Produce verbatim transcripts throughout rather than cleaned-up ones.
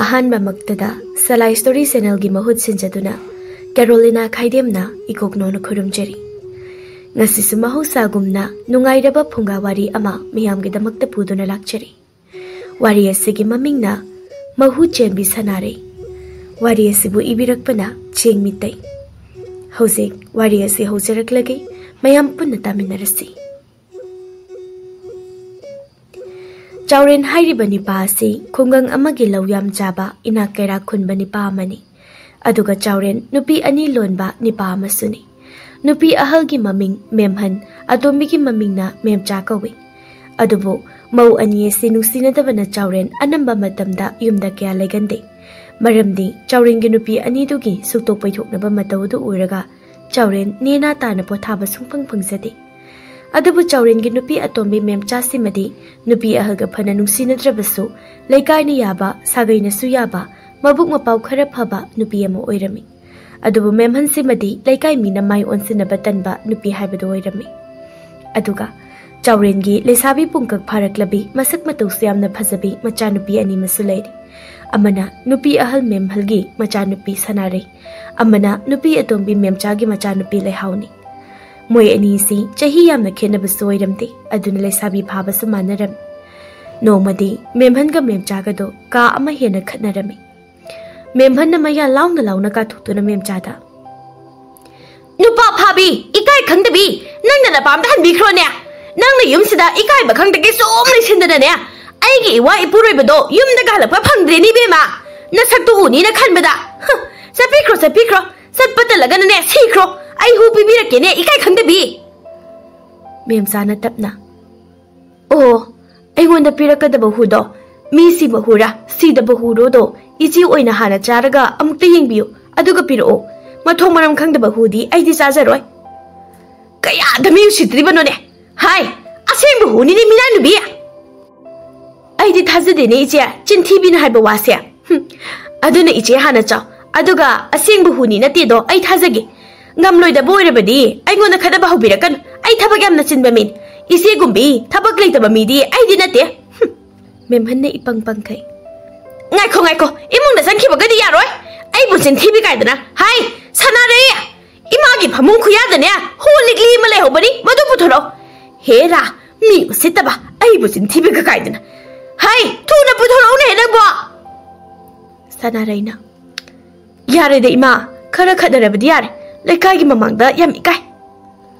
ꯑꯍꯥꯟꯕꯃꯛꯇꯗ ꯁꯂꯥꯏ story ꯆꯦꯅꯦꯜꯒꯤ ꯃꯍꯨꯠ ꯁꯤꯟꯖꯗꯨꯅ ꯀꯦꯔꯣꯂꯤꯅꯥ ꯈꯥꯏꯗꯦꯝꯅ ꯏꯀꯣꯛꯅꯣꯅ ꯈꯨꯔꯨꯝꯖꯔꯤ꯫ ꯉꯁꯤꯁꯨ ꯃꯍꯧꯁꯥꯒꯨꯝꯅ ꯅꯨꯡꯉꯥꯏꯔꯕ ꯐꯨꯡꯒꯥ ꯋꯥꯔꯤ ꯑꯃ ꯃꯤꯌꯥꯝꯒꯤꯗꯃꯛꯇ ꯄꯨꯗꯨꯅ ꯂꯥꯛꯆꯔꯤ꯫ ꯋꯥꯔꯤ ꯑꯁꯤꯒꯤ ꯃꯃꯤꯡꯅ ꯃꯍꯨ ꯆꯦꯟꯕꯤ ꯁꯅꯥꯔꯩ꯫ ꯋꯥꯔꯤ ꯑꯁꯤꯕꯨ ꯏꯕꯤꯔꯛꯄꯅ ꯆꯦꯡ ꯃꯤꯇꯩ꯫ ꯍꯧꯖꯤꯛ ꯋꯥꯔꯤ ꯑꯁꯤ ꯍꯧꯖꯔꯛꯂꯒꯦ, ꯃꯌꯥꯝ ꯄꯨꯟꯅ ꯇꯥꯃꯤꯟꯅꯔꯁꯤ꯫ ꯆꯥꯎꯔꯦꯟ ꯍꯥꯏꯔꯤꯕ ꯅꯤꯄꯥ ꯑꯁꯤ ꯈꯨꯡꯒꯪ ꯑꯃꯒꯤ ꯂꯧ ꯌꯥꯝ ꯆꯥꯕ ꯏꯅꯥꯛ ꯀꯩꯔꯥꯛ ꯈꯨꯟꯕ ꯅꯤꯄꯥ ꯑꯃꯅꯤ꯫ ꯑꯗꯨꯒ ꯆꯥꯎꯔꯦꯟ ꯅꯨꯄꯤ ꯑꯅꯤ ꯂꯣꯟꯕ ꯅꯤꯄꯥ ꯑꯃꯁꯨꯅꯤ꯫ ꯅꯨꯄꯤ ꯑꯍꯜꯒꯤ ꯃꯃꯤꯡ ꯃꯦꯝꯍꯟ, ꯑꯇꯣꯝꯕꯤꯒꯤ ꯃꯃꯤꯡꯅ ꯃꯦꯝꯆꯥ ꯀꯧꯏ꯫ ꯑꯗꯨꯕꯨ ꯃꯧ ꯑꯅꯤ ꯑꯁꯤ ꯅꯨꯡꯁꯤꯅꯗꯕꯅ ꯆꯥꯎꯔꯦꯟ ꯑꯅꯝꯕ ꯃꯇꯝꯗ ꯌꯨꯝꯗ ꯀꯌꯥ ꯂꯩꯒꯟꯗꯦ꯫ ꯃꯔꯝꯗꯤ ꯆꯥꯎꯔꯦꯟꯒꯤ ꯅꯨꯄꯤ ꯑꯅꯤꯗꯨꯒꯤ ꯁꯨꯛꯇꯣꯛ ꯄꯩꯊꯣꯛꯅꯕ ꯃꯇꯧ ꯑꯗꯨ ꯎꯔꯒ ꯆꯥꯎꯔꯦꯟ ꯅꯦꯅꯥ ꯇꯥꯅ ꯄꯣꯊꯥꯕ ꯁꯨꯡꯐꯪ ꯐꯪꯖꯗꯦ꯫ ꯑꯗꯨꯕꯨ ꯆꯥꯎꯔꯦꯟꯒꯤ ꯅꯨꯄꯤ ꯑꯇꯣꯝꯕꯤ ꯃꯦꯝꯆꯥꯁꯤꯃꯗꯤ ꯅꯨꯄꯤ ꯑꯍꯜꯒ ꯐꯅ ꯅꯨꯡꯁꯤꯅꯗ꯭ꯔꯕꯁꯨ ꯂꯩꯀꯥꯏꯅ ꯌꯥꯕ, ꯁꯥꯒꯩꯅꯁꯨ ꯌꯥꯕ, ꯃꯕꯨꯛ ꯃꯄꯥꯎ ꯈꯔ ꯐꯕ ꯅꯨꯄꯤ ꯑꯃ ꯑꯣꯏꯔꯝꯃꯤ꯫ ꯑꯗꯨꯕꯨ ꯃꯦꯝꯍꯟꯁꯤꯃꯗꯤ ꯂꯩꯀꯥꯏ ꯃꯤꯅ ꯃꯥꯏ ꯑꯣꯟꯁꯤꯟꯅꯕ ꯇꯟꯕ ꯅꯨꯄꯤ ꯍꯥꯏꯕꯗꯨ ꯑꯣꯏꯔꯝꯃꯤ꯫ ꯑꯗꯨꯒ ꯆꯥꯎꯔꯦꯟꯒꯤ ꯂꯩꯁꯥꯕꯤ ꯄꯨꯡꯀꯛ ꯐꯥꯔꯛꯂꯕꯤ, ꯃꯁꯛ ꯃꯇꯧꯁꯨ ꯌꯥꯝꯅ ꯐꯖꯕꯤ ꯃꯆꯥꯅꯨꯄꯤ ꯑꯅꯤ ꯑꯃꯁꯨ ꯂꯩꯔꯤ꯫ ꯑꯃꯅ ꯅꯨꯄꯤ ꯑꯍꯜ ꯃꯦꯝꯍꯜꯒꯤ ꯃꯆꯥꯅꯨꯄꯤ ꯁꯅꯥꯔꯩ, ꯑꯃꯅ ꯅꯨꯄꯤ ꯑꯇꯣꯝꯕꯤ ꯃꯦꯝꯆꯥꯒꯤ ꯃꯆꯥꯅꯨꯄꯤ ꯂꯩꯍꯥꯎꯅꯤ꯫ ꯃꯣꯏ ꯑꯅꯤꯁꯤ ꯆꯍꯤ ꯌꯥꯝꯅ ꯈꯦꯠꯅꯕꯁꯨ ꯑꯣꯏꯔꯝꯗꯦ, ꯑꯗꯨꯅ ꯂꯩꯁꯥꯕꯤ ꯐꯥꯕꯁꯨ ꯃꯥꯟꯅꯔꯝꯃꯤ꯫ ꯅꯣꯡꯃꯗꯤ ꯃꯦꯝꯍꯟꯒ ꯃꯦꯝꯆꯥꯒꯗꯣ ꯀꯥ ꯑꯃ ꯍꯦꯟꯅ ꯈꯠꯅꯔꯝꯃꯤ꯫ ꯃꯦꯝꯍꯟꯅ ꯃꯌꯥ ꯂꯥꯎꯅ ꯂꯥꯎꯅ ꯀꯥꯊꯣꯛꯇꯨꯅ ꯃꯦꯝꯆꯥꯗ, "ꯅꯨꯄꯥ ꯐꯥꯕꯤ, ꯏꯀꯥꯏ ꯈꯪꯗꯕꯤ, ꯅꯪꯅ ꯅꯄꯥꯝꯗ ꯍꯟꯕꯤꯈ꯭ꯔꯣꯅꯦ꯫ ꯅꯪꯅ ꯌꯨꯝꯁꯤꯗ ꯏꯀꯥꯏꯕ ꯈꯪꯗꯒꯤ ꯁꯨꯝ ꯂꯩꯁꯤꯟꯗꯅꯅꯦ, ꯑꯩꯒꯤ ꯏꯋꯥ ꯏꯄꯨꯔꯣꯏꯕꯗꯣ ꯌꯨꯝꯗꯒ ꯍꯜꯂꯛꯄ ꯐꯪꯗ꯭ꯔꯦꯅꯦ ꯏꯕꯦꯝꯃ꯫ ꯅꯁꯛꯇꯨ ꯎꯅꯤꯅ ꯈꯟꯕꯗ꯫ ꯍ, ꯆꯠꯄꯤꯈ꯭ꯔꯣ, ꯆꯠꯄꯤꯈ꯭ꯔꯣ, ꯆꯠꯄ ꯇꯜꯂꯒꯅꯅꯦ ꯁꯤꯈ꯭ꯔꯣ꯫ ꯑꯩ ꯍꯨ ꯄꯤꯕꯤꯔꯛꯀꯦꯅꯦ, ꯏꯀꯥꯏ ꯈꯪꯗꯕꯤ"꯫ ꯃꯦꯝꯆꯥꯅ ꯇꯞꯅ, "ꯑꯣ, ꯑꯩꯉꯣꯟꯗ ꯄꯤꯔꯛꯀꯗꯕ ꯍꯨꯗꯣ ꯃꯤ ꯁꯤꯕ ꯍꯨꯔꯥ ꯁꯤꯗꯕ ꯍꯨꯔꯣꯗꯣ ꯏꯆꯦ ꯑꯣꯏꯅ ꯍꯥꯟꯅ ꯆꯥꯔꯒ ꯑꯃꯨꯛꯇ ꯌꯦꯡꯕꯤꯌꯨ, ꯑꯗꯨꯒ ꯄꯤꯔꯛꯑꯣ꯫ ꯃꯊꯣꯡ ꯃꯔꯝ ꯈꯪꯗꯕ ꯍꯨꯗꯤ ꯑꯩꯗꯤ ꯆꯥꯖꯔꯣꯏ"꯫ "ꯀꯌꯥꯗ ꯃꯤ ꯎꯁꯤꯠꯇ꯭ꯔꯤꯕꯅꯣꯅꯦ? ꯍꯥꯏ, ꯑꯁꯦꯡꯕ ꯍꯨꯅꯤꯅꯦ ꯃꯤꯅꯥꯏ ꯅꯨꯕꯤ"꯫ "ꯑꯩꯗꯤ ꯊꯥꯖꯗꯦꯅꯦ ꯏꯆꯦ, ꯆꯤꯟꯊꯤꯕꯤꯅ ꯍꯥꯏꯕ ꯋꯥꯁꯦ꯫ ꯍꯨꯝ, ꯑꯗꯨꯅ ꯏꯆꯦ ꯍꯥꯟꯅ ꯆꯥꯎ, ꯑꯗꯨꯒ ꯑꯁꯦꯡꯕ ꯍꯨꯅꯤ ꯅꯠꯇꯦꯗꯣ ꯑꯩ ꯊꯥꯖꯒꯦ꯫ ꯉꯝꯂꯣꯏꯗꯕ ꯑꯣꯏꯔꯕꯗꯤ ꯑꯩꯉꯣꯟꯗ ꯈꯠꯅꯕ ꯍꯧꯕꯤꯔꯛꯀꯅꯨ, ꯑꯩ ꯊꯕꯛ ꯌꯥꯝꯅ ꯆꯤꯟꯕ ꯃꯤꯅꯤ꯫ ꯏꯆꯦꯒꯨꯝꯕꯤ ꯊꯕꯛ ꯂꯩꯇꯕ ꯃꯤꯗꯤ ꯑꯩꯗꯤ ꯅꯠꯇꯦ"꯫ ꯍꯨꯝ꯫ ꯃꯦꯝꯍꯟꯅ ꯏꯄꯪ ꯄꯪꯈꯩ꯫ ꯉꯥꯏꯈꯣ, ꯉꯥꯏꯈꯣ, ꯏꯃꯨꯡꯗ ꯆꯪꯈꯤꯕꯒꯗꯤ ꯌꯥꯔꯣꯏ꯫ ꯑꯩꯕꯨ ꯆꯤꯟꯊꯤꯕꯤ ꯀꯥꯏꯗꯅ꯫ ꯍꯥꯏ, ꯁꯅꯥꯔꯩ, ꯏꯃꯥꯒꯤ ꯐꯃꯨꯡ ꯈꯨꯌꯥꯗꯅꯦ ꯍꯨ ꯂꯤꯛꯂꯤ ꯑꯃ ꯂꯩꯍꯧꯕꯅꯤ, ꯃꯗꯨ ꯄꯨꯊꯣꯔꯛꯑꯣ꯫ ꯍꯦꯔꯥ, ꯃꯤ ꯎꯁꯤꯠꯇꯕ, ꯑꯩꯕꯨ ꯆꯤꯟꯊꯤꯕꯤꯒ ꯀꯥꯏꯗꯅ꯫ ꯍꯥꯏ, ꯊꯨꯅ ꯄꯨꯊꯣꯔꯛꯎꯅꯦ ꯅꯪꯕꯣ꯫ ꯁꯅꯥꯔꯩꯅ, ꯌꯥꯔꯦꯗ ꯏꯃꯥ, ꯈꯔ ꯈꯠꯅꯔꯕꯗꯤ ꯌꯥꯔꯦ꯫ ꯂꯩꯀꯥꯏꯒꯤ ꯃꯃꯥꯡꯗ ꯌꯥꯝ ꯏꯀꯥꯏ꯫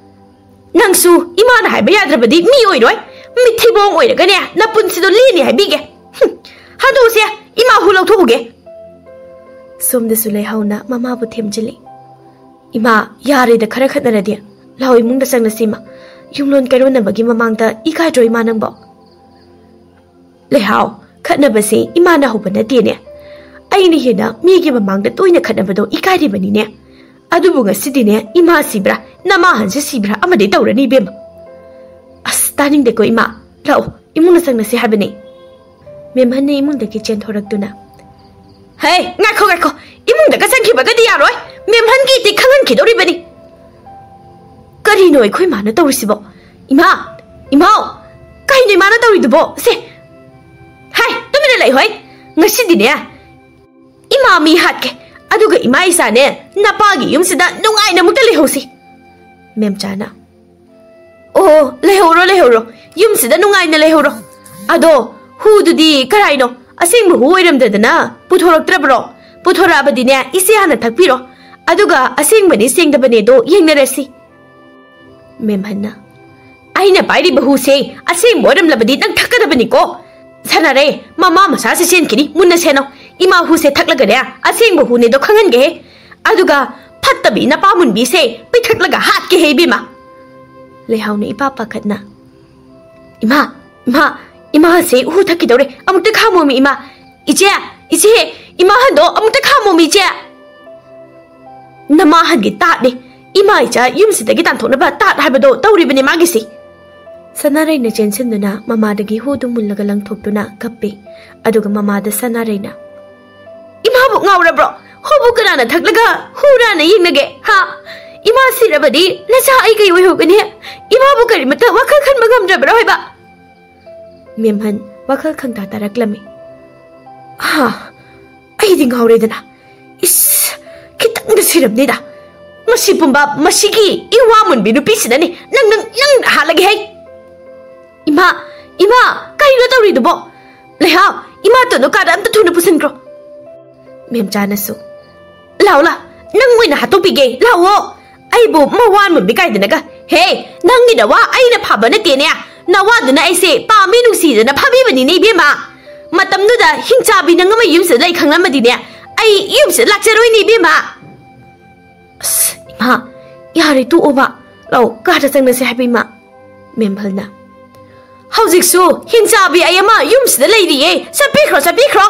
ꯅꯪꯁꯨ ꯏꯃꯥꯅ ꯍꯥꯏꯕ ꯌꯥꯗ꯭ꯔꯕꯗꯤ ꯃꯤ ꯑꯣꯏꯔꯣꯏ꯫ ꯃꯤꯊꯤꯕꯣꯡ ꯑꯣꯏꯔꯒꯅꯦ ꯅꯄꯨꯟꯁꯤꯗꯣ ꯂꯦꯟꯅꯤ ꯍꯥꯏꯕꯤꯒꯦ꯫ ꯍꯨꯝ, ꯍꯥꯗꯣꯛꯎꯁꯦ, ꯏꯃꯥ ꯍꯨ ꯂꯧꯊꯣꯛꯎꯒꯦ꯫ ꯁꯣꯝꯗꯁꯨ ꯂꯩꯍꯥꯎꯅ ꯃꯃꯥꯕꯨ ꯊꯦꯝꯖꯤꯜꯂꯤ꯫ ꯏꯃꯥ, ꯌꯥꯔꯦꯗ ꯈꯔ ꯈꯠꯅꯔꯗꯤ꯫ ꯂꯥꯛꯑꯣ ꯏꯃꯨꯡꯗ ꯆꯪꯂꯁꯤ ꯏꯃꯥ꯫ ꯌꯨꯝꯂꯣꯟ ꯀꯩꯔꯣꯟꯅꯕꯒꯤ ꯃꯃꯥꯡꯗ ꯏꯀꯥꯏꯗ꯭ꯔꯣ ꯏꯃꯥ ꯅꯪꯕꯣ? ꯂꯩꯍꯥꯎ, ꯈꯠꯅꯕꯁꯦ ꯏꯃꯥꯅ ꯍꯧꯕ ꯅꯠꯇꯦꯅꯦ꯫ ꯑꯩꯅ ꯍꯦꯟꯅ ꯃꯤꯒꯤ ꯃꯃꯥꯡꯗ ꯇꯣꯏꯅ ꯈꯠꯅꯕꯗꯣ ꯏꯀꯥꯏꯔꯤꯕꯅꯤꯅꯦ꯫ ꯑꯗꯨꯕꯨ ꯉꯁꯤꯗꯤꯅꯦ ꯏꯃꯥ ꯁꯤꯕ꯭ꯔꯥ, ꯅꯃꯥ ꯍꯟꯁꯦ ꯁꯤꯕ꯭ꯔꯥ ꯑꯃꯗꯤ ꯇꯧꯔꯅꯤ ꯏꯕꯦꯝꯃ꯫ ꯑꯁ, ꯇꯥꯅꯤꯡꯗꯦꯀꯣ ꯏꯃꯥ꯫ ꯂꯥꯛꯑꯣ, ꯏꯃꯨꯡꯗ ꯆꯪꯂꯁꯤ ꯍꯥꯏꯕꯅꯤ꯫ ꯃꯦꯝꯍꯟꯅ ꯏꯃꯨꯡꯗꯒꯤ ꯆꯦꯟꯊꯣꯔꯛꯇꯨꯅ, ꯍꯦ, ꯉꯥꯏꯈꯣ, ꯉꯥꯏꯈꯣ, ꯏꯃꯨꯡꯗꯒ ꯆꯪꯈꯤꯕꯒꯗꯤ ꯌꯥꯔꯣꯏ꯫ ꯃꯦꯝꯍꯟꯒꯤꯗꯤ ꯈꯪꯍꯟꯈꯤꯗꯧꯔꯤꯕꯅꯤ꯫ ꯀꯔꯤꯅꯣ ꯑꯩꯈꯣꯏ ꯃꯥꯅ ꯇꯧꯔꯤꯁꯤꯕꯣ? ꯏꯃꯥ! ꯏꯃꯥꯎ! ꯀꯩꯅꯣ ꯏꯃꯥꯅ ꯇꯧꯔꯤꯗꯨꯕꯣ? ꯁꯦ! ꯍꯥꯏ, ꯇꯨꯃꯤꯟꯅ ꯂꯩꯍꯣꯏ! ꯉꯁꯤꯗꯤꯅꯦ, ꯏꯃꯥ ꯃꯤ ꯍꯥꯠꯀꯦ꯫ ꯑꯗꯨꯒ ꯏꯃꯥ ꯏꯆꯥꯅꯦ, ꯅꯄꯥꯒꯤ ꯌꯨꯝꯁꯤꯗ ꯅꯨꯡꯉꯥꯏꯅ ꯑꯃꯨꯛꯇ ꯂꯩꯍꯧꯁꯤ꯫ ꯃꯦꯝꯆꯥꯅ, ꯑꯣ, ꯂꯩꯍꯧꯔꯣ, ꯂꯩꯍꯧꯔꯣ꯫ ꯌꯨꯝꯁꯤꯗ ꯅꯨꯡꯉꯥꯏꯅ ꯂꯩꯍꯧꯔꯣ꯫ ꯑꯗꯣ, ꯍꯨꯗꯨꯗꯤ ꯀꯔꯥꯏꯅꯣ? ꯑꯁꯦꯡꯕ ꯍꯨ ꯑꯣꯏꯔꯝꯗꯗꯅ ꯄꯨꯊꯣꯔꯛꯇ꯭ꯔꯕ꯭ꯔꯣ? ꯄꯨꯊꯣꯔꯛꯑꯕꯗꯤꯅꯦ, ꯏꯆꯦ ꯍꯥꯟꯅ ꯊꯛꯄꯤꯔꯣ꯫ ꯑꯗꯨꯒ ꯑꯁꯦꯡꯕꯅꯤ ꯁꯦꯡꯗꯕꯅꯦꯗꯣ ꯌꯦꯡꯅꯔꯁꯤ꯫ ꯃꯦꯝꯍꯟꯅ, ꯑꯩꯅ ꯄꯥꯏꯔꯤꯕ ꯍꯨꯁꯦ ꯑꯁꯦꯡꯕ ꯑꯣꯏꯔꯝꯂꯕꯗꯤ ꯅꯪ ꯊꯛꯀꯗꯕꯅꯤꯀꯣ꯫ ꯁꯥꯟꯅꯔꯦ, ꯃꯃꯥ ꯃꯁꯥꯁꯦ ꯆꯦꯟꯈꯤꯅꯤ, ꯃꯨꯟꯅ ꯁꯦꯟꯅꯧ꯫ ꯏꯃꯥ ꯍꯨꯁꯦ ꯊꯛꯂꯒꯅꯦ, ꯑꯁꯦꯡꯕ ꯍꯨꯅꯦꯗꯣ ꯈꯪꯍꯟꯒꯦꯍꯦ꯫ ꯑꯗꯨꯒ ꯐꯠꯇꯕꯤ ꯅꯄꯥ ꯃꯨꯟꯕꯤꯁꯦ ꯄꯤꯊꯛꯂꯒ ꯍꯥꯠꯀꯦꯍꯦ ꯏꯕꯦꯝꯃ꯫ ꯂꯩꯍꯥꯎꯅ ꯏꯄꯥ ꯄꯥꯈꯠꯅ, ꯏꯃꯥ, ꯏꯃꯥ, ꯏꯃꯥꯁꯦ ꯍꯨ ꯊꯛꯈꯤꯗꯧꯔꯦ, ꯑꯃꯨꯛꯇ ꯈꯥꯝꯃꯣꯃꯤ ꯏꯃꯥ꯫ ꯏꯆꯦ, ꯏꯆꯦ, ꯏꯃꯥ ꯍꯟꯗꯣ ꯑꯃꯨꯛꯇ ꯈꯥꯝꯃꯣꯃꯤ ꯏꯆꯦ꯫ ꯅꯃꯥ ꯍꯟꯒꯤ ꯇꯥꯠꯅꯤ꯫ ꯏꯃꯥ ꯏꯆꯥ ꯌꯨꯝꯁꯤꯗꯒꯤ ꯇꯥꯟꯊꯣꯛꯅꯕ ꯇꯥꯠ ꯍꯥꯏꯕꯗꯣ ꯇꯧꯔꯤꯕꯅꯤ ꯃꯥꯒꯤꯁꯤ꯫ ꯁꯅꯥꯔꯩꯅ ꯆꯦꯟꯁꯤꯟꯗꯨꯅ ꯃꯃꯥꯗꯒꯤ ꯍꯨꯗꯨ ꯃꯨꯜꯂꯒ ꯂꯪꯊꯣꯛꯇꯨꯅ ꯀꯞꯄꯤ꯫ ꯑꯗꯨꯒ ꯃꯃꯥꯗ ꯁꯅꯥꯔꯩꯅ, ꯏꯃꯥꯕꯨ ꯉꯥꯎꯔꯕ꯭ꯔꯣ? ꯍꯨꯕꯨ ꯀꯅꯥꯅ ꯊꯛꯂꯒ ꯍꯨꯔꯥꯅ ꯌꯦꯡꯅꯒꯦ, ꯍꯥ? ꯏꯃꯥ ꯁꯤꯔꯕꯗꯤ ꯅꯆꯥ ꯑꯩ ꯀꯩ ꯑꯣꯏꯍꯧꯒꯅꯤ? ꯏꯃꯥꯕꯨ ꯀꯔꯤꯃꯠꯇ ꯋꯥꯈꯜ ꯈꯟꯕ ꯉꯝꯗ꯭ꯔꯕ꯭ꯔꯣ ꯍꯥꯏꯕ? ꯃꯦꯝꯍꯟ ꯋꯥꯈꯜ ꯈꯪꯇꯥ ꯇꯥꯔꯛꯂꯝꯃꯤ꯫ ꯍꯥ, ꯑꯩꯗꯤ ꯉꯥꯎꯔꯦꯗꯅ꯫ ꯏꯁ, ꯈꯤꯇꯪꯗ ꯁꯤꯔꯝꯅꯤꯗ꯫ ꯃꯁꯤ ꯄꯨꯝꯕ ꯃꯁꯤꯒꯤ ꯏꯋꯥ ꯃꯨꯟꯕꯤ ꯅꯨꯄꯤꯁꯤꯅꯅꯤ ꯅꯪ, ꯅꯪ, ꯅꯪ ꯍꯥꯠꯂꯒꯦ ꯍꯩ꯫ ꯏꯃꯥ, ꯏꯃꯥ, ꯀꯩꯅꯣ ꯇꯧꯔꯤꯗꯨꯕꯣ? ꯂꯩꯍꯥꯎ, ꯏꯃꯥ ꯇꯣꯟꯗꯣ ꯀꯥꯗ ꯑꯝꯇ ꯊꯨꯅ ꯄꯨꯁꯤꯟꯈ꯭ꯔꯣ꯫ ꯃꯦꯝꯆꯥꯅꯁꯨ, "ꯂꯥꯎ, ꯂꯥꯎ, ꯅꯪ ꯑꯣꯏꯅ ꯍꯥꯠꯇꯣꯛꯄꯤꯒꯦ, ꯂꯥꯎꯑꯣ꯫ ꯑꯩꯕꯨ ꯃꯋꯥ ꯃꯨꯟꯕꯤ ꯀꯥꯏꯗꯅꯒ꯫ ꯍꯦ, ꯅꯪꯒꯤ ꯅꯋꯥ ꯑꯩꯅ ꯐꯥꯕ ꯅꯠꯇꯦꯅꯦ꯫ ꯅꯋꯥꯗꯨꯅ ꯑꯩꯁꯦ ꯄꯥꯝꯃꯤ ꯅꯨꯡꯁꯤꯗꯅ ꯐꯥꯕꯤꯕꯅꯤꯅꯦ ꯏꯕꯦꯝꯃ꯫ ꯃꯇꯝꯗꯨꯗ ꯍꯤꯡꯆꯥꯕꯤ ꯅꯪ ꯑꯃ ꯌꯨꯝꯁꯤꯗ ꯂꯩ ꯈꯪꯂꯝꯃꯗꯤꯅꯦ, ꯑꯩ ꯌꯨꯝꯁꯤꯗ ꯂꯥꯛꯆꯔꯣꯏꯅꯦ ꯏꯕꯦꯝꯃ꯫" "ꯑꯁ, ꯏꯃꯥ, ꯌꯥꯔꯦ ꯇꯣꯛꯑꯣꯕ꯫ ꯂꯥꯎ, ꯀꯥꯗ ꯆꯪꯅꯁꯦ ꯍꯥꯏꯕ ꯏꯃꯥ꯫" ꯃꯦꯝꯕꯜꯅ, "ꯍꯧꯖꯤꯛꯁꯨ ꯍꯤꯡꯆꯥꯕꯤ ꯑꯩ ꯑꯃ ꯌꯨꯝꯁꯤꯗ ꯂꯩꯔꯤꯌꯦ꯫ ꯆꯠꯄꯤꯈ꯭ꯔꯣ, ꯆꯠꯄꯤꯈ꯭ꯔꯣ꯫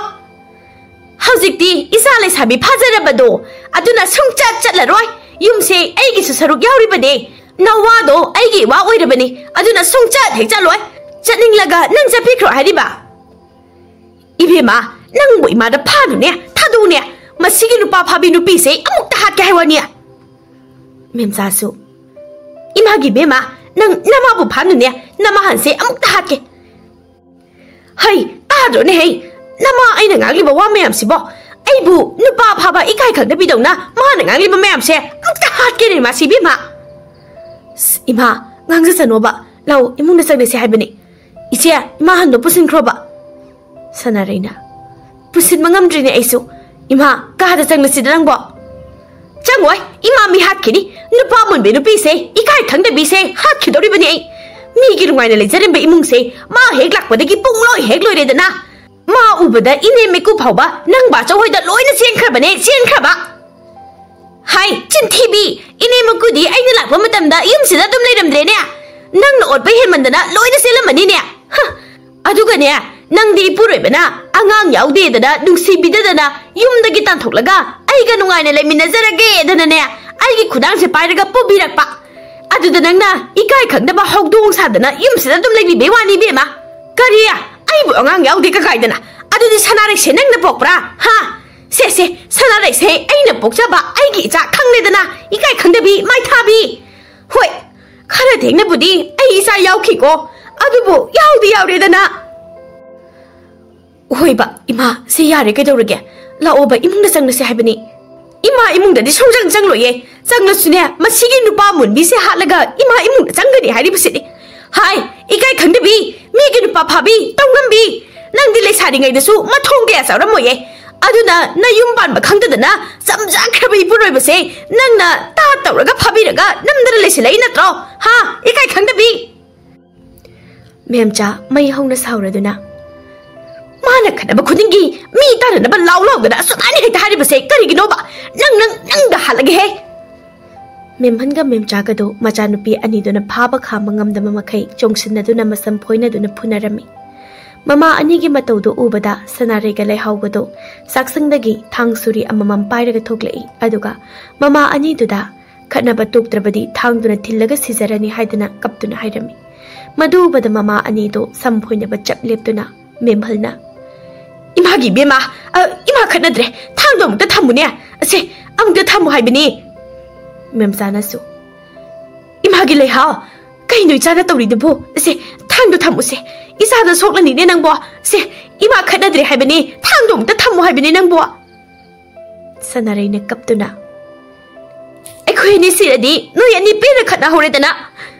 ꯍꯧꯖꯤꯛꯇꯤ ꯏꯆꯥ ꯂꯩꯁꯥꯕꯤ ꯐꯥꯖꯔꯕꯗꯣ, ꯑꯗꯨꯅ ꯁꯨꯡꯆꯠ ꯆꯠꯂꯔꯣꯏ꯫ ꯌꯨꯝꯁꯦ ꯑꯩꯒꯤꯁꯨ ꯁꯔꯨꯛ ꯌꯥꯎꯔꯤꯕꯅꯦ꯫ ꯅꯋꯥꯗꯣ ꯑꯩꯒꯤ ꯏꯋꯥ ꯑꯣꯏꯔꯕꯅꯤ, ꯑꯗꯨꯅ ꯁꯨꯡꯆꯠ ꯍꯦꯛ ꯆꯠꯂꯣꯏ꯫ ꯆꯠꯅꯤꯡꯂꯒ ꯅꯪ ꯆꯠꯄꯤꯈ꯭ꯔꯣ ꯍꯥꯏꯔꯤꯕ?" "ꯏꯕꯦꯝꯃ, ꯅꯪꯕꯨ ꯏꯃꯥꯗ ꯐꯥꯅꯨꯅꯦ, ꯊꯥꯗꯣꯛꯎꯅꯦ꯫ ꯃꯁꯤꯒꯤ ꯅꯨꯄꯥ ꯐꯥꯕꯤ ꯅꯨꯄꯤꯁꯦ ꯑꯩ ꯑꯃꯨꯛꯇ ꯍꯥꯠꯀꯦ ꯍꯥꯏ ꯋꯥꯅꯤ꯫" ꯃꯦꯝꯆꯥꯁꯨ, "ꯏꯃꯥꯒꯤ ꯏꯕꯦꯝꯃ, ꯅꯪ ꯅꯃꯥꯕꯨ ꯐꯥꯅꯨꯅꯦ, ꯅꯃꯥ ꯍꯟꯁꯦ ꯑꯃꯨꯛꯇ ꯍꯥꯠꯀꯦ꯫" "ꯍꯩ, ꯇꯥꯗ꯭ꯔꯣꯅꯦ ꯍꯩ, ꯅꯃꯥ ꯑꯩꯅ ꯉꯥꯡꯂꯤꯕ ꯋꯥ ꯃꯌꯥꯝꯁꯤꯕꯣ? ꯑꯩꯕꯨ ꯅꯨꯄꯥ ꯐꯥꯕ ꯏꯀꯥꯏ ꯈꯪꯗꯕꯤꯗꯧꯅ ꯃꯥꯅ ꯉꯥꯡꯂꯤꯕ ꯃꯌꯥꯝꯁꯦ ꯑꯃꯨꯛꯇ ꯍꯥꯠꯀꯦꯅꯦ ꯃꯥꯁꯤ ꯏꯕꯦꯝꯃ꯫" "ꯑꯁ, ꯏꯃꯥ, ꯉꯥꯡꯖꯁꯅꯣꯕ, ꯂꯥꯎ, ꯏꯃꯨꯡꯗ ꯆꯪꯂꯁꯤ ꯍꯥꯏꯕꯅꯤ꯫ ꯏꯆꯦ, ꯏꯃꯥ ꯍꯟꯗꯣ ꯄꯨꯁꯤꯟꯈ꯭ꯔꯣꯕ꯫" ꯁꯅꯥꯔꯩꯅ, "ꯄꯨꯁꯤꯟꯕ ꯉꯝꯗ꯭ꯔꯤꯅꯦ ꯑꯩꯁꯨ꯫ ꯏꯃꯥ, ꯀꯥꯗ ꯆꯪꯂꯁꯤꯗ ꯅꯪꯕꯣ꯫" "ꯆꯪꯉꯣꯏ, ꯏꯃꯥ ꯃꯤ ꯍꯥꯠꯈꯤꯅꯤ꯫ ꯅꯨꯄꯥ ꯃꯨꯟꯕꯤ ꯅꯨꯄꯤꯁꯦ, ꯏꯀꯥꯏ ꯈꯪꯗꯕꯤꯁꯦ ꯍꯥꯠꯈꯤꯗꯧꯔꯤꯕꯅꯤ ꯑꯩ꯫ ꯃꯤꯒꯤ ꯅꯨꯡꯉꯥꯏꯅ ꯂꯩꯖꯔꯝꯕ ꯏꯃꯨꯡꯁꯦ ꯃꯥ ꯍꯦꯛ ꯂꯥꯛꯄꯗꯒꯤ ꯄꯨꯡꯂꯣꯏ ꯍꯦꯛ ꯂꯣꯏꯔꯦꯗꯅ꯫ ꯃꯥ ꯎꯕꯗ ꯏꯅꯦ ꯃꯤꯀꯨ ꯐꯥꯎꯕ ꯅꯪ ꯕꯥꯆꯧ ꯍꯣꯏꯗ ꯂꯣꯏꯅ ꯆꯦꯟꯈ꯭ꯔꯕꯅꯦ, ꯆꯦꯟꯈ꯭ꯔꯕ꯫" "ꯍꯥꯏ, ꯆꯤꯟꯊꯤꯕꯤ! ꯏꯅꯦ ꯃꯀꯨꯗꯤ ꯑꯩꯅ ꯂꯥꯛꯄ ꯃꯇꯝꯗ ꯌꯨꯝꯁꯤꯗ ꯑꯗꯨꯝ ꯂꯩꯔꯝꯗ꯭ꯔꯦꯅꯦ꯫ ꯅꯪꯅ ꯑꯣꯠꯄ ꯍꯦꯟꯃꯟꯗꯅ ꯂꯣꯏꯅ ꯆꯦꯜꯂꯝꯃꯅꯤꯅꯦ꯫ ꯍ! ꯑꯗꯨꯒꯅꯦ, ꯅꯪꯗꯤ ꯏꯄꯨꯔꯣꯏꯕꯅ ꯑꯉꯥꯡ ꯌꯥꯎꯗꯦꯗꯅ ꯅꯨꯡꯁꯤꯕꯤꯗꯗꯅ ꯌꯨꯝꯗꯒꯤ ꯇꯥꯟꯊꯣꯛꯂꯒ ꯑꯩꯒ ꯅꯨꯡꯉꯥꯏꯅ ꯂꯩꯃꯤꯟꯅꯖꯔꯒꯦꯗꯅꯅꯦ, ꯑꯩꯒꯤ ꯈꯨꯗꯥꯡꯁꯦ ꯄꯥꯏꯔꯒ ꯄꯨꯕꯤꯔꯛꯄ꯫ ꯑꯗꯨꯗ ꯅꯪꯅ ꯏꯀꯥꯏ ꯈꯪꯗꯕ ꯍꯧꯗꯣꯡ ꯁꯥꯗꯅ ꯌꯨꯝꯁꯤꯗ ꯑꯗꯨꯝ ꯂꯩꯕꯤꯕꯩ ꯋꯥꯅꯤ ꯏꯕꯦꯝꯃ꯫" "ꯀꯔꯤ? ꯑꯩꯕꯨ ꯑꯉꯥꯡ ꯌꯥꯎꯗꯦ ꯀꯀꯥꯏꯗꯅ? ꯑꯗꯨꯗꯤ ꯁꯅꯥꯔꯩꯁꯦ ꯅꯪꯅ ꯄꯣꯛꯄ꯭ꯔꯥ? ꯍꯥ? ꯁꯦ, ꯁꯦ, ꯁꯅꯥꯔꯩꯁꯦ ꯑꯩꯅ ꯄꯣꯛꯆꯕ ꯑꯩꯒꯤ ꯏꯆꯥ ꯈꯪꯂꯦꯗꯅ, ꯏꯀꯥꯏ ꯈꯪꯗꯕꯤ, ꯃꯥꯏꯊꯥꯕꯤ꯫ ꯍꯣꯏ, ꯈꯔ ꯊꯦꯡꯅꯕꯨꯗꯤ ꯑꯩ ꯏꯆꯥ ꯌꯥꯎꯈꯤꯀꯣ, ꯑꯗꯨꯕꯨ ꯌꯥꯎꯗꯤ ꯌꯥꯎꯔꯦꯗꯅ꯫" ꯍꯣꯏꯕ, ꯏꯃꯥ, ꯁꯤ ꯌꯥꯔꯦ, ꯀꯩꯗꯧꯔꯒꯦ? ꯂꯥꯛꯑꯣꯕ, ꯏꯃꯨꯡꯗ ꯆꯪꯂꯁꯦ ꯍꯥꯏꯕꯅꯤ꯫ ꯏꯃꯥ ꯏꯃꯨꯡꯗꯗꯤ ꯁꯨꯡꯆꯪ ꯆꯪꯂꯣꯏꯌꯦ꯫ ꯆꯪꯂꯁꯨꯅꯦ, ꯃꯁꯤꯒꯤ ꯅꯨꯄꯥ ꯃꯨꯟꯕꯤꯁꯦ ꯍꯥꯠꯂꯒ ꯏꯃꯥ ꯏꯃꯨꯡꯗ ꯆꯪꯒꯅꯤ ꯍꯥꯏꯔꯤꯕꯁꯤꯗꯤ꯫ ꯍꯥꯏ, ꯏꯀꯥꯏ ꯈꯪꯗꯕꯤ, ꯃꯤꯒꯤ ꯅꯨꯄꯥ ꯐꯥꯕꯤ, ꯇꯧꯉꯝꯕꯤ꯫ ꯅꯪꯗꯤ ꯂꯩꯁꯥꯔꯤꯉꯩꯗꯁꯨ ꯃꯊꯣꯡ ꯀꯌꯥ ꯆꯥꯎꯔꯝꯃꯣꯏꯌꯦ꯫ ꯑꯗꯨꯅ ꯅꯌꯨꯝ ꯄꯥꯟꯕ ꯈꯪꯗꯗꯅ ꯆꯝꯖꯥꯈ꯭ꯔꯕ ꯏꯄꯨꯔꯣꯏꯕꯁꯦ ꯅꯪꯅ ꯇꯥ ꯇꯧꯔꯒ ꯐꯥꯕꯤꯔꯒ ꯅꯝꯗꯅ ꯂꯩꯁꯤꯜꯂꯛꯏ ꯅꯠꯇ꯭ꯔꯣ? ꯍꯥ? ꯏꯀꯥꯏ ꯈꯪꯗꯕꯤ꯫ ꯃꯦꯝꯆꯥ ꯃꯩ ꯍꯧꯅ ꯁꯥꯎꯔꯗꯨꯅ, "ꯃꯥꯅ ꯈꯠꯅꯕ ꯈꯨꯗꯤꯡꯒꯤ ꯃꯤ ꯇꯥꯅꯅꯕ ꯂꯥꯎ ꯂꯥꯎꯗꯅ ꯑꯁꯨꯃꯥꯏꯅ ꯍꯦꯛꯇ ꯍꯥꯏꯔꯤꯕꯁꯦ ꯀꯔꯤꯒꯤꯅꯣꯕ? ꯅꯪ, ꯅꯪ, ꯅꯪꯗ ꯍꯥꯠꯂꯒꯦꯍꯦ!" ꯃꯦꯝꯍꯟꯒ ꯃꯦꯝꯆꯥꯒꯗꯣ ꯃꯆꯥꯅꯨꯄꯤ ꯑꯅꯤꯗꯨꯅ ꯐꯥꯕ ꯈꯥꯝꯕ ꯉꯝꯗꯕ ꯃꯈꯩ ꯆꯣꯡꯁꯤꯟꯅꯗꯨꯅ ꯃꯁꯝ ꯐꯣꯏꯅꯗꯨꯅ ꯐꯨꯅꯔꯝꯃꯤ꯫ ꯃꯃꯥ ꯑꯅꯤꯒꯤ ꯃꯇꯧꯗꯣ ꯎꯕꯗ ꯁꯅꯥꯔꯩꯒ ꯂꯩꯍꯥꯎꯒꯗꯣ ꯆꯥꯛꯁꯪꯗꯒꯤ ꯊꯥꯡ ꯁꯨꯔꯤ ꯑꯃꯃꯝ ꯄꯥꯏꯔꯒ ꯊꯣꯛꯂꯛꯏ꯫ ꯑꯗꯨꯒ ꯃꯃꯥ ꯑꯅꯤꯗꯨꯗ ꯈꯠꯅꯕ ꯇꯣꯛꯇ꯭ꯔꯕꯗꯤ ꯊꯥꯡꯗꯨꯅ ꯊꯤꯜꯂꯒ ꯁꯤꯖꯔꯅꯤ ꯍꯥꯏꯗꯅ ꯀꯞꯇꯨꯅ ꯍꯥꯏꯔꯝꯃꯤ꯫ ꯃꯗꯨ ꯎꯕꯗ ꯃꯃꯥ ꯑꯅꯤꯗꯣ ꯁꯝ ꯐꯣꯏꯅꯕ ꯆꯞ ꯂꯦꯞꯇꯨꯅ ꯃꯦꯝꯍꯜꯅ, "ꯏꯃꯥꯒꯤ ꯏꯕꯦꯝꯃ, ꯑ, ꯏꯃꯥ ꯈꯠꯅꯗ꯭ꯔꯦ, ꯊꯥꯡꯗꯣ ꯑꯃꯨꯛꯇ ꯊꯝꯃꯨꯅꯦ, ꯑꯁꯦ, ꯑꯃꯨꯛꯇ ꯊꯝꯃꯨ ꯍꯥꯏꯕꯅꯤ"꯫ ꯃꯦꯝꯆꯥꯅꯁꯨ, "ꯏꯃꯥꯒꯤ ꯂꯩꯍꯥꯎ, ꯀꯩꯅꯣ ꯏꯆꯥꯅ ꯇꯧꯔꯤꯗꯨꯕꯨ? ꯑꯁꯦ, ꯊꯥꯡꯗꯣ ꯊꯝꯃꯨꯁꯦ, ꯏꯆꯥꯗ ꯁꯣꯛꯂꯅꯤꯅꯦ ꯅꯪꯕꯣ꯫ ꯁꯦ, ꯏꯃꯥ ꯈꯠꯅꯗ꯭ꯔꯦ ꯍꯥꯏꯕꯅꯤ, ꯊꯥꯡꯗꯣ ꯑꯃꯨꯛꯇ ꯊꯝꯃꯨ ꯍꯥꯏꯕꯅꯤ ꯅꯪꯕꯣ"꯫ ꯁꯅꯥꯔꯩꯅ ꯀꯞꯇꯨꯅ, "ꯑꯩꯈꯣꯏ ꯑꯅꯤ ꯁꯤꯔꯗꯤ ꯅꯣꯏ ꯑꯅꯤ ꯄꯦꯟꯅ ꯈꯠꯅꯍꯧꯔꯦꯗꯅ꯫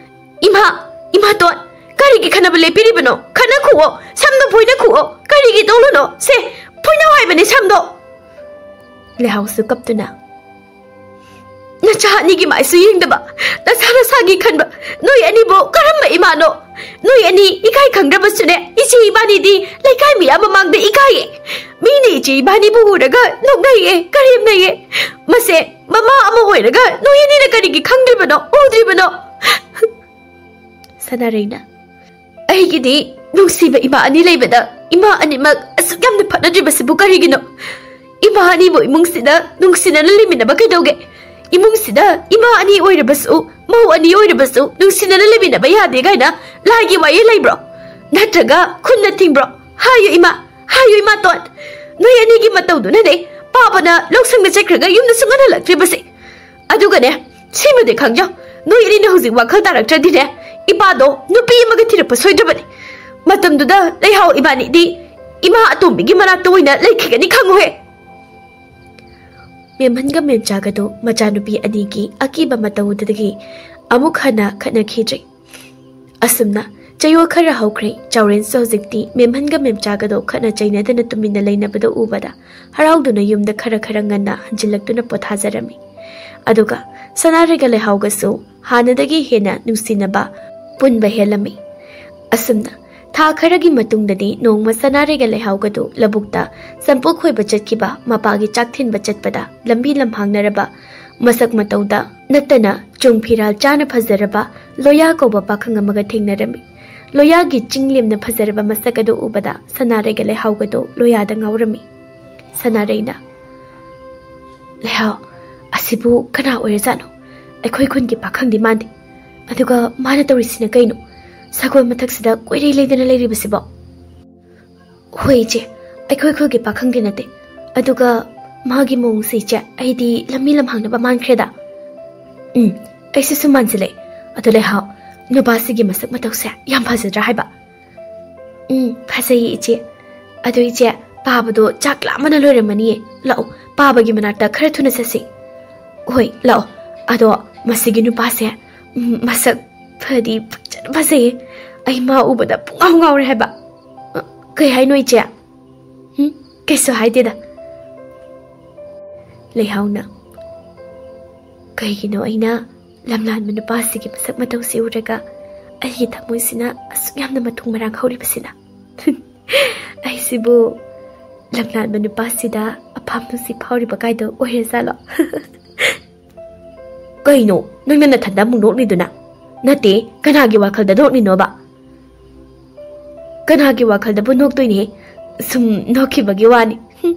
ꯏꯃꯥ, ꯏꯃꯥꯇꯣꯟ, ꯀꯔꯤꯒꯤ ꯈꯠꯅꯕ ꯂꯦꯞꯄꯤꯔꯤꯕꯅꯣ? ꯈꯠꯅ ꯈꯨꯑꯣ, ꯁꯝꯗꯣ ꯐꯣꯏꯅ ꯈꯨꯑꯣ, ꯀꯔꯤꯒꯤ ꯇꯣꯛꯂꯨꯅꯣ? ꯁꯦ, ꯐꯣꯏꯅꯧ ꯍꯥꯏꯕꯅꯤ ꯁꯝꯗꯣ"꯫ ꯂꯩꯍꯥꯎꯁꯨ ꯀꯞꯇꯨꯅ, "ꯅꯆꯥ ꯑꯅꯤꯒꯤ ꯃꯥꯏꯁꯨ ꯌꯦꯡꯗꯕ, ꯅꯁꯥ ꯅꯁꯥꯒꯤ ꯈꯟꯕ, ꯅꯣꯏ ꯑꯅꯤꯕꯨ ꯀꯔꯝꯕ ꯏꯃꯥꯅꯣ? ꯅꯣꯏ ꯑꯅꯤ ꯏꯀꯥꯏ ꯈꯪꯗ꯭ꯔꯕꯁꯨꯅꯦ, ꯏꯆꯦ ꯏꯕꯥꯅꯤꯗꯤ ꯂꯩꯀꯥꯏ ꯃꯤꯌꯥꯝ ꯃꯃꯥꯡꯗ ꯏꯀꯥꯏꯌꯦ꯫ ꯃꯤꯅ ꯏꯆꯦ ꯏꯕꯥꯅꯤꯕꯨ ꯎꯔꯒ ꯅꯣꯛꯅꯩꯌꯦ, ꯀꯔꯦꯝꯅꯩꯌꯦ꯫ ꯃꯁꯦ ꯃꯃꯥ ꯑꯃ ꯑꯣꯏꯔꯒ ꯅꯣꯏ ꯑꯅꯤꯅ ꯀꯔꯤꯒꯤ ꯈꯪꯗ꯭ꯔꯤꯕꯅꯣ, ꯎꯗ꯭ꯔꯤꯕꯅꯣ?" ꯁꯅꯥꯔꯩꯅ, "ꯑꯩꯒꯤꯗꯤ ꯅꯨꯡꯁꯤꯕ ꯏꯃꯥ ꯑꯅꯤ ꯂꯩꯕꯗ ꯏꯃꯥ ꯑꯅꯤꯃꯛ ꯑꯁꯨꯛ ꯌꯥꯝꯅ ꯐꯠꯅꯗ꯭ꯔꯤꯕꯁꯤꯕꯨ ꯀꯔꯤꯒꯤꯅꯣ? ꯏꯃꯥ ꯑꯅꯤꯕꯨ ꯏꯃꯨꯡꯁꯤꯗ ꯅꯨꯡꯁꯤꯅꯅ ꯂꯩꯃꯤꯟꯅꯕ ꯀꯩꯗꯧꯒꯦ? ꯏꯃꯨꯡꯁꯤꯗ ꯏꯃꯥ ꯑꯅꯤ ꯑꯣꯏꯔꯕꯁꯨ, ꯃꯧ ꯑꯅꯤ ꯑꯣꯏꯔꯕꯁꯨ ꯅꯨꯡꯁꯤꯅꯅ ꯂꯩꯃꯤꯟꯅꯕ ꯌꯥꯗꯦ ꯀꯥꯏꯅ ꯂꯥꯏꯒꯤ ꯋꯥꯌꯦꯜ ꯂꯩꯕ꯭ꯔꯣ? ꯅꯠꯇ꯭ꯔꯒ ꯈꯨꯟꯅ ꯊꯤꯡꯕ꯭ꯔꯣ? ꯍꯥꯏꯌꯨ ꯏꯃꯥ, ꯍꯥꯏꯌꯨ ꯏꯃꯥꯇꯣꯟ꯫ ꯅꯣꯏ ꯑꯅꯤꯒꯤ ꯃꯇꯧꯗꯨꯅꯅꯦ ꯄꯥꯕꯅ ꯂꯧꯁꯪꯗ ꯆꯠꯈ꯭ꯔꯒ ꯌꯨꯝꯗ ꯁꯨꯡꯍꯟ ꯍꯜꯂꯛꯇ꯭ꯔꯤꯕꯁꯦ꯫ ꯑꯗꯨꯒꯅꯦ, ꯁꯤꯃꯗꯤ ꯈꯪꯖꯧ, ꯅꯣꯏ ꯑꯅꯤꯅ ꯍꯧꯖꯤꯛ ꯋꯥꯈꯜ ꯇꯥꯔꯛꯇ꯭ꯔꯗꯤꯅꯦ, ꯏꯄꯥꯗꯣ ꯅꯨꯄꯤ ꯑꯃꯒ ꯊꯤꯔꯛꯄ ꯁꯣꯏꯗ꯭ꯔꯕꯅꯤ꯫ ꯃꯇꯝꯗꯨꯗ ꯂꯩꯍꯥꯎ ꯏꯕꯥꯅꯤꯗꯤ ꯏꯃꯥ ꯑꯇꯣꯝꯕꯤꯒꯤ ꯃꯅꯥꯛꯇ ꯑꯣꯏꯅ ꯂꯩꯈꯤꯒꯅꯤ, ꯈꯪꯉꯨꯍꯦ꯫ ꯃꯦꯝꯍꯟꯒ ꯃꯦꯝꯆꯥꯒꯗꯨ ꯃꯆꯥꯅꯨꯄꯤ ꯑꯅꯤꯒꯤ ꯑꯀꯤꯕ ꯃꯇꯧꯗꯨꯗꯒꯤ ꯑꯃꯨꯛ ꯍꯟꯅ ꯈꯠꯅꯈꯤꯗ꯭ꯔꯦ꯫ ꯑꯁꯨꯝꯅ ꯆꯌꯣꯜ ꯈꯔ ꯍꯧꯈ꯭ꯔꯦ꯫ ꯆꯥꯎꯔꯦꯟꯁꯨ ꯍꯧꯖꯤꯛꯇꯤ ꯃꯦꯝꯍꯟꯒ ꯃꯦꯝꯆꯥꯒꯗꯣ ꯈꯠꯅ ꯆꯩꯅꯗꯅ ꯇꯨꯃꯤꯟꯅ ꯂꯩꯅꯕꯗꯨ ꯎꯕꯗ ꯍꯔꯥꯎꯗꯨꯅ ꯌꯨꯝꯗ ꯈꯔ ꯈꯔ ꯉꯟꯅ ꯍꯟꯖꯤꯜꯂꯛꯇꯨꯅ ꯄꯣꯊꯥꯖꯔꯝꯃꯤ꯫ ꯑꯗꯨꯒ ꯁꯅꯥꯔꯩꯒ ꯂꯩꯍꯥꯎꯒꯁꯨ ꯍꯥꯟꯅꯗꯒꯤ ꯍꯦꯟꯅ ꯅꯨꯡꯁꯤꯅꯕ ꯄꯨꯟꯕ ꯍꯦꯜꯂꯝꯃꯤ꯫ ꯑꯁꯨꯝꯅ ꯊꯥ ꯈꯔꯒꯤ ꯃꯇꯨꯡꯗꯗꯤ ꯅꯣꯡꯃ ꯁꯅꯥꯔꯩꯒ ꯂꯩꯍꯥꯎꯒꯗꯨ ꯂꯧꯕꯨꯛꯇ ꯆꯝꯄꯨ ꯈꯣꯏꯕ ꯆꯠꯈꯤꯕ ꯃꯄꯥꯒꯤ ꯆꯥꯛ ꯊꯤꯟꯕ ꯆꯠꯄꯗ ꯂꯝꯕꯤ ꯂꯝꯍꯥꯡꯅꯔꯕ ꯃꯁꯛ ꯃꯇꯧꯗ ꯅꯠꯇꯅ ꯆꯨꯡ ꯐꯤꯔꯥꯜ ꯆꯥꯅ ꯐꯖꯔꯕ ꯂꯣꯌꯥ ꯀꯧꯕ ꯄꯥꯈꯪ ꯑꯃꯒ ꯊꯦꯡꯅꯔꯝꯃꯤ꯫ ꯂꯣꯌꯥꯒꯤ ꯆꯤꯡ ꯂꯦꯝꯅ ꯐꯖꯔꯕ ꯃꯁꯛ ꯑꯗꯨ ꯎꯕꯗ ꯁꯅꯥꯔꯩꯒ ꯂꯩꯍꯥꯎꯒꯗꯨ ꯂꯣꯌꯥꯗ ꯉꯥꯎꯔꯝꯃꯤ꯫ ꯁꯅꯥꯔꯩꯅ, "ꯂꯩꯍꯥꯎ, ꯑꯁꯤꯕꯨ ꯀꯅꯥ ꯑꯣꯏꯔꯖꯥꯠꯅꯣ? ꯑꯩꯈꯣꯏ ꯈꯨꯟꯒꯤ ꯄꯥꯈꯪꯗꯤ ꯃꯥꯟꯗꯦ꯫ ꯑꯗꯨꯒ ꯃꯥꯅ ꯇꯧꯔꯤꯁꯤꯅ ꯀꯩꯅꯣ? ꯁꯒꯣꯜ ꯃꯊꯛꯁꯤꯗ ꯀꯣꯏꯔꯩ ꯂꯩꯗꯅ ꯂꯩꯔꯤꯕꯁꯤꯕꯣ?" "ꯍꯣꯏ ꯏꯆꯦ, ꯑꯩꯈꯣꯏ ꯈꯨꯜꯒꯤ ꯄꯥꯈꯪꯗꯤ ꯅꯠꯇꯦ꯫ ꯑꯗꯨꯒ ꯃꯥꯒꯤ ꯃꯑꯣꯡꯁꯦ ꯏꯆꯦ, ꯑꯩꯗꯤ ꯂꯝꯃꯤ ꯂꯝꯍꯥꯡꯅꯕ ꯃꯥꯟꯈ꯭ꯔꯦꯗ꯫" "ꯎꯝ, ꯑꯩꯁꯨ ꯁꯨꯝ ꯃꯥꯟꯁꯤꯜꯂꯦ꯫ ꯑꯗꯣ ꯂꯩꯍꯥꯎ, ꯅꯨꯄꯥꯁꯤꯒꯤ ꯃꯁꯛ ꯃꯇꯧꯁꯦ ꯌꯥꯝ ꯐꯖꯗ꯭ꯔꯥ ꯍꯥꯏꯕ?" "ꯎꯝ, ꯐꯖꯩꯌꯦ ꯏꯆꯦ꯫ ꯑꯗꯣ ꯏꯆꯦ, ꯄꯥꯕꯗꯣ ꯆꯥꯛ ꯂꯥꯝꯃꯅ ꯂꯣꯏꯔꯝꯃꯅꯤꯌꯦ꯫ ꯂꯥꯛꯑꯣ, ꯄꯥꯕꯒꯤ ꯃꯅꯥꯛꯇ ꯈꯔ ꯊꯨꯅ ꯆꯠꯁꯤ꯫" "ꯍꯣꯏ, ꯂꯥꯛꯑꯣ꯫ ꯑꯗꯣ ꯃꯁꯤꯒꯤ ꯅꯨꯄꯥꯁꯦ, ꯎꯝ, ꯃꯁꯛ ꯐꯗꯤ ꯐꯖꯅ ꯐꯖꯩꯌꯦ꯫ ꯑꯩ ꯃꯥ ꯎꯕꯗ ꯄꯨꯡꯉꯥꯎ ꯉꯥꯎꯔꯦ ꯍꯥꯏꯕ꯫" "ꯑ, ꯀꯩ ꯍꯥꯏꯅꯣ ꯏꯆꯦ?" "ꯎꯝ, ꯀꯩꯁꯨ ꯍꯥꯏꯗꯦꯗ꯫" ꯂꯩꯍꯥꯎꯅ, "ꯀꯩꯒꯤꯅꯣ ꯑꯩꯅ ꯂꯝꯂꯥꯟꯕ ꯅꯨꯄꯥꯁꯤꯒꯤ ꯃꯁꯛ ꯃꯇꯧꯁꯤ ꯎꯔꯒ ꯑꯩꯒꯤ ꯊꯃꯣꯏꯁꯤꯅ ꯑꯁꯨꯛ ꯌꯥꯝꯅ ꯃꯊꯨꯝ ꯃꯔꯥꯡ ꯍꯧꯔꯤꯕꯁꯤꯅ?" "ꯑꯩꯁꯤꯕꯨ ꯂꯝꯂꯥꯟꯕ ꯅꯨꯄꯥꯁꯤꯗ ꯑꯄꯥꯝꯕꯁꯤ ꯐꯥꯎꯔꯤꯕ ꯀꯥꯏꯗꯣ ꯑꯣꯏꯔꯖꯥꯠꯂꯣ?" "ꯀꯩꯅꯣ ꯅꯪꯅ ꯅꯊꯟꯗ ꯑꯃꯨꯛ ꯅꯣꯛꯂꯤꯗꯨꯅ?" "ꯅꯠꯇꯦ, ꯀꯅꯥꯒꯤ ꯋꯥꯈꯜꯗ ꯅꯣꯛꯂꯤꯅꯣꯕ?" "ꯀꯅꯥꯒꯤ ꯋꯥꯈꯜꯗꯕꯨ ꯅꯣꯛꯇꯣꯏꯅꯦ? ꯁꯨꯝ ꯅꯣꯛꯈꯤꯕꯒꯤ ꯋꯥꯅꯤ꯫" ꯍꯨꯝ꯫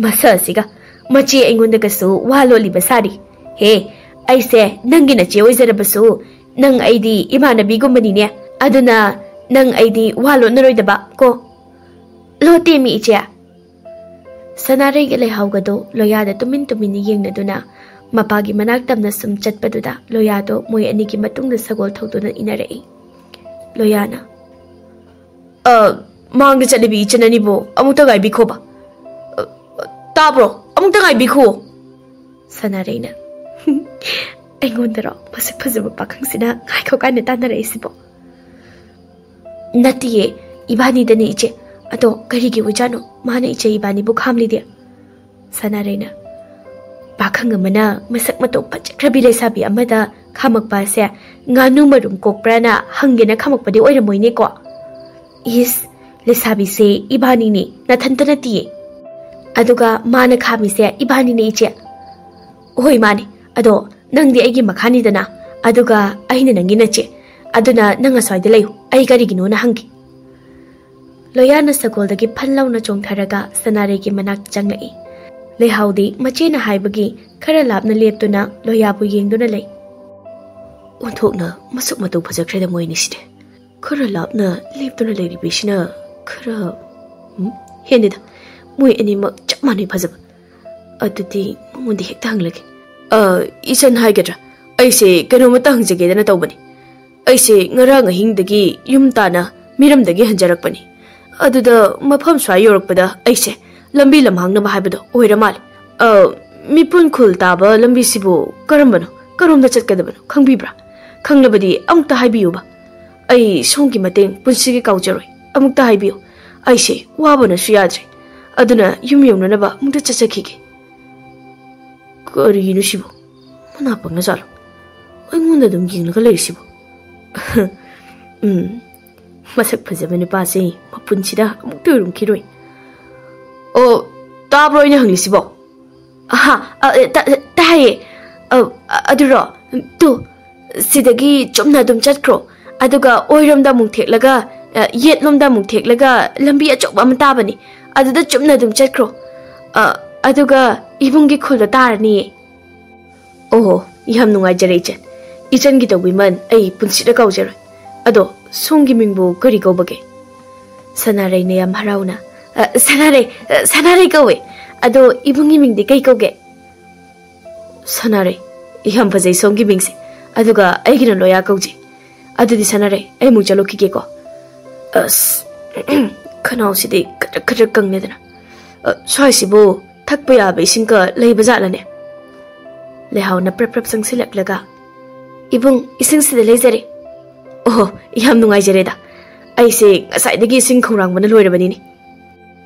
ꯃꯁꯛ ꯑꯁꯤꯒ, ꯃꯆꯦ ꯑꯩꯉꯣꯟꯗꯒꯁꯨ ꯋꯥ ꯂꯣꯠꯂꯤꯕ ꯁꯥꯔꯤ꯫ ꯍꯦ, ꯑꯩꯁꯦ ꯅꯪꯒꯤ ꯅꯆꯦ ꯑꯣꯏꯖꯔꯕꯁꯨ ꯅꯪ ꯑꯩꯗꯤ ꯏꯃꯥꯟꯅꯕꯤꯒꯨꯝꯕꯅꯤꯅꯦ꯫ ꯑꯗꯨꯅ ꯅꯪ ꯑꯩꯗꯤ ꯋꯥ ꯂꯣꯠꯅꯔꯣꯏꯗꯕ ꯀꯣ꯫ ꯂꯣꯠꯇꯦꯃꯤ ꯏꯆꯦ꯫ ꯁꯅꯥꯔꯩꯒ ꯂꯩꯍꯥꯎꯒꯗꯣ ꯂꯣꯌꯥꯗ ꯇꯨꯃꯤꯟ ꯇꯨꯃꯤꯟꯅ ꯌꯦꯡꯅꯗꯨꯅ ꯃꯄꯥꯒꯤ ꯃꯅꯥꯛ ꯇꯝꯅ ꯁꯨꯝ ꯆꯠꯄꯗꯨꯗ ꯂꯣꯌꯥꯗꯣ ꯃꯣꯏ ꯑꯅꯤꯒꯤ ꯃꯇꯨꯡꯗ ꯁꯒꯣꯜ ꯊꯧꯗꯨꯅ ꯏꯟꯅꯔꯛꯏ꯫ ꯂꯣꯌꯥꯅ, "ꯑ, ꯃꯥꯡꯗ ꯆꯠꯂꯤꯕꯤ ꯏꯆꯟ ꯑꯅꯤꯕꯨ ꯑꯃꯨꯛꯇ ꯉꯥꯏꯕꯤꯈꯣꯕ꯫ ꯑ, ꯇꯥꯕ꯭ꯔꯣ? ꯑꯃꯨꯛꯇ ꯉꯥꯏꯕꯤꯈꯣ꯫ ꯁꯅꯥꯔꯩꯅ, "ꯑꯩꯉꯣꯟꯗꯔꯣ ꯃꯁꯛ ꯐꯖꯕ ꯄꯥꯈꯪꯁꯤꯅ ꯉꯥꯏꯈꯣ ꯀꯥꯏꯅ ꯇꯥꯟꯅꯔꯛꯏꯁꯤꯕꯣ?" "ꯅꯠꯇꯤꯌꯦ, ꯏꯕꯥꯅꯤꯗꯅꯦ ꯏꯆꯦ꯫ ꯑꯗꯣ ꯀꯔꯤꯒꯤ ꯑꯣꯏꯖꯥꯠꯅꯣ ꯃꯥꯅ ꯏꯆꯦ ꯏꯕꯥꯅꯤꯕꯨ ꯈꯥꯝꯂꯤꯗꯤ?" ꯁꯅꯥꯔꯩꯅ, "ꯄꯥꯈꯪ ꯑꯃꯅ ꯃꯁꯛ ꯃꯇꯧ ꯐꯖꯈ꯭ꯔꯕꯤ ꯂꯩꯁꯥꯕꯤ ꯑꯃꯗ ꯈꯥꯝꯃꯛꯄ ꯑꯁꯦ ꯉꯥꯅꯨ ꯃꯔꯨꯝ ꯀꯣꯛꯄ꯭ꯔꯥꯅ ꯍꯪꯒꯦꯅ ꯈꯥꯝꯃꯛꯄꯗꯤ ꯑꯣꯏꯔꯝꯃꯣꯏꯅꯦꯀꯣ?" "ꯏꯁ, ꯂꯩꯁꯥꯕꯤꯁꯦ ꯏꯕꯥꯅꯤꯅꯦ, ꯅꯊꯟꯇ ꯅꯠꯇꯤꯌꯦ꯫ ꯑꯗꯨꯒ ꯃꯥꯅ ꯈꯥꯝꯃꯤꯁꯦ ꯏꯕꯥꯅꯤꯅꯦ ꯏꯆꯦ꯫" "ꯍꯣꯏ ꯃꯥꯅꯦ, ꯑꯗꯣ ꯅꯪꯗꯤ ꯑꯩꯒꯤ ꯃꯈꯥꯅꯤꯗꯅ, ꯑꯗꯨꯒ ꯑꯩꯅ ꯅꯪꯒꯤ ꯅꯆꯦ꯫ ꯑꯗꯨꯅ ꯅꯪ ꯑꯁ꯭ꯋꯥꯏꯗ ꯂꯩꯌꯨ, ꯑꯩ ꯀꯔꯤꯒꯤꯅꯣꯅ ꯍꯪꯒꯦ꯫" ꯂꯣꯌꯥꯅ ꯁꯒꯣꯜꯗꯒꯤ ꯐꯟ ꯂꯥꯎꯅ ꯆꯣꯡꯊꯔꯒ ꯁꯅꯥꯔꯩꯒꯤ ꯃꯅꯥꯛꯇ ꯆꯪꯂꯛꯏ꯫ ꯂꯩꯍꯥꯎꯗꯤ ꯃꯆꯦꯅ ꯍꯥꯏꯕꯒꯤ ꯈꯔ ꯂꯥꯞꯅ ꯂꯦꯞꯇꯨꯅ ꯂꯣꯌꯥꯕꯨ ꯌꯦꯡꯗꯨꯅ ꯂꯩ꯫ "ꯑꯣꯟꯊꯣꯛꯅ ꯃꯁꯛ ꯃꯇꯧ ꯐꯖꯈ꯭ꯔꯦꯗ ꯃꯣꯏ ꯑꯅꯤꯁꯤꯗꯤ꯫ ꯈꯔ ꯂꯥꯞꯅ ꯂꯦꯞꯇꯨꯅ ꯂꯩꯔꯤꯕꯤꯁꯤꯅ ꯈꯔ, ꯎꯝ, ꯍꯦꯟꯗꯦꯗ꯫ ꯃꯣꯏ ꯑꯅꯤꯃꯛ ꯆꯞ ꯃꯥꯟꯅꯩ ꯐꯖꯕ꯫ ꯑꯗꯨꯗꯤ ꯃꯉꯣꯟꯗ ꯍꯦꯛꯇ ꯍꯪꯂꯒꯦ꯫ ꯑ, ꯏꯆꯟ ꯍꯥꯏꯒꯗ꯭ꯔꯥ? ꯑꯩꯁꯦ ꯀꯩꯅꯣꯝꯃꯇ ꯍꯪꯖꯒꯦꯗꯅ ꯇꯧꯕꯅꯤ꯫ ꯑꯩꯁꯦ ꯉꯔꯥꯡ ꯑꯍꯤꯡꯗꯒꯤ ꯌꯨꯝ ꯇꯥꯅ ꯃꯤꯔꯝꯗꯒꯤ ꯍꯟꯖꯔꯛꯄꯅꯤ꯫ ꯑꯗꯨꯗ ꯃꯐꯝ ꯁ꯭ꯋꯥꯏ ꯌꯧꯔꯛꯄꯗ ꯑꯩꯁꯦ ꯂꯝꯕꯤ ꯂꯝꯍꯥꯡꯅꯕ ꯍꯥꯏꯕꯗꯣ ꯑꯣꯏꯔ ꯃꯥꯜꯂꯦ꯫ ꯑ, ꯃꯤꯄꯨꯟ ꯈꯨꯜ ꯇꯥꯕ ꯂꯝꯕꯤꯁꯤꯕꯨ ꯀꯔꯝꯕꯅꯣ? ꯀꯔꯣꯝꯗ ꯆꯠꯀꯗꯕꯅꯣ? ꯈꯪꯕꯤꯕ꯭ꯔꯥ? ꯈꯪꯂꯕꯗꯤ ꯑꯃꯨꯛꯇ ꯍꯥꯏꯕꯤꯌꯨꯕ꯫ ꯑꯩ ꯁꯣꯝꯒꯤ ꯃꯇꯦꯡ ꯄꯨꯟꯁꯤꯒꯤ ꯀꯥꯎꯖꯔꯣꯏ꯫ ꯑꯃꯨꯛꯇ ꯍꯥꯏꯕꯤꯌꯨ꯫ ꯑꯩꯁꯦ ꯋꯥꯕꯅꯁꯨ ꯌꯥꯗ꯭ꯔꯦ꯫ ꯑꯗꯨꯅ ꯌꯨꯝ ꯌꯧꯅꯅꯕ ꯑꯃꯨꯛꯇ ꯆꯠꯆꯈꯤꯒꯦ꯫" "ꯀꯔꯤꯅꯣ ꯁꯤꯕꯨ? ꯃꯅꯥ ꯄꯪꯅ ꯖꯥꯠꯂꯣ? ꯑꯩꯉꯣꯟꯗ ꯑꯗꯨꯝ ꯌꯦꯡꯂꯒ ꯂꯩꯔꯤꯁꯤꯕꯨ?" "ꯎꯝ, ꯃꯁꯛ ꯐꯖꯕ ꯅꯨꯄꯥꯁꯦ ꯃꯄꯨꯟꯁꯤꯗ ꯑꯃꯨꯛꯇ ꯎꯔꯝꯈꯤꯔꯣꯏ꯫ ꯑꯣ, ꯇꯥꯕ꯭ꯔꯣ ꯑꯩꯅ ꯍꯪꯂꯤꯁꯤꯕꯣ?" "ꯑꯍꯥ, ꯑ, ꯑ, ꯇꯥ-, ꯇꯥꯏꯌꯦ꯫ ꯑ, ꯑ, ꯑꯗꯨꯔꯣ? ꯇꯨ, ꯁꯤꯗꯒꯤ ꯆꯨꯝꯅ ꯑꯗꯨꯝ ꯆꯠꯈ꯭ꯔꯣ꯫ ꯑꯗꯨꯒ ꯑꯣꯏꯔꯣꯝꯗ ꯑꯃꯨꯛ ꯊꯦꯛꯂꯒ, ꯑ, ꯌꯦꯠꯂꯣꯝꯗ ꯑꯃꯨꯛ ꯊꯦꯛꯂꯒ ꯂꯝꯕꯤ ꯑꯆꯧꯕ ꯑꯃ ꯇꯥꯕꯅꯤ꯫ ꯑꯗꯨꯗ ꯆꯨꯝꯅ ꯑꯗꯨꯝ ꯆꯠꯈ꯭ꯔꯣ꯫ ꯑ, ꯑꯗꯨꯒ ꯏꯕꯨꯡꯒꯤ ꯈꯨꯜꯗꯣ ꯇꯥꯔꯅꯤꯌꯦ꯫" "ꯑꯣꯍꯣ, ꯌꯥꯝ ꯅꯨꯡꯉꯥꯏꯖꯔꯦ ꯏꯆꯟ꯫ ꯏꯆꯟꯒꯤ ꯇꯧꯕꯤꯃꯜ ꯑꯩ ꯄꯨꯟꯁꯤꯗ ꯀꯥꯎꯖꯔꯣꯏ꯫ ꯑꯗꯣ ꯁꯣꯝꯒꯤ ꯃꯤꯡꯕꯨ ꯀꯔꯤ ꯀꯧꯕꯒꯦ?" ꯁꯅꯥꯔꯩꯅ ꯌꯥꯝ ꯍꯔꯥꯎꯅ, "ꯑ, ꯁꯅꯥꯔꯩ, ꯑ, ꯁꯅꯥꯔꯩ ꯀꯧꯋꯦ꯫ ꯑꯗꯣ ꯏꯕꯨꯡꯒꯤ ꯃꯤꯡꯗꯤ ꯀꯩ ꯀꯧꯒꯦ?" "ꯁꯅꯥꯔꯩ, ꯌꯥꯝ ꯐꯖꯩ ꯁꯣꯝꯒꯤ ꯃꯤꯡꯁꯦ꯫ ꯑꯗꯨꯒ ꯑꯩꯒꯤꯅ ꯂꯣꯌꯥ ꯀꯧꯖꯩ꯫ ꯑꯗꯨꯗꯤ ꯁꯅꯥꯔꯩ, ꯑꯩ ꯑꯃꯨꯛ ꯆꯠꯂꯨꯈꯤꯒꯦꯀꯣ꯫" "ꯑꯁ, ꯈꯅꯥꯎꯁꯤꯗꯤ ꯈꯗ꯭ꯔꯛ ꯈꯗ꯭ꯔꯛ ꯀꯪꯂꯦꯗꯅ꯫ "ꯑ, ꯁ꯭ꯋꯥꯏꯁꯤꯕꯨ ꯊꯛꯄ ꯌꯥꯕ ꯏꯁꯤꯡꯒ ꯂꯩꯕ ꯖꯥꯠꯂꯅꯦ?" ꯂꯩꯍꯥꯎꯅ ꯄ꯭ꯔꯞ ꯄ꯭ꯔꯞ ꯆꯪꯁꯤꯜꯂꯛꯂꯒ, "ꯏꯕꯨꯡ, ꯏꯁꯤꯡꯁꯤꯗ ꯂꯩꯖꯔꯦ꯫" "ꯑꯣꯍꯣ, ꯌꯥꯝ ꯅꯨꯡꯉꯥꯏꯖꯔꯦꯗ꯫ ꯑꯩꯁꯦ ꯉꯁꯥꯏꯗꯒꯤ ꯏꯁꯤꯡ ꯈꯧꯔꯥꯡꯕꯅ ꯂꯣꯏꯔꯕꯅꯤꯅꯦ꯫"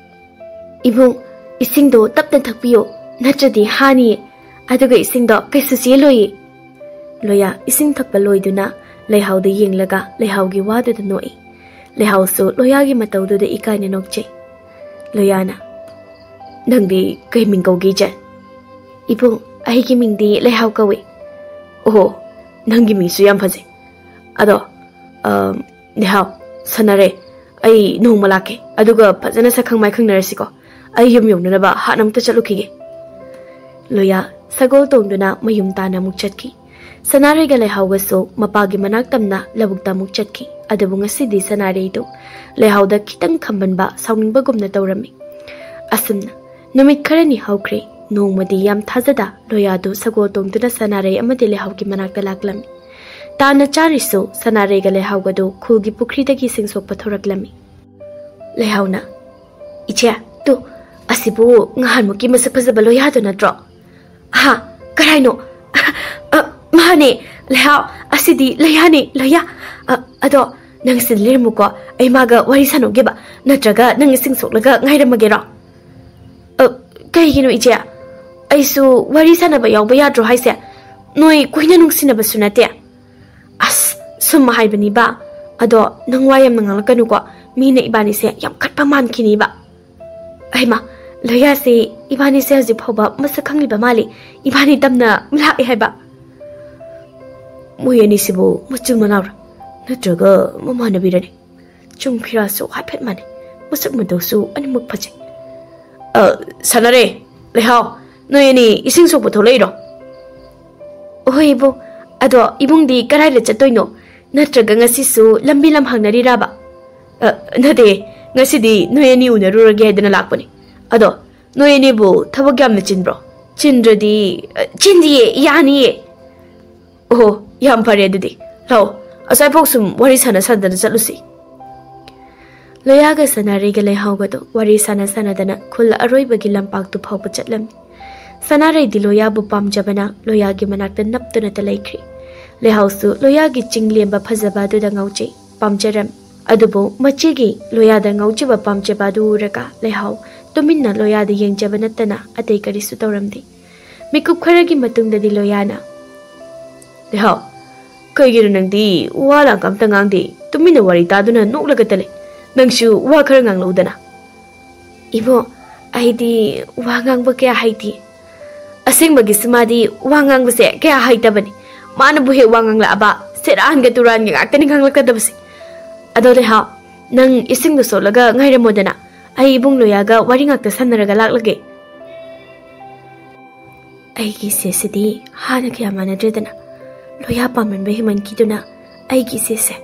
"ꯏꯕꯨꯡ, ꯏꯁꯤꯡꯗꯣ ꯇꯞꯅ ꯊꯛꯄꯤꯌꯣ, ꯅꯠꯇ꯭ꯔꯗꯤ ꯍꯥꯅꯤꯌꯦ꯫ ꯑꯗꯨꯒ ꯏꯁꯤꯡꯗꯣ ꯀꯩꯁꯨ ꯆꯦꯜꯂꯣꯏꯌꯦ꯫" ꯂꯣꯌꯥ ꯏꯁꯤꯡ ꯊꯛꯄ ꯂꯣꯏꯗꯨꯅ ꯂꯩꯍꯥꯎꯗ ꯌꯦꯡꯂꯒ ꯂꯩꯍꯥꯎꯒꯤ ꯋꯥꯗꯨꯗ ꯅꯣꯛꯏ꯫ ꯂꯩꯍꯥꯎꯁꯨ ꯂꯣꯌꯥꯒꯤ ꯃꯇꯧꯗꯨꯗ ꯏꯀꯥꯏꯅ ꯅꯣꯛꯆꯩ꯫ ꯂꯣꯌꯥꯅ, "ꯅꯪꯗꯤ ꯀꯩ ꯃꯤꯡ ꯀꯧꯒꯦ, ꯏꯆꯦ?" "ꯏꯕꯨꯡ, ꯑꯩꯒꯤ ꯃꯤꯡꯗꯤ ꯂꯩꯍꯥꯎ ꯀꯧꯏ꯫" "ꯑꯣꯍꯣ, ꯅꯪꯒꯤ ꯃꯤꯡꯁꯨ ꯌꯥꯝ ꯐꯖꯩ꯫ ꯑꯗꯣ, ꯑ, ꯂꯩꯍꯥꯎ, ꯁꯥꯟꯅꯔꯦ, ꯑꯩ ꯅꯣꯡꯃ ꯂꯥꯛꯀꯦ, ꯑꯗꯨꯒ ꯐꯖꯅ ꯁꯛꯈꯪ ꯃꯥꯏꯈꯪꯅꯔꯁꯤꯀꯣ꯫ ꯑꯩ ꯌꯨꯝ ꯌꯧꯅꯅꯕ ꯍꯥꯟꯅ ꯑꯃꯨꯛꯇ ꯆꯠꯂꯨꯈꯤꯒꯦ꯫" ꯂꯣꯌꯥ ꯁꯒꯣꯜ ꯇꯣꯡꯗꯨꯅ ꯃꯌꯨꯝ ꯇꯥꯅ ꯑꯃꯨꯛ ꯆꯠꯈꯤ꯫ ꯁꯅꯥꯔꯩꯒ ꯂꯩꯍꯥꯎꯒꯁꯨ ꯃꯄꯥꯒꯤ ꯃꯅꯥꯛ ꯇꯝꯅ ꯂꯧꯕꯨꯛꯇ ꯑꯃꯨꯛ ꯆꯠꯈꯤ꯫ ꯑꯗꯨꯕꯨ ꯉꯁꯤꯗꯤ ꯁꯅꯥꯔꯩꯗꯨ ꯂꯩꯍꯥꯎꯗ ꯈꯤꯇꯪ ꯈꯝꯕꯟꯕ, ꯁꯥꯎꯅꯤꯡꯕꯒꯨꯝꯅ ꯇꯧꯔꯝꯃꯤ꯫ ꯑꯁꯨꯝꯅ ꯅꯨꯃꯤꯠ ꯈꯔꯅꯤ ꯍꯧꯈ꯭ꯔꯦ꯫ ꯅꯣꯡꯃꯗꯤ ꯌꯥꯝ ꯊꯥꯖꯗ ꯂꯣꯌꯥꯗꯨ ꯁꯒꯣꯜ ꯇꯣꯡꯗꯨꯅ ꯁꯅꯥꯔꯩ ꯑꯃꯗꯤ ꯂꯩꯍꯥꯎꯒꯤ ꯃꯅꯥꯛꯇ ꯂꯥꯛꯂꯝꯃꯤ꯫ ꯇꯥꯟꯅ ꯆꯥꯔꯤꯁꯨ ꯁꯅꯥꯔꯩꯒ ꯂꯩꯍꯥꯎꯒꯗꯨ ꯈꯨꯜꯒꯤ ꯄꯨꯈ꯭ꯔꯤꯗꯒꯤ ꯏꯁꯤꯡ ꯁꯣꯛꯄ ꯊꯣꯔꯛꯂꯝꯃꯤ꯫ ꯂꯩꯍꯥꯎꯅ, "ꯏꯆꯦ, ꯇꯨ, ꯑꯁꯤꯕꯨ ꯉꯍꯥꯟꯃꯨꯛꯀꯤ ꯃꯁꯛ ꯐꯖꯕ ꯂꯣꯌꯥꯗꯨ ꯅꯠꯇ꯭ꯔꯣ?" "ꯍꯥ? ꯀꯔꯥꯏꯅꯣ?" "ꯑ, ꯃꯥꯅꯦ, ꯂꯩꯍꯥꯎ, ꯑꯁꯤꯗꯤ ꯂꯣꯌꯥꯅꯦ, ꯂꯣꯌꯥ꯫ ꯑ, ꯑꯗꯣ ꯅꯪ ꯁꯤꯗ ꯂꯩꯔꯝꯃꯨꯀꯣ, ꯑꯩ ꯃꯥꯒ ꯋꯥꯔꯤ ꯁꯥꯟꯅꯧꯒꯦꯕ, ꯅꯠꯇ꯭ꯔꯒ ꯅꯪ ꯏꯁꯤꯡ ꯁꯣꯛꯂꯒ ꯉꯥꯏꯔꯝꯃꯒꯦꯔꯣ?" "ꯑ, ꯀꯩꯒꯤꯅꯣ ꯏꯆꯦ? ꯑꯩꯁꯨ ꯋꯥꯔꯤ ꯁꯥꯟꯅꯕ ꯌꯥꯎꯕ ꯌꯥꯗ꯭ꯔꯣ ꯍꯥꯏꯁꯦ? ꯅꯣꯏ ꯀꯨꯏꯅ ꯅꯨꯡꯁꯤꯅꯕꯁꯨ ꯅꯠꯇꯦ꯫" "ꯑꯁ, ꯁꯨꯝ ꯍꯥꯏꯕꯅꯤꯕ꯫ ꯑꯗꯣ ꯅꯪ ꯋꯥ ꯌꯥꯝꯅ ꯉꯥꯡꯂꯛꯀꯅꯨꯀꯣ, ꯃꯤꯅ ꯏꯕꯥꯅꯤꯁꯦ ꯌꯥꯝ ꯈꯠꯄ ꯃꯥꯟꯈꯤꯅꯤꯕ꯫" "ꯑꯩꯃ, ꯂꯣꯌꯥꯁꯦ ꯏꯕꯥꯅꯤꯁꯦ ꯍꯧꯖꯤꯛ ꯐꯥꯎꯕ ꯃꯁꯛ ꯈꯪꯂꯤꯕ ꯃꯥꯜꯂꯤ, ꯏꯕꯥꯅꯤ ꯇꯝꯅ ꯂꯥꯛꯑꯦ ꯍꯥꯏꯕ꯫" "ꯃꯣꯏ ꯑꯅꯤꯁꯤꯕꯨ ꯃꯆꯤꯟ ꯃꯅꯥꯎꯔ, ꯅꯠꯇ꯭ꯔꯒ ꯃꯃꯥꯟꯅꯕꯤꯔꯅꯦ? ꯆꯨꯡ ꯐꯤꯔꯥꯁꯨ ꯍꯥꯏꯐꯦꯠ ꯃꯥꯟꯅꯩ, ꯃꯁꯛ ꯃꯇꯧꯁꯨ ꯑꯅꯤꯃꯛ ꯐꯖꯩ꯫" "ꯑ, ꯁꯥꯟꯅꯔꯦ, ꯂꯩꯍꯥꯎ, ꯅꯣꯏ ꯑꯅꯤ ꯏꯁꯤꯡ ꯁꯣꯛꯄ ꯊꯣꯛꯂꯛꯏꯔꯣ?" "ꯍꯣꯏ ꯏꯕꯨꯡ, ꯑꯗꯣ ꯏꯕꯨꯡꯗꯤ ꯀꯗꯥꯏꯗ ꯆꯠꯇꯣꯏꯅꯣ? ꯅꯠꯇ꯭ꯔꯒ ꯉꯁꯤꯁꯨ ꯂꯝꯕꯤ ꯂꯝ ꯍꯪꯅꯔꯤꯔꯕ?" "ꯑ, ꯅꯠꯇꯦ, ꯉꯁꯤꯗꯤ ꯅꯣꯏ ꯑꯅꯤ ꯎꯅꯔꯨꯔꯒꯦ ꯍꯥꯏꯗꯅ ꯂꯥꯛꯄꯅꯤ꯫ ꯑꯗꯣ ꯅꯣꯏ ꯑꯅꯤꯕꯨ ꯊꯕꯛ ꯌꯥꯝꯅ ꯆꯤꯟꯕ꯭ꯔꯣ? ꯆꯤꯟꯗ꯭ꯔꯗꯤ..." "ꯑ, ꯆꯤꯟꯗꯤꯌꯦ, ꯌꯥꯅꯤꯌꯦ꯫" "ꯑꯣꯍꯣ, ꯌꯥꯝ ꯐꯔꯦ ꯑꯗꯨꯗꯤ꯫ ꯂꯥꯛꯑꯣ, ꯑꯁ꯭ꯋꯥꯏꯐꯥꯎ ꯁꯨꯝ ꯋꯥꯔꯤ ꯁꯥꯟꯅ ꯁꯥꯟꯅꯗꯅ ꯆꯠꯂꯨꯁꯤ꯫" ꯂꯣꯌꯥꯒ ꯁꯅꯥꯔꯩꯒ ꯂꯩꯍꯥꯎꯒꯗꯣ ꯋꯥꯔꯤ ꯁꯥꯟꯅ ꯁꯥꯟꯅꯗꯅ ꯈꯨꯜ ꯑꯔꯣꯏꯕꯒꯤ ꯂꯝꯄꯥꯛꯇꯨ ꯐꯥꯎꯕ ꯆꯠꯂꯝꯃꯤ꯫ ꯁꯅꯥꯔꯩꯗꯤ ꯂꯣꯌꯥꯕꯨ ꯄꯥꯝꯖꯕꯅ ꯂꯣꯌꯥꯒꯤ ꯃꯅꯥꯛꯇ ꯅꯞꯇꯨꯅꯇ ꯂꯩꯈ꯭ꯔꯤ꯫ ꯂꯩꯍꯥꯎꯁꯨ ꯂꯣꯌꯥꯒꯤ ꯆꯤꯡ ꯂꯦꯝꯕ ꯐꯖꯕ ꯑꯗꯨꯗ ꯉꯥꯎꯖꯩ, ꯄꯥꯝꯖꯔꯝꯃꯤ꯫ ꯑꯗꯨꯕꯨ ꯃꯆꯦꯒꯤ ꯂꯣꯌꯥꯗ ꯉꯥꯎꯖꯕ ꯄꯥꯝꯖꯕ ꯑꯗꯨ ꯎꯔꯒ ꯂꯩꯍꯥꯎ ꯇꯨꯃꯤꯟꯅ ꯂꯣꯌꯥꯗ ꯌꯦꯡꯖꯕ ꯅꯠꯇꯅ ꯑꯇꯩ ꯀꯔꯤꯁꯨ ꯇꯧꯔꯝꯗꯦ꯫ ꯃꯤꯀꯨꯞ ꯈꯔꯒꯤ ꯃꯇꯨꯡꯗꯗꯤ ꯂꯣꯌꯥꯅ, "ꯂꯩꯍꯥꯎ, ꯀꯩꯒꯤꯅꯣ ꯅꯪꯗꯤ ꯋꯥ ꯂꯥꯡ ꯑꯝꯇ ꯉꯥꯡꯗꯦ? ꯇꯨꯃꯤꯟꯅ ꯋꯥꯔꯤ ꯇꯥꯗꯨꯅ ꯅꯣꯛꯂꯒꯇ ꯂꯩ꯫ ꯅꯪꯁꯨ ꯋꯥ ꯈꯔ ꯉꯥꯡꯂꯛꯎꯗꯅ꯫" "ꯏꯕꯣ, ꯑꯩꯗꯤ ꯋꯥ ꯉꯥꯡꯕ ꯀꯌꯥ ꯍꯩꯇꯦ꯫" "ꯑꯁꯦꯡꯕꯒꯤꯁꯨ ꯃꯥꯗꯤ ꯋꯥ ꯉꯥꯡꯕꯁꯦ ꯀꯌꯥ ꯍꯩꯇꯕꯅꯤ꯫ ꯃꯥꯅꯕꯨ ꯍꯦꯛ ꯋꯥ ꯉꯥꯡꯂꯛꯑꯕ ꯁꯦꯔꯥꯟꯒ ꯇꯨꯔꯥꯟꯒ ꯉꯥꯛꯇꯅꯤ ꯉꯥꯡꯂꯛꯀꯗꯕꯁꯦ꯫ ꯑꯗꯣ ꯂꯩꯍꯥꯎ, ꯅꯪ ꯏꯁꯤꯡꯗꯣ ꯁꯣꯠꯂꯒ ꯉꯥꯏꯔꯝꯃꯣꯗꯅ꯫ ꯑꯩ ꯏꯕꯨꯡ ꯂꯣꯌꯥꯒ ꯋꯥꯔꯤ ꯉꯥꯛꯇ ꯁꯥꯟꯅꯔꯒ ꯂꯥꯛꯂꯒꯦ꯫" ꯑꯩꯒꯤ ꯏꯆꯦꯁꯤꯗꯤ ꯍꯥꯟꯅꯒ ꯌꯥꯝ ꯃꯥꯟꯅꯗ꯭ꯔꯦꯗꯅ꯫ ꯂꯣꯌꯥ ꯄꯥꯝꯃꯟꯕ ꯍꯦꯟꯃꯟꯈꯤꯗꯨꯅ ꯑꯩꯒꯤ ꯏꯆꯦꯁꯦ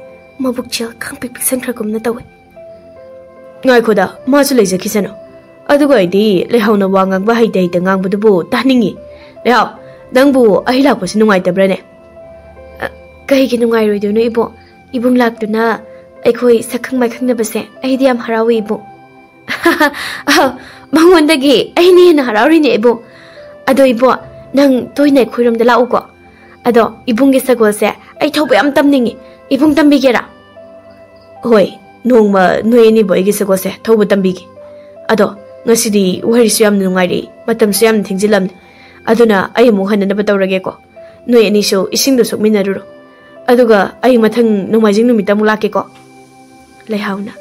ꯃꯕꯨꯛꯆꯦꯜ ꯈꯪꯄꯤꯛ ꯄꯤꯛꯁꯟꯈ꯭ꯔꯒꯨꯝꯅ ꯇꯧꯋꯦ꯫ "ꯉꯥꯏꯈꯣꯗ, ꯃꯥꯁꯨ ꯂꯩꯖꯈꯤꯁꯅꯨ꯫ ꯑꯗꯨꯒ ꯑꯩꯗꯤ ꯂꯩꯍꯥꯎꯅ ꯋꯥ ꯉꯥꯡꯕ ꯍꯩꯇ ꯍꯩꯇ ꯉꯥꯡꯕꯗꯨꯕꯨ ꯇꯥꯅꯤꯡꯉꯤ꯫ ꯂꯩꯍꯥꯎ, ꯅꯪꯕꯨ ꯑꯩ ꯂꯥꯛꯄꯁꯤ ꯅꯨꯡꯉꯥꯏꯇꯕ꯭ꯔꯥꯅꯦ?" "ꯑ, ꯀꯩꯒꯤ ꯅꯨꯡꯉꯥꯏꯔꯣꯏꯗꯣꯏꯅꯣ ꯏꯕꯣ? ꯏꯕꯨꯡ ꯂꯥꯛꯇꯨꯅ ꯑꯩꯈꯣꯏ ꯁꯛꯈꯪ ꯃꯥꯏꯈꯪꯅꯕꯁꯦ ꯑꯩꯗꯤ ꯌꯥꯝ ꯍꯔꯥꯎꯏ ꯏꯕꯣ꯫" "ꯑꯍ, ꯃꯉꯣꯟꯗꯒꯤ ꯑꯩꯅ ꯍꯦꯟꯅ ꯍꯔꯥꯎꯔꯤꯅꯦ ꯏꯕꯣ꯫ ꯑꯗꯣ ꯏꯕꯣ, ꯅꯪ ꯇꯣꯏꯅ ꯑꯩꯈꯣꯏꯔꯣꯝꯗ ꯂꯥꯛꯎꯀꯣ꯫ ꯑꯗꯣ ꯏꯕꯨꯡꯒꯤ ꯁꯒꯣꯜꯁꯦ ꯑꯩ ꯊꯧꯕ ꯌꯥꯝ ꯇꯝꯅꯤꯡꯉꯤ꯫ ꯏꯕꯨꯡ ꯇꯝꯕꯤꯒꯦꯔꯥ?" "ꯍꯣꯏ, ꯅꯣꯡꯃ ꯅꯣꯏ ꯑꯅꯤꯕꯨ ꯑꯩꯒꯤ ꯁꯒꯣꯜꯁꯦ ꯊꯧꯕ ꯇꯝꯕꯤꯒꯦ꯫ ꯑꯗꯣ ꯉꯁꯤꯗꯤ ꯋꯥꯔꯤꯁꯨ ꯌꯥꯝꯅ ꯅꯨꯡꯉꯥꯏꯔꯤ, ꯃꯇꯝꯁꯨ ꯌꯥꯝꯅ ꯊꯦꯡꯖꯤꯜꯂꯝꯂꯦ꯫ ꯑꯗꯨꯅ ꯑꯩ ꯑꯃꯨꯛ ꯍꯟꯅꯅꯕ ꯇꯧꯔꯒꯦꯀꯣ꯫ ꯅꯣꯏ ꯑꯅꯤꯁꯨ ꯏꯁꯤꯡꯗꯣ ꯁꯣꯛꯃꯤꯟꯅꯔꯨꯔꯣ꯫ ꯑꯗꯨꯒ ꯑꯩ ꯃꯊꯪ ꯅꯣꯡꯃꯥꯏꯖꯤꯡ ꯅꯨꯃꯤꯠꯇ ꯑꯃꯨꯛ ꯂꯥꯛꯀꯦꯀꯣ꯫" ꯂꯩꯍꯥꯎꯅ,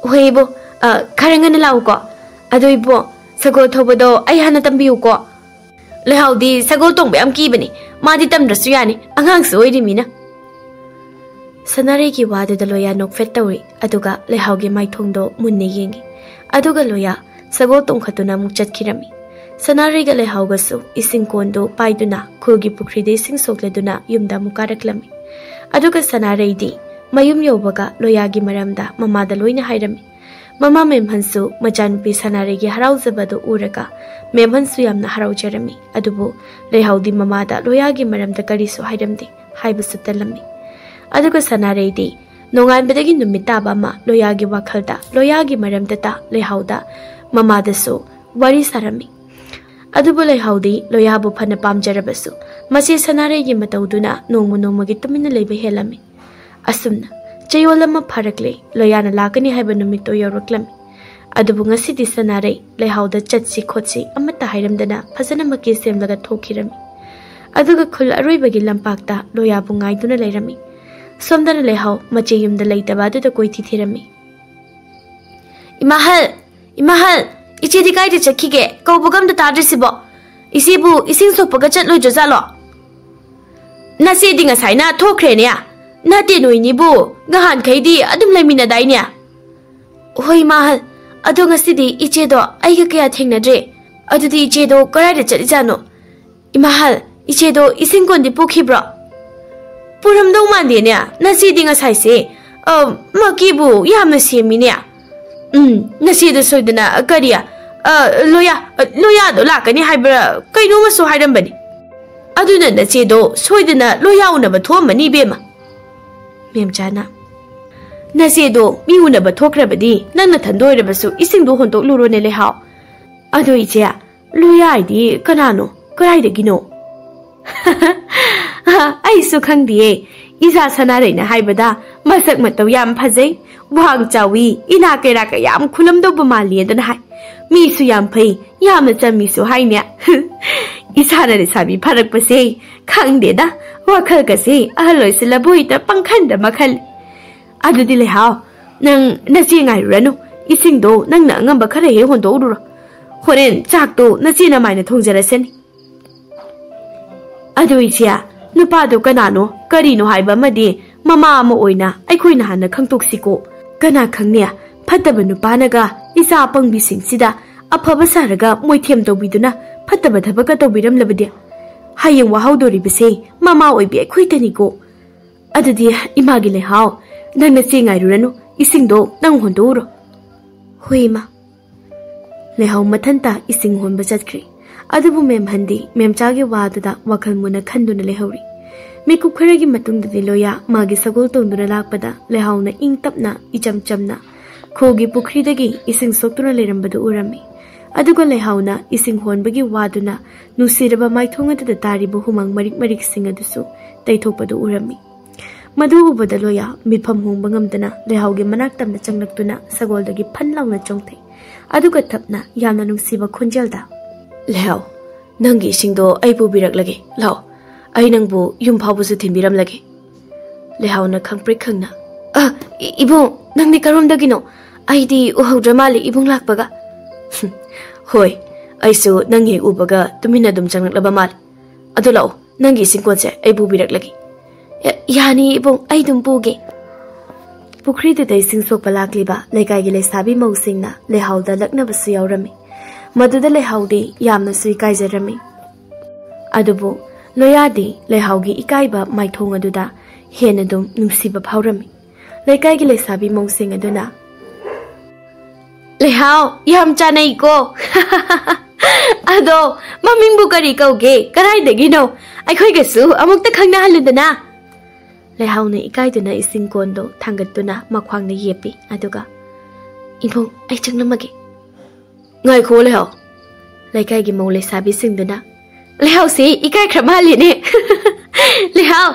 "ꯍꯣꯏ ꯏꯕꯣ, ꯑ, ꯈꯔ ꯉꯟꯅ ꯂꯥꯛꯎꯀꯣ꯫ ꯑꯗꯣ ꯏꯕꯣ, ꯁꯒꯣꯜ ꯊꯧꯕꯗꯣ ꯑꯩ ꯍꯥꯟꯅ ꯇꯝꯕꯤꯌꯨꯀꯣ꯫" "ꯂꯩꯍꯥꯎꯗꯤ ꯁꯒꯣꯜ ꯇꯣꯡꯕ ꯌꯥꯝ ꯀꯤꯕꯅꯤ꯫ ꯃꯥꯗꯤ ꯇꯝꯗ꯭ꯔꯁꯨ ꯌꯥꯅꯤ, ꯑꯉꯥꯡꯁꯨ ꯑꯣꯏꯔꯤꯃꯤꯅ꯫" ꯁꯅꯥꯔꯩꯒꯤ ꯋꯥꯗꯨꯗ ꯂꯣꯌꯥ ꯅꯣꯛꯐꯦꯠ ꯇꯧꯔꯤ, ꯑꯗꯨꯒ ꯂꯩꯍꯥꯎꯒꯤ ꯃꯥꯏꯊꯣꯡꯗꯣ ꯃꯨꯟꯅ ꯌꯦꯡꯉꯤ꯫ ꯑꯗꯨꯒ ꯂꯣꯌꯥ ꯁꯒꯣꯜ ꯇꯣꯡꯈꯠꯇꯨꯅ ꯑꯃꯨꯛ ꯆꯠꯈꯤꯔꯝꯃꯤ꯫ ꯁꯅꯥꯔꯩꯒ ꯂꯩꯍꯥꯎꯒꯁꯨ ꯏꯁꯤꯡ ꯀꯣꯟꯗꯨ ꯄꯥꯏꯗꯨꯅ ꯈꯨꯜꯒꯤ ꯄꯨꯈ꯭ꯔꯤꯗ ꯏꯁꯤꯡ ꯁꯣꯛꯂꯗꯨꯅ ꯌꯨꯝꯗ ꯑꯃꯨꯛ ꯀꯥꯔꯛꯂꯝꯃꯤ꯫ ꯑꯗꯨꯒ ꯁꯅꯥꯔꯩꯗꯤ ꯃꯌꯨꯝ ꯌꯧꯕꯒ ꯂꯣꯌꯥꯒꯤ ꯃꯔꯝꯗ ꯃꯃꯥꯗ ꯂꯣꯏꯅ ꯍꯥꯏꯔꯝꯃꯤ꯫ ꯃꯃꯥ ꯃꯦꯝꯍꯟꯁꯨ ꯃꯆꯥꯅꯨꯄꯤ ꯁꯅꯥꯔꯩꯒꯤ ꯍꯔꯥꯎꯖꯕꯗꯨ ꯎꯔꯒ ꯃꯦꯝꯍꯟꯁꯨ ꯌꯥꯝꯅ ꯍꯔꯥꯎꯖꯔꯝꯃꯤ꯫ ꯑꯗꯨꯕꯨ ꯂꯩꯍꯥꯎꯗꯤ ꯃꯃꯥꯗ ꯂꯣꯌꯥꯒꯤ ꯃꯔꯝꯗ ꯀꯔꯤꯁꯨ ꯍꯥꯏꯔꯝꯗꯦ, ꯍꯥꯏꯕꯁꯨ ꯇꯜꯂꯝꯃꯤ꯫ ꯑꯗꯨꯒ ꯁꯅꯥꯔꯩꯗꯤ ꯅꯣꯡꯉꯥꯟꯕꯗꯒꯤ ꯅꯨꯃꯤꯠ ꯇꯥꯕ ꯑꯃ ꯂꯣꯌꯥꯒꯤ ꯋꯥꯈꯜꯗ, ꯂꯣꯌꯥꯒꯤ ꯃꯔꯝꯗꯇ ꯂꯩꯍꯥꯎꯗ, ꯃꯃꯥꯗꯁꯨ ꯋꯥꯔꯤ ꯁꯥꯔꯝꯃꯤ꯫ ꯑꯗꯨꯕꯨ ꯂꯩꯍꯥꯎꯗꯤ ꯂꯣꯌꯥꯕꯨ ꯐꯅ ꯄꯥꯝꯖꯔꯕꯁꯨ, ꯃꯆꯦ ꯁꯅꯥꯔꯩꯒꯤ ꯃꯇꯧꯗꯨꯅ ꯅꯣꯡꯃ ꯅꯣꯡꯃꯒꯤ ꯇꯨꯃꯤꯟꯅ ꯂꯩꯕ ꯍꯦꯜꯂꯝꯃꯤ꯫ ꯑꯁꯨꯝꯅ ꯆꯌꯣꯜ ꯑꯃ ꯐꯥꯔꯛꯂꯦ, ꯂꯣꯌꯥꯅ ꯂꯥꯛꯀꯅꯤ ꯍꯥꯏꯕ ꯅꯨꯃꯤꯠꯇꯣ ꯌꯧꯔꯛꯂꯝꯃꯤ꯫ ꯑꯗꯨꯕꯨ ꯉꯁꯤꯗꯤ ꯁꯅꯥꯔꯩ ꯂꯩꯍꯥꯎꯗ ꯆꯠꯁꯤ ꯈꯣꯠꯁꯤ ꯑꯃꯠꯇ ꯍꯥꯏꯔꯝꯗꯅ ꯐꯖꯅ ꯃꯀꯦ ꯁꯦꯝꯂꯒ ꯊꯣꯛꯈꯤꯔꯝꯃꯤ꯫ ꯑꯗꯨꯒ ꯈꯨꯜ ꯑꯔꯣꯏꯕꯒꯤ ꯂꯝꯄꯥꯛꯇ ꯂꯣꯌꯥꯕꯨ ꯉꯥꯏꯗꯨꯅ ꯂꯩꯔꯝꯃꯤ꯫ ꯁꯣꯝꯗꯅ ꯂꯩꯍꯥꯎ ꯃꯆꯦ ꯌꯨꯝꯗ ꯂꯩꯇꯕ ꯑꯗꯨꯗ ꯀꯣꯏꯊꯤ ꯊꯤꯔꯝꯃꯤ꯫ "ꯏꯃꯥꯍꯜ! ꯏꯃꯥꯍꯜ! ꯏꯆꯦꯗꯤ ꯀꯥꯏꯗ ꯆꯠꯈꯤꯒꯦ? ꯀꯧꯕꯒ ꯑꯝꯇ ꯇꯥꯗ꯭ꯔꯤꯁꯤꯕꯣ? ꯏꯆꯦꯕꯨ ꯏꯁꯤꯡ ꯁꯣꯛꯄꯒ ꯆꯠꯂꯣꯏꯗ꯭ꯔꯖꯥꯠꯂꯣ?" "ꯅꯆꯦꯗꯤ ꯉꯁꯥꯏꯅ ꯊꯣꯛꯈ꯭ꯔꯦꯅꯦ꯫ ꯅꯠꯇꯦ, ꯅꯣꯏꯅꯤꯕꯨ ꯉꯍꯥꯟꯈꯩꯗꯤ ꯑꯗꯨꯝ ꯂꯩꯃꯤꯟꯅꯗꯥꯏꯅꯦ?" "ꯍꯣꯏ, ꯏꯃꯥꯍꯜ꯫ ꯑꯗꯣ ꯉꯁꯤꯗꯤ ꯏꯆꯦꯗꯣ ꯑꯩꯒ ꯀꯌꯥ ꯊꯦꯡꯅꯗ꯭ꯔꯦ꯫ ꯑꯗꯨꯗꯤ ꯏꯆꯦꯗꯣ ꯀꯗꯥꯏꯗ ꯆꯠꯂꯤꯖꯥꯠꯅꯣ? ꯏꯃꯥꯍꯜ, ꯏꯆꯦꯗꯣ ꯏꯁꯤꯡ ꯀꯣꯟꯗꯤ ꯄꯨꯈꯤꯕ꯭ꯔꯣ?" "ꯄꯨꯔꯝꯗꯧ ꯃꯥꯟꯗꯦꯅꯦ꯫ ꯅꯆꯦꯗꯤ ꯉꯁꯥꯏꯁꯦ, ꯑ, ꯃꯀꯤꯕꯨ ꯌꯥꯝꯅ ꯁꯦꯝꯃꯤꯅꯦ꯫ ꯎꯝ, ꯅꯆꯦꯗꯣ ꯁꯣꯏꯗꯅ, ꯀꯔꯤ, ꯑ, ꯂꯣꯌꯥ, ꯑ, ꯂꯣꯌꯥꯗꯣ ꯂꯥꯛꯀꯅꯤ ꯍꯥꯏꯕ꯭ꯔꯥ ꯀꯩꯅꯣꯃꯁꯨ ꯍꯥꯏꯔꯝꯕꯅꯤ꯫ ꯑꯗꯨꯅ ꯅꯆꯦꯗꯣ ꯁꯣꯏꯗꯅ ꯂꯣꯌꯥ ꯎꯅꯕ ꯊꯣꯛꯑꯝꯃꯅꯤ, ꯏꯕꯦꯝꯃ꯫" ꯃꯦꯝꯆꯥꯅ, "ꯅꯆꯦꯗꯣ ꯃꯤ ꯎꯅꯕ ꯊꯣꯛꯈ꯭ꯔꯕꯗꯤ ꯅꯪ ꯅꯊꯟꯗ ꯑꯣꯏꯔꯕꯁꯨ ꯏꯁꯤꯡꯗꯣ ꯍꯣꯟꯇꯣꯛꯂꯨꯔꯣꯅꯦ, ꯂꯩꯍꯥꯎ꯫ ꯑꯗꯣ ꯏꯆꯦ, ꯂꯣꯌꯥ ꯍꯥꯏꯗꯤ ꯀꯅꯥꯅꯣ? ꯀꯗꯥꯏꯗꯒꯤꯅꯣ?" "ꯑꯩꯁꯨ ꯈꯪꯗꯤꯌꯦ꯫ ꯏꯆꯥ ꯁꯅꯥꯔꯩꯅ ꯍꯥꯏꯕꯗ ꯃꯁꯛ ꯃꯇꯧ ꯌꯥꯝ ꯐꯖꯩ, ꯋꯥꯡ ꯆꯥꯎꯏ, ꯏꯅꯥꯛ ꯀꯩꯔꯥꯛꯀ ꯌꯥꯝ ꯈꯨꯂꯝꯗꯧꯕ ꯃꯥꯜꯂꯤꯗꯅ ꯍꯥꯏ꯫ ꯃꯤꯁꯨ ꯌꯥꯝ ꯐꯩ, ꯌꯥꯝꯅ ꯆꯝꯃꯤꯁꯨ ꯍꯥꯏꯅꯦ꯫ ꯏꯆꯥꯅ ꯂꯩꯁꯥꯕꯤ ꯐꯥꯔꯛꯄꯁꯦ ꯈꯪꯗꯦꯗ, ꯋꯥꯈꯜꯒꯁꯦ ꯑꯍꯜ ꯑꯣꯏꯁꯤꯜꯂꯕꯣꯏꯗ ꯄꯪꯈꯟꯗ ꯃꯈꯜ꯫ ꯑꯗꯨꯗꯤ ꯂꯩꯍꯥꯎ, ꯅꯪ ꯅꯆꯦ ꯉꯥꯏꯔꯨꯔꯅꯨ, ꯏꯁꯤꯡꯗꯣ ꯅꯪꯅ ꯑꯉꯝꯕ ꯈꯔ ꯍꯦꯛ ꯍꯣꯟꯗꯣꯛꯎꯔꯨꯔꯣ꯫ ꯍꯣꯔꯦꯟ ꯆꯥꯛꯇꯣ ꯅꯆꯦ ꯅꯃꯥꯏꯅ ꯊꯣꯡꯖꯔꯁꯅꯤ꯫" "ꯑꯗꯨ ꯏꯆꯦ, ꯅꯨꯄꯥꯗꯣ ꯀꯅꯥꯅꯣ ꯀꯔꯤꯅꯣ ꯍꯥꯏꯕ ꯑꯃꯗꯤ ꯃꯃꯥ ꯑꯃ ꯑꯣꯏꯅ ꯑꯩꯈꯣꯏꯅ ꯍꯥꯟꯅ ꯈꯪꯗꯣꯛꯁꯤꯀꯣ꯫ ꯀꯅꯥ ꯈꯪꯅꯤ, ꯐꯠꯇꯕ ꯅꯨꯄꯥꯅꯒ ꯏꯆꯥ ꯑꯄꯪꯕꯤꯁꯤꯡꯁꯤꯗ ꯑꯐꯕ ꯁꯥꯔꯒ ꯃꯣꯏꯊꯦꯝ ꯇꯧꯕꯤꯗꯨꯅ ꯐꯠꯇꯕ ꯊꯕꯛꯀ ꯇꯧꯕꯤꯔꯝꯂꯕꯗꯤ? ꯍꯌꯦꯡ ꯋꯥꯍꯧꯗꯣꯔꯤꯕꯁꯦ ꯃꯃꯥ ꯑꯣꯏꯕꯤ ꯑꯩꯈꯣꯏꯗꯅꯤꯀꯣ꯫ ꯑꯗꯨꯗꯤ ꯏꯃꯥꯒꯤ ꯂꯩꯍꯥꯎ, ꯅꯪ ꯅꯆꯦ ꯉꯥꯏꯔꯨꯔꯅꯨ, ꯏꯁꯤꯡꯗꯣ ꯅꯪ ꯍꯣꯟꯗꯣꯛꯎꯔꯣ꯫" "ꯍꯣꯏ, ꯏꯃꯥ꯫" ꯂꯩꯍꯥꯎ ꯃꯊꯟꯇ ꯏꯁꯤꯡ ꯍꯣꯟꯕ ꯆꯠꯈ꯭ꯔꯦ꯫ ꯑꯗꯨꯕꯨ ꯃꯦꯝꯍꯟꯗꯤ ꯃꯦꯝꯆꯥꯒꯤ ꯋꯥꯗꯨꯗ ꯋꯥꯈꯜ ꯃꯨꯟꯅ ꯈꯟꯗꯨꯅ ꯂꯩꯍꯧꯔꯤ꯫ ꯃꯤꯀꯨꯞ ꯈꯔꯒꯤ ꯃꯇꯨꯡꯗꯗꯤ ꯂꯣꯌꯥ ꯃꯥꯒꯤ ꯁꯒꯣꯜ ꯇꯣꯡꯗꯨꯅ ꯂꯥꯛꯄꯗ ꯂꯩꯍꯥꯎꯅ ꯏꯪ ꯇꯞꯅ ꯏꯆꯝ ꯆꯝꯅ ꯈꯨꯒꯤ ꯄꯨꯈ꯭ꯔꯤꯗꯒꯤ ꯏꯁꯤꯡ ꯁꯣꯛꯇꯨꯅ ꯂꯩꯔꯝꯕꯗꯨ ꯎꯔꯝꯃꯤ꯫ ꯑꯗꯨꯒ ꯂꯩꯍꯥꯎꯅ ꯏꯁꯤꯡ ꯍꯣꯟꯕꯒꯤ ꯋꯥꯗꯨꯅ ꯅꯨꯡꯁꯤꯔꯕ ꯃꯥꯏꯊꯣꯡ ꯑꯗꯨꯗ ꯇꯥꯔꯤꯕ ꯍꯨꯃꯥꯡ ꯃꯔꯤꯛ ꯃꯔꯤꯛꯁꯤꯡ ꯑꯗꯨꯁꯨ ꯇꯩꯊꯣꯛꯄꯗꯨ ꯎꯔꯝꯃꯤ꯫ ꯃꯗꯨ ꯎꯕꯗ ꯂꯣꯌꯥ ꯃꯤꯠꯐꯝ ꯍꯣꯡꯕ ꯉꯝꯗꯅ ꯂꯩꯍꯥꯎꯒꯤ ꯃꯅꯥꯛ ꯇꯝꯅ ꯆꯪꯂꯛꯇꯨꯅ ꯁꯒꯣꯜꯗꯒꯤ ꯐꯟ ꯂꯥꯎꯅ ꯆꯣꯡꯊꯩ꯫ ꯑꯗꯨꯒ ꯇꯞꯅ ꯌꯥꯝꯅ ꯅꯨꯡꯁꯤꯕ ꯈꯣꯟꯖꯦꯜꯗ, "ꯂꯩꯍꯥꯎ, ꯅꯪꯒꯤ ꯏꯁꯤꯡꯗꯣ ꯑꯩ ꯄꯨꯕꯤꯔꯛꯂꯒꯦ꯫ ꯂꯥꯛꯑꯣ, ꯑꯩ ꯅꯪꯕꯨ ꯌꯨꯝ ꯐꯥꯎꯕꯁꯨ ꯊꯤꯟꯕꯤꯔꯝꯂꯒꯦ꯫" ꯂꯩꯍꯥꯎꯅ ꯈꯪꯄ꯭ꯔꯦꯛ ꯈꯪꯅ, "ꯑ, ꯏ-, ꯏꯕꯨꯡ, ꯅꯪꯗꯤ ꯀꯔꯣꯝꯗꯒꯤꯅꯣ? ꯑꯩꯗꯤ ꯎꯍꯧꯗ꯭ꯔ ꯃꯥꯜꯂꯦ ꯏꯕꯨꯡ ꯂꯥꯛꯄꯒ꯫" "ꯍꯣꯏ, ꯑꯩꯁꯨ ꯅꯪ ꯍꯦꯛ ꯎꯕꯒ ꯇꯨꯃꯤꯟꯅ ꯑꯗꯨꯝ ꯆꯪꯂꯛꯂꯕ ꯃꯥꯜꯂꯦ꯫ ꯑꯗꯨ ꯂꯥꯛꯑꯣ, ꯅꯪꯒꯤ ꯏꯁꯤꯡ ꯀꯣꯟꯁꯦ ꯑꯩ ꯄꯨꯕꯤꯔꯛꯂꯒꯦ꯫" "ꯌꯥ-, ꯌꯥꯅꯤ ꯏꯕꯨꯡ, ꯑꯩ ꯑꯗꯨꯝ ꯄꯨꯒꯦ꯫" ꯄꯨꯈ꯭ꯔꯤꯗꯨꯗ ꯏꯁꯤꯡ ꯁꯣꯛꯄ ꯂꯥꯛꯂꯤꯕ ꯂꯩꯀꯥꯏꯒꯤ ꯂꯩꯁꯥꯕꯤ ꯃꯧꯁꯤꯡꯅ ꯂꯩꯍꯥꯎꯗ ꯂꯛꯅꯕꯁꯨ ꯌꯥꯎꯔꯝꯃꯤ꯫ ꯃꯗꯨꯗ ꯂꯩꯍꯥꯎꯗꯤ ꯌꯥꯝꯅꯁꯨ ꯏꯀꯥꯏꯖꯔꯝꯃꯤ꯫ ꯑꯗꯨꯕꯨ ꯂꯣꯌꯥꯗꯤ ꯂꯩꯍꯥꯎꯒꯤ ꯏꯀꯥꯏꯕ ꯃꯥꯏꯊꯣꯡ ꯑꯗꯨꯗ ꯍꯦꯟꯅ ꯑꯗꯨꯝ ꯅꯨꯡꯁꯤꯕ ꯐꯥꯎꯔꯝꯃꯤ꯫ ꯂꯩꯀꯥꯏꯒꯤ ꯂꯩꯁꯥꯕꯤ ꯃꯧꯁꯤꯡ ꯑꯗꯨꯅ, "ꯂꯩꯍꯥꯎ, ꯌꯥꯝ ꯆꯥꯅꯩꯀꯣ꯫" "ꯑꯗꯣ ꯃꯃꯤꯡꯕꯨ ꯀꯔꯤ ꯀꯧꯒꯦ? ꯀꯗꯥꯏꯗꯒꯤꯅꯣ? ꯑꯩꯈꯣꯏꯒꯁꯨ ꯑꯃꯨꯛꯇ ꯈꯪꯅꯍꯜꯂꯨꯗꯅ꯫" ꯂꯩꯍꯥꯎꯅ ꯏꯀꯥꯏꯗꯨꯅ ꯏꯁꯤꯡ ꯀꯣꯟꯗꯣ ꯊꯥꯡꯒꯠꯇꯨꯅ ꯃꯈ꯭ꯋꯥꯡꯗ ꯌꯦꯞꯄꯤ꯫ ꯑꯗꯨꯒ, "ꯏꯕꯨꯡ, ꯑꯩ ꯆꯪꯂꯝꯃꯒꯦ꯫" "ꯉꯥꯏꯈꯣ ꯂꯩꯍꯥꯎ꯫" ꯂꯩꯀꯥꯏꯒꯤ ꯃꯧ ꯂꯩꯁꯥꯕꯤꯁꯤꯡꯗꯨꯅ, "ꯂꯩꯍꯥꯎꯁꯤ ꯏꯀꯥꯏꯈ꯭ꯔ ꯃꯥꯜꯂꯤꯅꯦ꯫" "ꯂꯩꯍꯥꯎ,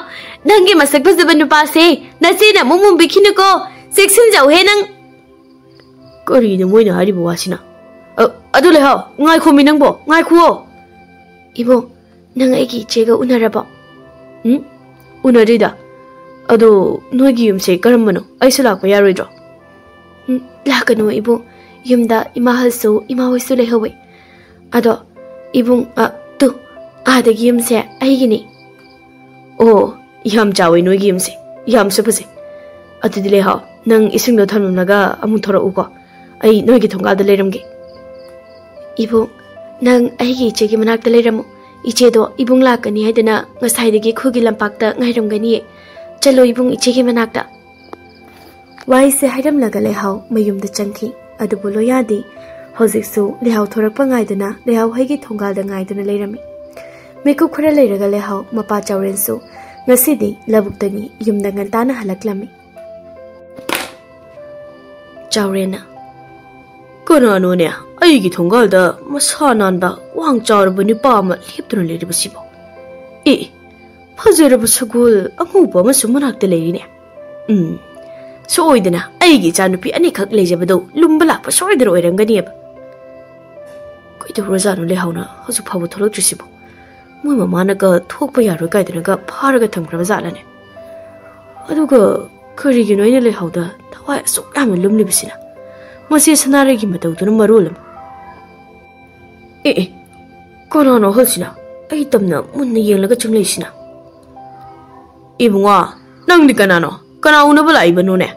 ꯅꯪꯒꯤ ꯃꯁꯛ ꯐꯖꯕ ꯅꯨꯄꯥꯁꯦ ꯅꯆꯦꯅ ꯑꯃꯨꯛ ꯃꯨꯟꯕꯤꯈꯤꯅꯨꯀꯣ꯫ ꯆꯦꯛꯁꯤꯟꯖꯧꯍꯦ ꯅꯪ꯫" "ꯀꯔꯤꯅꯣ ꯃꯣꯏꯅ ꯍꯥꯏꯔꯤꯕ ꯋꯥꯁꯤꯅ? ꯑ, ꯑꯗꯨ ꯂꯩꯍꯥꯎ, ꯉꯥꯏꯈꯣꯃꯤ ꯅꯪꯕꯣ, ꯉꯥꯏꯈꯨꯑꯣ꯫" "ꯏꯕꯨꯡ, ꯅꯪ ꯑꯩꯒꯤ ꯏꯆꯦꯒ ꯎꯅꯔꯕꯣ?" "ꯎꯝ, ꯎꯅꯗ꯭ꯔꯤꯗ꯫ ꯑꯗꯣ ꯅꯣꯏꯒꯤ ꯌꯨꯝꯁꯦ ꯀꯔꯝꯕꯅꯣ? ꯑꯩꯁꯨ ꯂꯥꯛꯄ ꯌꯥꯔꯣꯏꯗ꯭ꯔꯣ?" "ꯎꯝ, ꯂꯥꯛꯀꯅꯨ ꯏꯕꯨꯡ꯫ ꯌꯨꯝꯗ ꯏꯃꯥꯍꯜꯁꯨ ꯏꯃꯥꯍꯣꯏꯁꯨ ꯂꯩꯍꯧꯋꯦ꯫ ꯑꯗꯣ ꯏꯕꯨꯡ, ꯑ, ꯇꯨ, ꯑꯥꯗꯒꯤ ꯌꯨꯝꯁꯦ ꯑꯩꯒꯤꯅꯤ꯫" "ꯑꯣ, ꯌꯥꯝ ꯆꯥꯎꯋꯤ ꯅꯣꯏꯒꯤ ꯌꯨꯝꯁꯦ, ꯌꯥꯝꯁꯨ ꯐꯖꯩ꯫ ꯑꯗꯨꯗꯤ ꯂꯩꯍꯥꯎ, ꯅꯪ ꯏꯁꯤꯡꯗꯣ ꯊꯝꯂꯝꯂꯒ ꯑꯃꯨꯛ ꯊꯣꯔꯛꯎꯀꯣ꯫ ꯑꯩ ꯅꯣꯏꯒꯤ ꯊꯣꯡꯒꯥꯜꯗ ꯂꯩꯔꯝꯒꯦ꯫" "ꯏꯕꯨꯡ, ꯅꯪ ꯑꯩꯒꯤ ꯏꯆꯦꯒꯤ ꯃꯅꯥꯛꯇ ꯂꯩꯔꯝꯃꯨ꯫ ꯏꯆꯦꯗꯣ ꯏꯕꯨꯡ ꯂꯥꯛꯀꯅꯤ ꯍꯥꯏꯗꯅ ꯉꯁꯥꯏꯗꯒꯤ ꯈꯨꯒꯤ ꯂꯝꯄꯥꯛꯇ ꯉꯥꯏꯔꯝꯒꯅꯤꯌꯦ꯫ ꯆꯠꯂꯣ ꯏꯕꯨꯡ, ꯏꯆꯦꯒꯤ ꯃꯅꯥꯛꯇ꯫" ꯋꯥꯍꯩꯁꯦ ꯍꯥꯏꯔꯝꯂꯒ ꯂꯩꯍꯥꯎ ꯃꯌꯨꯝꯗ ꯆꯪꯈꯤ꯫ ꯑꯗꯨꯕꯨ ꯂꯣꯌꯥꯗꯤ ꯍꯧꯖꯤꯛꯁꯨ ꯂꯩꯍꯥꯎ ꯊꯣꯔꯛꯄ ꯉꯥꯏꯗꯨꯅ ꯂꯩꯍꯥꯎ ꯍꯣꯏꯒꯤ ꯊꯣꯡꯒꯥꯜꯗ ꯉꯥꯏꯗꯨꯅ ꯂꯩꯔꯝꯃꯤ꯫ ꯃꯤꯀꯨꯞ ꯈꯔ ꯂꯩꯔꯒ ꯂꯩꯍꯥꯎ ꯃꯄꯥ ꯆꯥꯎꯔꯦꯟꯁꯨ ꯉꯁꯤꯗꯤ ꯂꯧꯕꯨꯛꯇꯒꯤ ꯌꯨꯝꯗ ꯉꯟꯇꯥꯅ ꯍꯜꯂꯛꯂꯝꯃꯤ꯫ ꯆꯥꯎꯔꯦꯟꯅ, "ꯀꯅꯥꯅꯣꯅꯦ ꯑꯩꯒꯤ ꯊꯣꯡꯒꯥꯜꯗ ꯃꯁꯥ ꯅꯥꯟꯕ ꯋꯥꯡ ꯆꯥꯎꯔꯕ ꯅꯨꯄꯥ ꯑꯃ ꯂꯦꯞꯇꯨꯅ ꯂꯩꯔꯤꯕꯁꯤꯕꯣ? ꯑꯦ, ꯐꯖꯔꯕ ꯁꯒꯣꯜ ꯑꯉꯧꯕ ꯑꯃꯁꯨ ꯃꯅꯥꯛꯇ ꯂꯩꯔꯤꯅꯦ꯫ ꯎꯝ, ꯁꯣꯏꯗꯅ ꯑꯩꯒꯤ ꯏꯆꯥꯅꯨꯄꯤ ꯑꯅꯤꯈꯛ ꯂꯩꯖꯕꯗꯣ ꯂꯨꯝꯕ ꯂꯥꯛꯄ ꯁꯣꯏꯗꯅ ꯑꯣꯏꯔꯝꯒꯅꯤꯕ꯫ ꯀꯩꯗꯧꯔꯖꯥꯠꯅꯣ ꯂꯩꯍꯥꯎꯅ ꯍꯧꯖꯤꯛ ꯐꯥꯎꯕ ꯊꯣꯛꯂꯛꯇ꯭ꯔꯤꯁꯤꯕꯣ? ꯃꯣꯏ ꯃꯃꯥꯅꯒ ꯊꯣꯛꯄ ꯌꯥꯔꯣꯏ ꯀꯥꯏꯗꯅꯒ ꯐꯥꯔꯒ ꯊꯝꯈ꯭ꯔꯕ ꯖꯥꯠꯂꯅꯦ? ꯑꯗꯨꯒ ꯀꯔꯤꯒꯤꯅꯣ ꯑꯩꯅ ꯂꯩꯍꯥꯎꯗ ꯊꯋꯥꯏ ꯑꯁꯨꯛ ꯌꯥꯝꯅ ꯂꯨꯝꯂꯤꯕꯁꯤꯅ? ꯃꯁꯤ ꯁꯅꯥꯔꯩꯒꯤ ꯃꯇꯧꯗꯨꯅ ꯃꯔꯣꯜ ꯑꯃ꯫ ꯑꯦ ꯑꯦ, ꯀꯅꯥꯅꯣ ꯑꯍꯜꯁꯤꯅ ꯑꯩ ꯇꯝꯅ ꯃꯨꯟꯅ ꯌꯦꯡꯂꯒ ꯆꯪꯂꯛꯏꯁꯤꯅ? ꯏꯕꯨꯡꯉꯣ, ꯅꯪꯗꯤ ꯀꯅꯥꯅꯣ? ꯀꯅꯥ ꯎꯅꯕ ꯂꯥꯛꯏꯕꯅꯣꯅꯦ?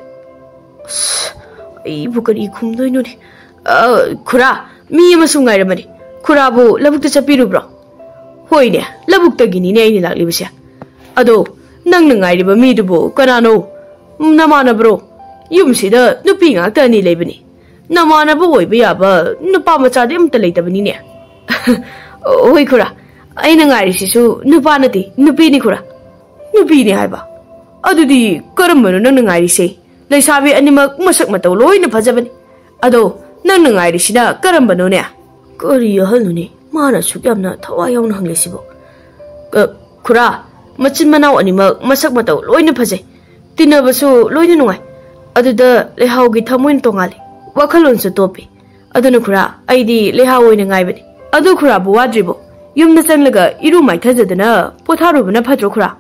ꯑꯁ, ꯑꯩꯕꯨ ꯀꯔꯤ ꯈꯨꯝꯗꯣꯏꯅꯣꯅꯦ? ꯑ, ꯈꯨꯔꯥ, ꯃꯤ ꯑꯃꯁꯨ ꯉꯥꯏꯔꯝꯕꯅꯤ꯫ ꯈꯨꯔꯥꯕꯨ ꯂꯧꯕꯨꯛꯇ ꯆꯠꯄꯤꯔꯨꯕ꯭ꯔꯣ? ꯍꯣꯏꯅꯦ, ꯂꯧꯕꯨꯛꯇꯒꯤꯅꯤꯅꯦ ꯑꯩꯅ ꯂꯥꯛꯂꯤꯕꯁꯦ꯫ ꯑꯗꯣ, ꯅꯪꯅ ꯉꯥꯏꯔꯤꯕ ꯃꯤꯗꯨꯕꯨ ꯀꯅꯥꯅꯣ? ꯅꯃꯥꯟꯅꯕ꯭ꯔꯣ? ꯌꯨꯝꯁꯤꯗ ꯅꯨꯄꯤ ꯉꯥꯛꯇ ꯑꯅꯤ ꯂꯩꯕꯅꯤ꯫ ꯅꯃꯥꯟꯅꯕ ꯑꯣꯏꯕ ꯌꯥꯕ ꯅꯨꯄꯥ ꯃꯆꯥꯗꯤ ꯑꯝꯇ ꯂꯩꯇꯕꯅꯤꯅꯦ꯫ ꯍꯣꯏ ꯈꯨꯔꯥ, ꯑꯩꯅ ꯉꯥꯏꯔꯤꯁꯤꯁꯨ ꯅꯨꯄꯥ ꯅꯠꯇꯦ, ꯅꯨꯄꯤꯅꯤ ꯈꯨꯔꯥ꯫ ꯅꯨꯄꯤꯅꯤ ꯍꯥꯏꯕ? ꯑꯗꯨꯗꯤ ꯀꯔꯝꯕꯅꯣ ꯅꯪꯅ ꯉꯥꯏꯔꯤꯁꯦ? ꯂꯩꯁꯥꯕꯤ ꯑꯅꯤꯃꯛ ꯃꯁꯛ ꯃꯇꯧ ꯂꯣꯏꯅ ꯐꯖꯕꯅꯤ꯫ ꯑꯗꯣ ꯅꯪꯅ ꯉꯥꯏꯔꯤꯁꯤꯅ ꯀꯔꯝꯕꯅꯣꯅꯦ? ꯀꯔꯤ ꯑꯍꯜꯅꯣꯅꯦ ꯃꯥꯅ ꯑꯁꯨꯛ ꯌꯥꯝꯅ ꯊꯋꯥꯏ ꯌꯥꯎꯅ ꯍꯪꯂꯤꯁꯤꯕꯣ? ꯑ, ꯈꯨꯔꯥ, ꯃꯆꯤꯟ ꯃꯅꯥꯎ ꯑꯅꯤꯃꯛ ꯃꯁꯛ ꯃꯇꯧ ꯂꯣꯏꯅ ꯐꯖꯩ, ꯇꯤꯟꯅꯕꯁꯨ ꯂꯣꯏꯅ ꯅꯨꯡꯉꯥꯏ꯫ ꯑꯗꯨꯗ ꯂꯩꯍꯥꯎꯒꯤ ꯊꯃꯣꯏꯅ ꯇꯣꯉꯥꯜꯂꯤ, ꯋꯥꯈꯜꯂꯣꯟꯁꯨ ꯇꯣꯞꯄꯤ꯫ ꯑꯗꯨꯅ ꯈꯨꯔꯥ, ꯑꯩꯗꯤ ꯂꯩꯍꯥꯎ ꯑꯣꯏꯅ ꯉꯥꯏꯕꯅꯤ꯫ ꯑꯗꯨ ꯈꯨꯔꯥꯕꯨ ꯋꯥꯗ꯭ꯔꯤꯕꯣ? ꯌꯨꯝꯗ ꯆꯪꯂꯒ ꯏꯔꯨ ꯃꯥꯏꯊꯖꯗꯅ ꯄꯣꯊꯥꯔꯨꯕꯅ ꯐꯠꯇ꯭ꯔꯣ ꯈꯨꯔꯥ?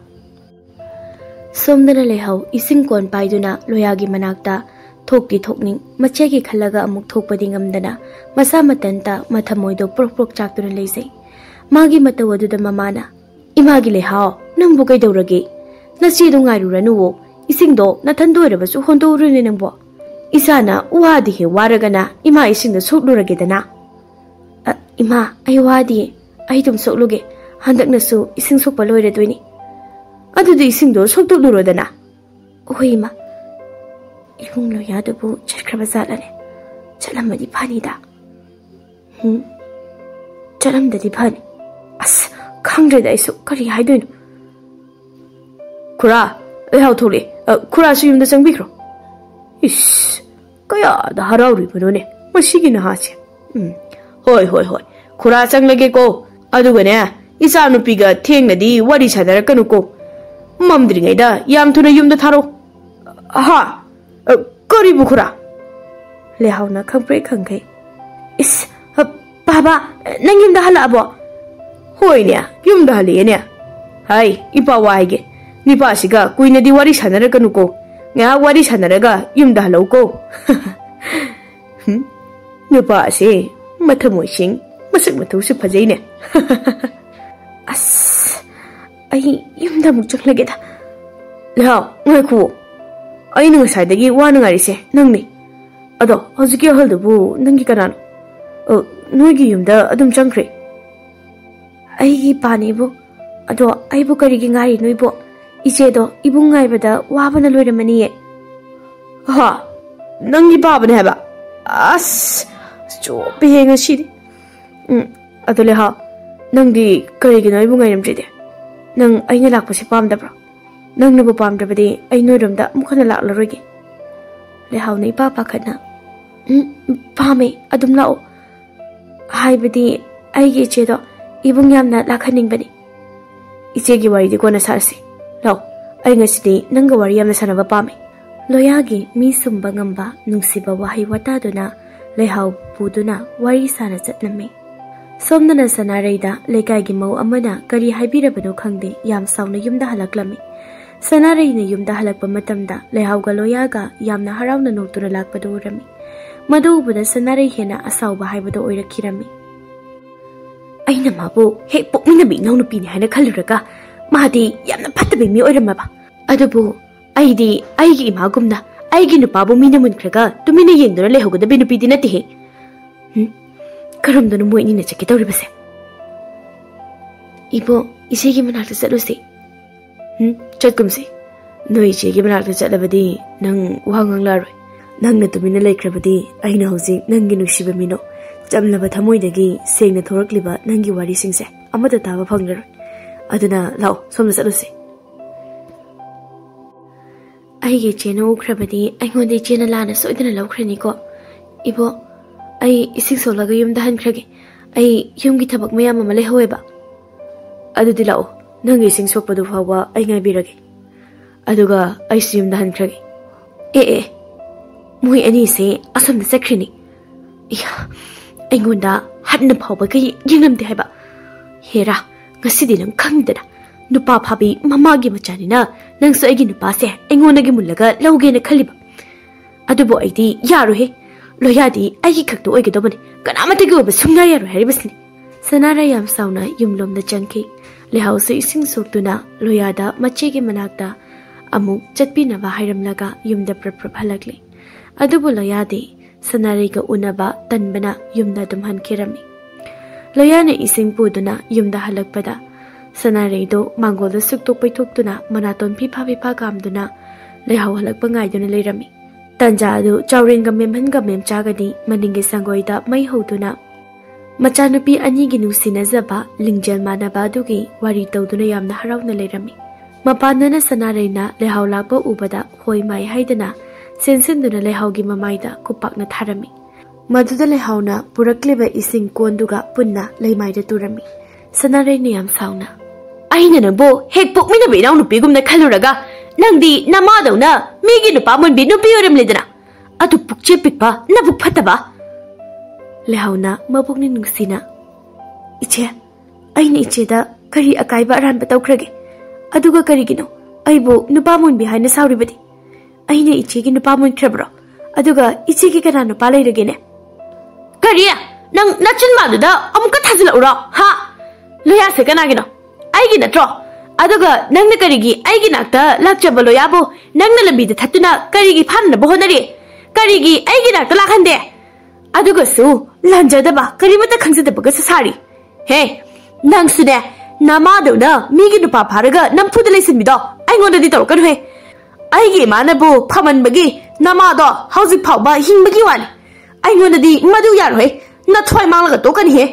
ꯁꯣꯝꯗꯅ ꯂꯩꯍꯥꯎ ꯏꯁꯤꯡ ꯀꯣꯟ ꯄꯥꯏꯗꯨꯅ ꯂꯣꯌꯥꯒꯤ ꯃꯅꯥꯛꯇ ꯊꯣꯛꯇꯤ ꯊꯣꯛꯅꯤꯡ, ꯃꯆꯦꯒꯤ ꯈꯜꯂꯒ ꯑꯃꯨꯛ ꯊꯣꯛꯄꯗꯤ ꯉꯝꯗꯅ ꯃꯁꯥ ꯃꯊꯟꯇ ꯃꯊꯃꯣꯏꯗꯣ ꯄ꯭ꯔꯣꯛ ꯄ꯭ꯔꯣꯛ ꯆꯥꯛꯇꯨꯅ ꯂꯩꯖꯩ꯫ ꯃꯥꯒꯤ ꯃꯇꯧ ꯑꯗꯨꯗ ꯃꯃꯥꯅ, "ꯏꯃꯥꯒꯤ ꯂꯩꯍꯥꯎ, ꯅꯪꯕꯨ ꯀꯩꯗꯧꯔꯒꯦ? ꯅꯆꯦꯗꯣ ꯉꯥꯏꯔꯨꯔꯅꯨꯋꯣ, ꯏꯁꯤꯡꯗꯣ ꯅꯊꯟꯗ ꯑꯣꯏꯔꯕꯁꯨ ꯍꯣꯟꯗꯣꯛꯎꯔꯅꯦ ꯅꯪꯕꯣ꯫ ꯏꯆꯥꯅ ꯋꯥꯗꯤ ꯍꯦꯛ ꯋꯥꯔꯒꯅ ꯏꯃꯥ ꯏꯁꯤꯡꯗ ꯁꯣꯛꯂꯨꯔꯒꯦꯗꯅ꯫" "ꯑ, ꯏꯃꯥ, ꯑꯩ ꯋꯥꯗꯤꯌꯦ, ꯑꯩ ꯑꯗꯨꯝ ꯁꯣꯛꯂꯨꯒꯦ꯫ ꯍꯟꯗꯛꯅꯁꯨ ꯏꯁꯤꯡ ꯁꯣꯛꯄ ꯂꯣꯏꯔꯗꯣꯏꯅꯤ꯫ ꯑꯗꯨꯗꯤ ꯏꯁꯤꯡꯗꯣ ꯁꯣꯛꯇꯣꯛꯂꯨꯔꯣꯗꯅ꯫" "ꯍꯣꯏ, ꯏꯃꯥ꯫ ꯏꯕꯨꯡ ꯂꯣꯌꯥꯗꯨꯕꯨ ꯆꯠꯈ꯭ꯔꯕ ꯖꯥꯠꯂꯅꯦ? ꯆꯠꯂꯝꯃꯗꯤ ꯐꯅꯤꯗ꯫ ꯎꯝ, ꯆꯠꯂꯝꯗꯗꯤ ꯐꯅꯤ꯫ ꯑꯁ, ꯈꯪꯗ꯭ꯔꯦꯗ ꯑꯩꯁꯨ ꯀꯔꯤ ꯍꯥꯏꯗꯣꯏꯅꯣ꯫ "ꯈꯨꯔꯥ, ꯂꯩꯍꯥꯎ ꯊꯣꯛꯂꯛꯑꯦ꯫ ꯑ, ꯈꯨꯔꯥꯁꯨ ꯌꯨꯝꯗ ꯆꯪꯕꯤꯈ꯭ꯔꯣ꯫" ꯏꯁ, ꯀꯌꯥꯗ ꯍꯔꯥꯎꯔꯤꯕꯅꯣꯅꯦ ꯃꯁꯤꯒꯤ ꯅꯍꯥꯁꯦ꯫ "ꯎꯝ, ꯍꯣꯏ, ꯍꯣꯏ, ꯍꯣꯏ꯫ ꯈꯨꯔꯥ ꯆꯪꯂꯒꯦꯀꯣ꯫ ꯑꯗꯨꯒꯅꯦ, ꯏꯆꯥꯅꯨꯄꯤꯒ ꯊꯦꯡꯅꯗꯤ ꯋꯥꯔꯤ ꯁꯥꯟꯅꯔꯛꯀꯅꯨꯀꯣ꯫ ꯃꯝꯗ꯭ꯔꯤꯉꯩꯗ ꯌꯥꯝ ꯊꯨꯅ ꯌꯨꯝꯗ ꯊꯥꯔꯛꯑꯣ꯫" "ꯍꯥ? ꯑ, ꯀꯔꯤꯕꯨ ꯈꯨꯔꯥ?" ꯂꯩꯍꯥꯎꯅ ꯈꯪꯄ꯭ꯔꯦꯛ ꯈꯪꯈꯩ꯫ "ꯏꯁ, ꯑ, ꯕꯥꯕꯥ, ꯅꯪ ꯌꯨꯝꯗ ꯍꯜꯂꯛꯑꯕꯣ?" "ꯍꯣꯏꯅꯦ, ꯌꯨꯝꯗ ꯍꯜꯂꯛꯑꯦꯅꯦ꯫ ꯍꯥꯏ, ꯏꯄꯥ ꯋꯥ ꯍꯥꯏꯒꯦ꯫ ꯅꯤꯄꯥꯁꯤꯒ ꯀꯨꯏꯅꯗꯤ ꯋꯥꯔꯤ ꯁꯥꯟꯅꯔꯛꯀꯅꯨꯀꯣ꯫ ꯉꯥꯏꯍꯥꯛ ꯋꯥꯔꯤ ꯁꯥꯟꯅꯔꯒ ꯌꯨꯝꯗ ꯍꯜꯂꯛꯎꯀꯣ꯫" ꯍꯨꯝ? ꯅꯨꯄꯥ ꯑꯁꯦ ꯃꯊꯃꯣꯏ ꯁꯦꯡ, ꯃꯁꯛ ꯃꯇꯧꯁꯨ ꯐꯖꯩꯅꯦ꯫ ꯑꯁ, ꯑꯩ ꯌꯨꯝꯗ ꯑꯃꯨꯛ ꯆꯪꯂꯒꯦꯗ꯫ ꯂꯩꯍꯥꯎ, ꯉꯥꯏꯈꯨꯑꯣ꯫ ꯑꯩꯅ ꯉꯁꯥꯏꯗꯒꯤ ꯋꯥꯅ ꯉꯥꯏꯔꯤꯁꯦ ꯅꯪꯅꯤ꯫ ꯑꯗꯣ, ꯍꯧꯖꯤꯛꯀꯤ ꯑꯍꯜꯗꯨꯕꯨ ꯅꯪꯒꯤ ꯀꯅꯥꯅꯣ? ꯑ, ꯅꯣꯏꯒꯤ ꯌꯨꯝꯗ ꯑꯗꯨꯝ ꯆꯪꯈ꯭ꯔꯦ꯫ ꯑꯩꯒꯤ ꯏꯄꯥꯅꯦꯕꯨ꯫ ꯑꯗꯣ ꯑꯩꯕꯨ ꯀꯔꯤꯒꯤ ꯉꯥꯏꯔꯤꯅꯣ ꯏꯕꯣ? ꯏꯆꯦꯗꯣ ꯏꯕꯨꯡ ꯉꯥꯏꯕꯗ ꯋꯥꯕꯅ ꯂꯣꯏꯔꯝꯃꯅꯤꯌꯦ꯫ ꯍꯥ? ꯅꯪꯒꯤ ꯄꯥꯕꯅꯦ ꯍꯥꯏꯕ? ꯑꯁ, ꯆꯣꯞꯄꯦꯍꯦ ꯉꯁꯤꯗꯤ꯫ ꯎꯝ, ꯑꯗꯣ ꯂꯩꯍꯥꯎ, ꯅꯪꯗꯤ ꯀꯔꯤꯒꯤꯅꯣ ꯑꯩꯕꯨ ꯉꯥꯏꯔꯝꯗ꯭ꯔꯤꯗꯤ? ꯅꯪ ꯑꯩꯅ ꯂꯥꯛꯄꯁꯦ ꯄꯥꯝꯗꯕ꯭ꯔꯣ? ꯅꯪꯅꯕꯨ ꯄꯥꯝꯗ꯭ꯔꯕꯗꯤ ꯑꯩ ꯅꯣꯏꯔꯣꯝꯗ ꯑꯃꯨꯛ ꯍꯟꯅ ꯂꯥꯛꯂꯔꯣꯏꯒꯦ꯫ ꯂꯩꯍꯥꯎꯅ ꯏꯄꯥ ꯄꯥꯈꯠꯅ, "ꯎꯝ, ꯄꯥꯝꯃꯦ, ꯑꯗꯨꯝ ꯂꯥꯛꯑꯣ꯫ ꯍꯥꯏꯕꯗꯤ ꯑꯩꯒꯤ ꯏꯆꯦꯗꯣ ꯏꯕꯨꯡ ꯌꯥꯝꯅ ꯂꯥꯛꯍꯟꯅꯤꯡꯕꯅꯤ꯫" "ꯏꯆꯦꯒꯤ ꯋꯥꯔꯤꯗꯤ ꯀꯣꯟꯅ ꯁꯥꯔꯁꯤ꯫ ꯂꯥꯛꯑꯣ, ꯑꯩ ꯉꯁꯤꯗꯤ ꯅꯪꯒ ꯋꯥꯔꯤ ꯌꯥꯝꯅ ꯁꯥꯟꯅꯕ ꯄꯥꯝꯃꯤ꯫" ꯂꯣꯌꯥꯒꯤ ꯃꯤ ꯁꯨꯝꯕ ꯉꯝꯕ ꯅꯨꯡꯁꯤꯕ ꯋꯥꯍꯩ ꯋꯥꯇꯥꯗꯨꯅ ꯂꯩꯍꯥꯎ ꯄꯨꯗꯨꯅ ꯋꯥꯔꯤ ꯁꯥꯅ ꯆꯠꯂꯝꯃꯤ꯫ ꯁꯣꯝꯗꯅ ꯁꯅꯥꯔꯩꯗ ꯂꯩꯀꯥꯏꯒꯤ ꯃꯧ ꯑꯃꯅ ꯀꯔꯤ ꯍꯥꯏꯕꯤꯔꯕꯅꯣ ꯈꯪꯗꯦ, ꯌꯥꯝ ꯁꯥꯎꯅ ꯌꯨꯝꯗ ꯍꯜꯂꯛꯂꯝꯃꯤ꯫ ꯁꯅꯥꯔꯩꯅ ꯌꯨꯝꯗ ꯍꯜꯂꯛꯄ ꯃꯇꯝꯗ ꯂꯩꯍꯥꯎꯒ ꯂꯣꯌꯥꯒ ꯌꯥꯝꯅ ꯍꯔꯥꯎꯅ ꯅꯣꯛꯇꯨꯅ ꯂꯥꯛꯄꯗꯨ ꯎꯔꯝꯃꯤ꯫ ꯃꯗꯨ ꯎꯕꯗ ꯁꯅꯥꯔꯩ ꯍꯦꯟꯅ ꯑꯁꯥꯎꯕ ꯍꯥꯏꯕꯗꯨ ꯑꯣꯏꯔꯛꯈꯤꯔꯝꯃꯤ꯫ "ꯑꯩꯅ ꯃꯥꯕꯨ ꯍꯦꯛ ꯄꯣꯛꯃꯤꯟꯅꯕ ꯏꯅꯥꯎꯅꯨꯄꯤꯅꯤ ꯍꯥꯏꯅ ꯈꯜꯂꯨꯔꯒ ꯃꯥꯗꯤ ꯌꯥꯝꯅ ꯐꯠꯇꯕ ꯃꯤ ꯑꯣꯏꯔꯝꯃꯕ꯫ ꯑꯗꯨꯕꯨ ꯑꯩꯗꯤ ꯑꯩꯒꯤ ꯏꯃꯥꯒꯨꯝꯅ ꯑꯩꯒꯤ ꯅꯨꯄꯥꯕꯨ ꯃꯤꯅ ꯃꯨꯟꯈ꯭ꯔꯒ ꯇꯨꯃꯤꯟꯅ ꯌꯦꯡꯗꯨꯅ ꯂꯩꯍꯧꯒꯗꯕꯤ ꯅꯨꯄꯤꯗꯤ ꯅꯠꯇꯦꯍꯦ꯫ ꯍꯨꯝ? ꯀꯔꯝꯗꯅꯣ ꯃꯣꯏ ꯑꯅꯤꯅ ꯆꯠꯀꯦ ꯇꯧꯔꯤꯕꯁꯦ?" "ꯏꯕꯣ, ꯏꯆꯦꯒꯤ ꯃꯅꯥꯛꯇ ꯆꯠꯂꯨꯁꯤ꯫" "ꯎꯝ, ꯆꯠꯀꯨꯝꯁꯤ꯫ ꯅꯣꯏ ꯏꯆꯦꯒꯤ ꯃꯅꯥꯛꯇ ꯆꯠꯂꯕꯗꯤ ꯅꯪ ꯋꯥ ꯉꯥꯡꯂꯛꯑꯔꯣꯏ꯫ ꯅꯪꯅ ꯇꯨꯃꯤꯟꯅ ꯂꯩꯈ꯭ꯔꯕꯗꯤ ꯑꯩꯅ ꯍꯧꯖꯤꯛ ꯅꯪꯒꯤ ꯅꯨꯡꯁꯤꯕ ꯃꯤꯅꯣꯛ, ꯆꯝꯂꯕ ꯊꯃꯣꯏꯗꯒꯤ ꯁꯦꯡꯅ ꯊꯣꯔꯛꯂꯤꯕ ꯅꯪꯒꯤ ꯋꯥꯔꯤꯁꯤꯡꯁꯦ ꯑꯃꯠꯇ ꯇꯥꯕ ꯐꯪꯂꯔꯣꯏ꯫ ꯑꯗꯨꯅ ꯂꯥꯛꯑꯣ, ꯁꯣꯝꯗ ꯆꯠꯂꯨꯁꯤ꯫" ꯑꯩꯒꯤ ꯏꯆꯦꯅ ꯎꯈ꯭ꯔꯕꯗꯤ ꯑꯩꯉꯣꯟꯗ ꯏꯆꯦꯅ ꯂꯥꯟꯅ ꯁꯣꯏꯗꯅ ꯂꯧꯈ꯭ꯔꯅꯤꯀꯣ꯫ ꯏꯕꯣ, ꯑꯩ ꯏꯁꯤꯡ ꯁꯣꯛꯂꯒ ꯌꯨꯝꯗ ꯍꯟꯈ꯭ꯔꯒꯦ꯫ ꯑꯩ ꯌꯨꯝꯒꯤ ꯊꯕꯛ ꯃꯌꯥꯝ ꯑꯃ ꯂꯩꯍꯧꯋꯦꯕ꯫ ꯑꯗꯨꯗꯤ ꯂꯥꯛꯑꯣ, ꯅꯪꯒꯤ ꯏꯁꯤꯡ ꯁꯣꯛꯄꯗꯨ ꯐꯥꯎꯕ ꯑꯩ ꯉꯥꯏꯕꯤꯔꯒꯦ꯫ ꯑꯗꯨꯒ ꯑꯩꯁꯨ ꯌꯨꯝꯗ ꯍꯟꯈ꯭ꯔꯒꯦ꯫ ꯑꯦ ꯑꯦ, ꯃꯣꯏ ꯑꯅꯤꯁꯦ ꯑꯁꯣꯝꯗ ꯆꯠꯈ꯭ꯔꯤꯅꯤ꯫ ꯏꯌꯥ, ꯑꯩꯉꯣꯟꯗ ꯍꯟꯅ ꯐꯥꯎꯕ ꯀꯩ ꯌꯦꯡꯂꯝꯗꯦ ꯍꯥꯏꯕ꯫ ꯍꯦꯔꯥ, ꯉꯁꯤꯗꯤ ꯅꯪ ꯈꯪꯗꯅ ꯅꯨꯄꯥ ꯐꯥꯕꯤ ꯃꯃꯥꯒꯤ ꯃꯆꯥꯅꯤꯅ ꯅꯪꯁꯨ ꯑꯩꯒꯤ ꯅꯨꯄꯥꯁꯦ ꯑꯩꯉꯣꯟꯗꯒꯤ ꯃꯨꯜꯂꯒ ꯂꯧꯒꯦꯅ ꯈꯜꯂꯤꯕ꯫ ꯑꯗꯨꯕꯨ ꯑꯩꯗꯤ ꯌꯥꯔꯣꯏꯍꯦ꯫ ꯂꯣꯌꯥꯗꯤ ꯑꯩꯒꯤ ꯈꯛꯇ ꯑꯣꯏꯒꯗꯧꯕꯅꯤ, ꯀꯅꯥꯃꯠꯇꯒꯤ ꯑꯣꯏꯕ ꯁꯨꯡꯌꯥ ꯌꯥꯔꯣꯏ ꯍꯥꯏꯔꯤꯕꯁꯤꯅꯤ꯫ ꯁꯅꯥꯔꯩ ꯌꯥꯝ ꯁꯥꯎꯅ ꯌꯨꯝꯂꯣꯝꯗ ꯆꯪꯈꯤ꯫ ꯂꯩꯍꯥꯎꯁꯨ ꯏꯁꯤꯡ ꯁꯣꯛꯇꯨꯅ ꯂꯣꯌꯥꯗ ꯃꯆꯦꯒꯤ ꯃꯅꯥꯛꯇ ꯑꯃꯨꯛ ꯆꯠꯄꯤꯅꯕ ꯍꯥꯏꯔꯝꯂꯒ ꯌꯨꯝꯗ ꯄ꯭ꯔꯞ ꯄ꯭ꯔꯞ ꯍꯜꯂꯛꯂꯤ꯫ ꯑꯗꯨꯕꯨ ꯂꯣꯌꯥꯗꯤ ꯁꯅꯥꯔꯩꯒ ꯎꯅꯕ ꯇꯟꯕꯅ ꯌꯨꯝꯗ ꯑꯗꯨꯝ ꯍꯟꯈꯤꯔꯝꯃꯤ꯫ ꯂꯣꯌꯥꯅ ꯏꯁꯤꯡ ꯄꯨꯗꯨꯅ ꯌꯨꯝꯗ ꯍꯜꯂꯛꯄꯗ ꯁꯅꯥꯔꯩꯗꯣ ꯃꯥꯡꯒꯣꯜꯗ ꯁꯨꯛꯇꯣꯛ ꯄꯩꯊꯣꯛꯇꯨꯅ ꯃꯅꯥꯇꯣꯟ ꯐꯤꯐꯥ ꯐꯤꯐꯥ ꯀꯥꯝꯗꯨꯅ ꯂꯩꯍꯥꯎ ꯍꯜꯂꯛꯄ ꯉꯥꯏꯗꯨꯅ ꯂꯩꯔꯝꯃꯤ꯫ ꯇꯟꯖꯥ ꯑꯗꯨ ꯆꯥꯎꯔꯦꯟꯒ ꯃꯦꯝꯍꯟꯒ ꯃꯦꯝꯆꯥꯒꯗꯤ ꯃꯅꯤꯡꯒꯤ ꯁꯪꯒꯣꯏꯗ ꯃꯩ ꯍꯧꯗꯨꯅ ꯃꯆꯥꯅꯨꯄꯤ ꯑꯅꯤꯒꯤ ꯅꯨꯡꯁꯤꯅꯖꯕ ꯂꯤꯡꯖꯦꯜ ꯃꯥꯟꯅꯕ ꯑꯗꯨꯒꯤ ꯋꯥꯔꯤ ꯇꯧꯗꯨꯅ ꯌꯥꯝꯅ ꯍꯔꯥꯎꯅ ꯂꯩꯔꯝꯃꯤ꯫ ꯃꯄꯥꯟꯗꯅ ꯁꯅꯥꯔꯩꯅ ꯂꯩꯍꯥꯎ ꯂꯥꯛꯄ ꯎꯕꯗ ꯍꯣꯏ ꯃꯥꯏ ꯍꯥꯏꯗꯅ ꯆꯦꯟꯁꯤꯟꯗꯨꯅ ꯂꯩꯍꯥꯎꯒꯤ ꯃꯃꯥꯏꯗ ꯈꯨꯄꯥꯛꯅ ꯊꯥꯔꯝꯃꯤ꯫ ꯃꯗꯨꯗ ꯂꯩꯍꯥꯎꯅ ꯄꯨꯔꯛꯂꯤꯕ ꯏꯁꯤꯡ ꯀꯣꯟꯗꯨꯒ ꯄꯨꯟꯅ ꯂꯩꯃꯥꯏꯗ ꯇꯨꯔꯝꯃꯤ꯫ ꯁꯅꯥꯔꯩꯅ ꯌꯥꯝ ꯁꯥꯎꯅ, "ꯑꯩꯅ ꯅꯪꯕꯨ ꯍꯦꯛ ꯄꯣꯛꯃꯤꯟꯅꯕ ꯏꯅꯥꯎꯅꯨꯄꯤꯒꯨꯝꯅ ꯈꯜꯂꯨꯔꯒ ꯅꯪꯗꯤ ꯅꯃꯥꯗꯧꯅ ꯃꯤꯒꯤ ꯅꯨꯄꯥ ꯃꯨꯟꯕꯤ ꯅꯨꯄꯤ ꯑꯣꯏꯔꯝꯂꯦꯗꯅ꯫ ꯑꯗꯨ ꯄꯨꯛꯆꯦꯜ ꯄꯤꯛꯄ, ꯅꯕꯨꯛ ꯐꯠꯇꯕ!" ꯂꯩꯍꯥꯎꯅ ꯃꯕꯨꯛꯅꯤꯡ ꯅꯨꯡꯁꯤꯅ, "ꯏꯆꯦ, ꯑꯩꯅ ꯏꯆꯦꯗ ꯀꯔꯤ ꯑꯀꯥꯏꯕ ꯑꯔꯥꯟꯕ ꯇꯧꯈ꯭ꯔꯒꯦ? ꯑꯗꯨꯒ ꯀꯔꯤꯒꯤꯅꯣ ꯑꯩꯕꯨ ꯅꯨꯄꯥ ꯃꯨꯟꯕꯤ ꯍꯥꯏꯅ ꯁꯥꯎꯔꯤꯕꯗꯤ? ꯑꯩꯅ ꯏꯆꯦꯒꯤ ꯅꯨꯄꯥ ꯃꯨꯟꯈ꯭ꯔꯕ꯭ꯔꯣ? ꯑꯗꯨꯒ ꯏꯆꯦꯒꯤ ꯀꯅꯥ ꯅꯨꯄꯥ ꯂꯩꯔꯒꯦꯅꯦ?" "ꯀꯔꯤ? ꯅꯪ ꯅꯆꯤꯟ ꯃꯥꯗꯨꯗ ꯑꯃꯨꯛꯀ ꯊꯥꯖꯤꯜꯂꯛꯎꯔꯣ? ꯍꯥ? ꯂꯣꯌꯥꯁꯦ ꯀꯅꯥꯒꯤꯅꯣ? ꯑꯩꯒꯤ ꯅꯠꯇ꯭ꯔꯣ? ꯑꯗꯨꯒ ꯅꯪꯅ ꯀꯔꯤꯒꯤ ꯑꯩꯒꯤ ꯅꯥꯛꯇ ꯂꯥꯛꯆꯕ ꯂꯣꯌꯥꯕꯨ ꯅꯪꯅ ꯂꯝꯕꯤꯗ ꯊꯠꯇꯨꯅ ꯀꯔꯤꯒꯤ ꯐꯥꯅꯅꯕ ꯍꯣꯠꯅꯔꯤ? ꯀꯔꯤꯒꯤ ꯑꯩꯒꯤ ꯅꯥꯛꯇ ꯂꯥꯛꯍꯟꯗꯦ? ꯑꯗꯨꯒꯁꯨ ꯂꯥꯟꯖꯗꯕ, ꯀꯔꯤꯃꯠꯇ ꯈꯪꯖꯗꯕꯒꯁꯨ ꯁꯥꯔꯤ꯫ ꯍꯦ, ꯅꯪꯁꯨꯅꯦ, ꯅꯃꯥꯗꯧꯅ ꯃꯤꯒꯤ ꯅꯨꯄꯥ ꯐꯥꯔꯒ ꯅꯝꯐꯨꯗ ꯂꯩꯁꯤꯟꯕꯤꯗꯣ ꯑꯩꯉꯣꯟꯗꯗꯤ ꯇꯧꯔꯛꯀꯅꯨꯍꯦ꯫ ꯑꯩꯒꯤ ꯏꯃꯥꯅꯕꯨ ꯐꯃꯟꯕꯒꯤ ꯅꯃꯥꯗꯣ ꯍꯧꯖꯤꯛ ꯐꯥꯎꯕ ꯍꯤꯡꯕꯒꯤ ꯋꯥꯅꯤ꯫ ꯑꯩꯉꯣꯟꯗꯗꯤ ꯃꯗꯨ ꯌꯥꯔꯣꯏꯍꯦ꯫ ꯅꯊ꯭ꯋꯥꯏ ꯃꯥꯡꯂꯒ ꯇꯣꯛꯀꯅꯤꯍꯦ꯫"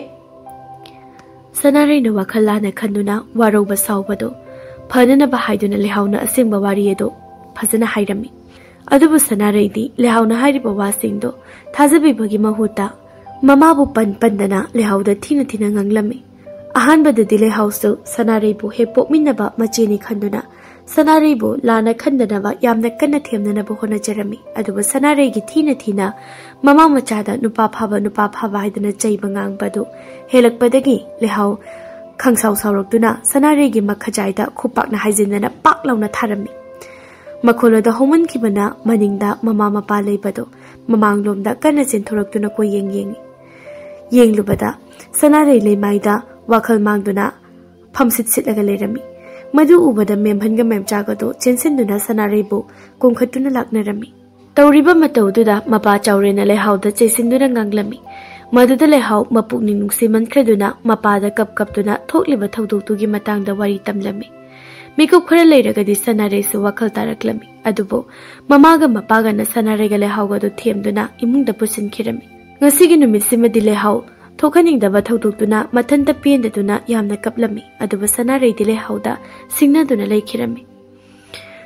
ꯁꯅꯥꯔꯩꯅ ꯋꯥꯈꯜ ꯂꯥꯟꯅ ꯈꯟꯗꯨꯅ ꯋꯥꯔꯧꯕ ꯁꯥꯎꯕꯗꯨ ꯐꯅꯅꯕ ꯍꯥꯏꯗꯨꯅ ꯂꯩꯍꯥꯎꯅ ꯑꯁꯦꯡꯕ ꯋꯥꯔꯤ ꯑꯗꯨ ꯐꯖꯅ ꯍꯥꯏꯔꯝꯃꯤ꯫ ꯑꯗꯨꯕꯨ ꯁꯅꯥꯔꯩꯗꯤ ꯂꯩꯍꯥꯎꯅ ꯍꯥꯏꯔꯤꯕ ꯋꯥꯁꯤꯡꯗꯣ ꯊꯥꯖꯕꯤꯕꯒꯤ ꯃꯍꯨꯠꯇ ꯃꯃꯥꯕꯨ ꯄꯟ ꯄꯟꯗꯅ ꯂꯩꯍꯥꯎꯗ ꯊꯤꯅ ꯊꯤꯅ ꯉꯥꯡꯂꯝꯃꯤ꯫ ꯑꯍꯥꯟꯕꯗꯗꯤ ꯂꯩꯍꯥꯎꯁꯨ ꯁꯅꯥꯔꯩꯕꯨ ꯍꯦꯛ ꯄꯣꯛꯃꯤꯟꯅꯕ ꯃꯆꯦꯅꯤ ꯈꯟꯗꯨꯅ ꯁꯅꯥꯔꯩꯕꯨ ꯂꯥꯟꯅ ꯈꯟꯗꯅꯕ ꯌꯥꯝꯅ ꯀꯟꯅ ꯊꯦꯝꯅꯅꯕ ꯍꯣꯠꯅꯖꯔꯝꯃꯤ꯫ ꯑꯗꯨꯕꯨ ꯁꯅꯥꯔꯩꯒꯤ ꯊꯤꯅ ꯊꯤꯅ ꯃꯃꯥ ꯃꯆꯥꯗ ꯅꯨꯄꯥ ꯐꯕ, ꯅꯨꯄꯥ ꯐꯕ ꯍꯥꯏꯗꯨꯅ ꯆꯩꯕ ꯉꯥꯡꯕ ꯑꯗꯨ ꯍꯦꯜꯂꯛꯄꯗꯒꯤ ꯂꯩꯍꯥꯎ ꯈꯪꯁꯥꯎ ꯁꯥꯎꯔꯛꯇꯨꯅ ꯁꯅꯥꯔꯩꯒꯤ ꯃꯈꯖꯥꯏꯗ ꯈꯨꯄꯥꯛꯅ ꯍꯥꯏꯖꯤꯟꯗꯅ ꯄꯥꯛ ꯂꯥꯎꯅ ꯊꯥꯔꯝꯃꯤ꯫ ꯃꯈꯣꯜ ꯑꯗꯨ ꯍꯧꯃꯟꯈꯤꯕꯅ ꯃꯅꯤꯡꯗ ꯃꯃꯥ ꯃꯄꯥ ꯂꯩꯕꯗꯨ ꯃꯃꯥꯡꯂꯣꯝꯗ ꯀꯟꯅ ꯆꯦꯟꯊꯣꯔꯛꯇꯨꯅ ꯀꯣꯏꯌꯦꯡ ꯌꯦꯡꯉꯤ꯫ ꯌꯦꯡꯂꯨꯕꯗ ꯁꯅꯥꯔꯩ ꯂꯩꯃꯥꯏꯗ ꯋꯥꯈꯜ ꯃꯥꯡꯗꯨꯅ ꯐꯝꯁꯤꯠ ꯁꯤꯠꯂꯒ ꯂꯩꯔꯝꯃꯤ꯫ ꯃꯗꯨ ꯎꯕꯗ ꯃꯦꯝꯍꯟꯒ ꯃꯦꯝꯆꯥꯒꯗꯣ ꯆꯦꯟꯁꯤꯟꯗꯨꯅ ꯁꯅꯥꯔꯩꯕꯨ ꯀꯣꯡꯈꯠꯇꯨꯅ ꯂꯥꯛꯅꯔꯝꯃꯤ꯫ ꯇꯧꯔꯤꯕ ꯃꯇꯧꯗꯨꯗ ꯃꯄꯥ ꯆꯥꯎꯔꯦꯟꯅ ꯂꯩꯍꯥꯎꯗ ꯆꯩꯁꯤꯟꯗꯨꯅ ꯉꯥꯡꯂꯝꯃꯤ꯫ ꯃꯗꯨꯗ ꯂꯩꯍꯥꯎ ꯃꯄꯨꯛꯅꯤꯡ ꯅꯨꯡꯁꯤꯃꯟꯈ꯭ꯔꯗꯨꯅ ꯃꯄꯥꯗ ꯀꯞ ꯀꯞꯇꯨꯅ ꯊꯣꯛꯂꯤꯕ ꯊꯧꯗꯣꯛꯇꯨꯒꯤ ꯃꯇꯥꯡꯗ ꯋꯥꯔꯤ ꯇꯝꯂꯝꯃꯤ꯫ ꯃꯤꯀꯨꯞ ꯈꯔ ꯂꯩꯔꯒꯗꯤ ꯁꯅꯥꯔꯩꯁꯨ ꯋꯥꯈꯜ ꯇꯥꯔꯛꯂꯝꯃꯤ꯫ ꯑꯗꯨꯕꯨ ꯃꯃꯥꯒ ꯃꯄꯥꯒꯅ ꯁꯅꯥꯔꯩꯒ ꯂꯩꯍꯥꯎꯒꯗꯨ ꯊꯦꯝꯗꯨꯅ ꯏꯃꯨꯡꯗ ꯄꯨꯁꯤꯟꯈꯤꯔꯝꯃꯤ꯫ ꯉꯁꯤꯒꯤ ꯅꯨꯃꯤꯠꯁꯤꯃꯗꯤ ꯂꯩꯍꯥꯎ ꯊꯣꯛꯍꯟꯅꯤꯡꯗꯕ ꯊꯧꯗꯣꯛꯇꯨꯅ ꯃꯊꯟꯇ ꯄꯦꯟꯗꯗꯨꯅ ꯌꯥꯝꯅ ꯀꯞꯂꯝꯃꯤ꯫ ꯑꯗꯨꯕꯨ ꯁꯅꯥꯔꯩꯗꯤ ꯂꯩꯍꯥꯎꯗ ꯁꯤꯡꯅꯗꯨꯅ ꯂꯩꯈꯤꯔꯝꯃꯤ꯫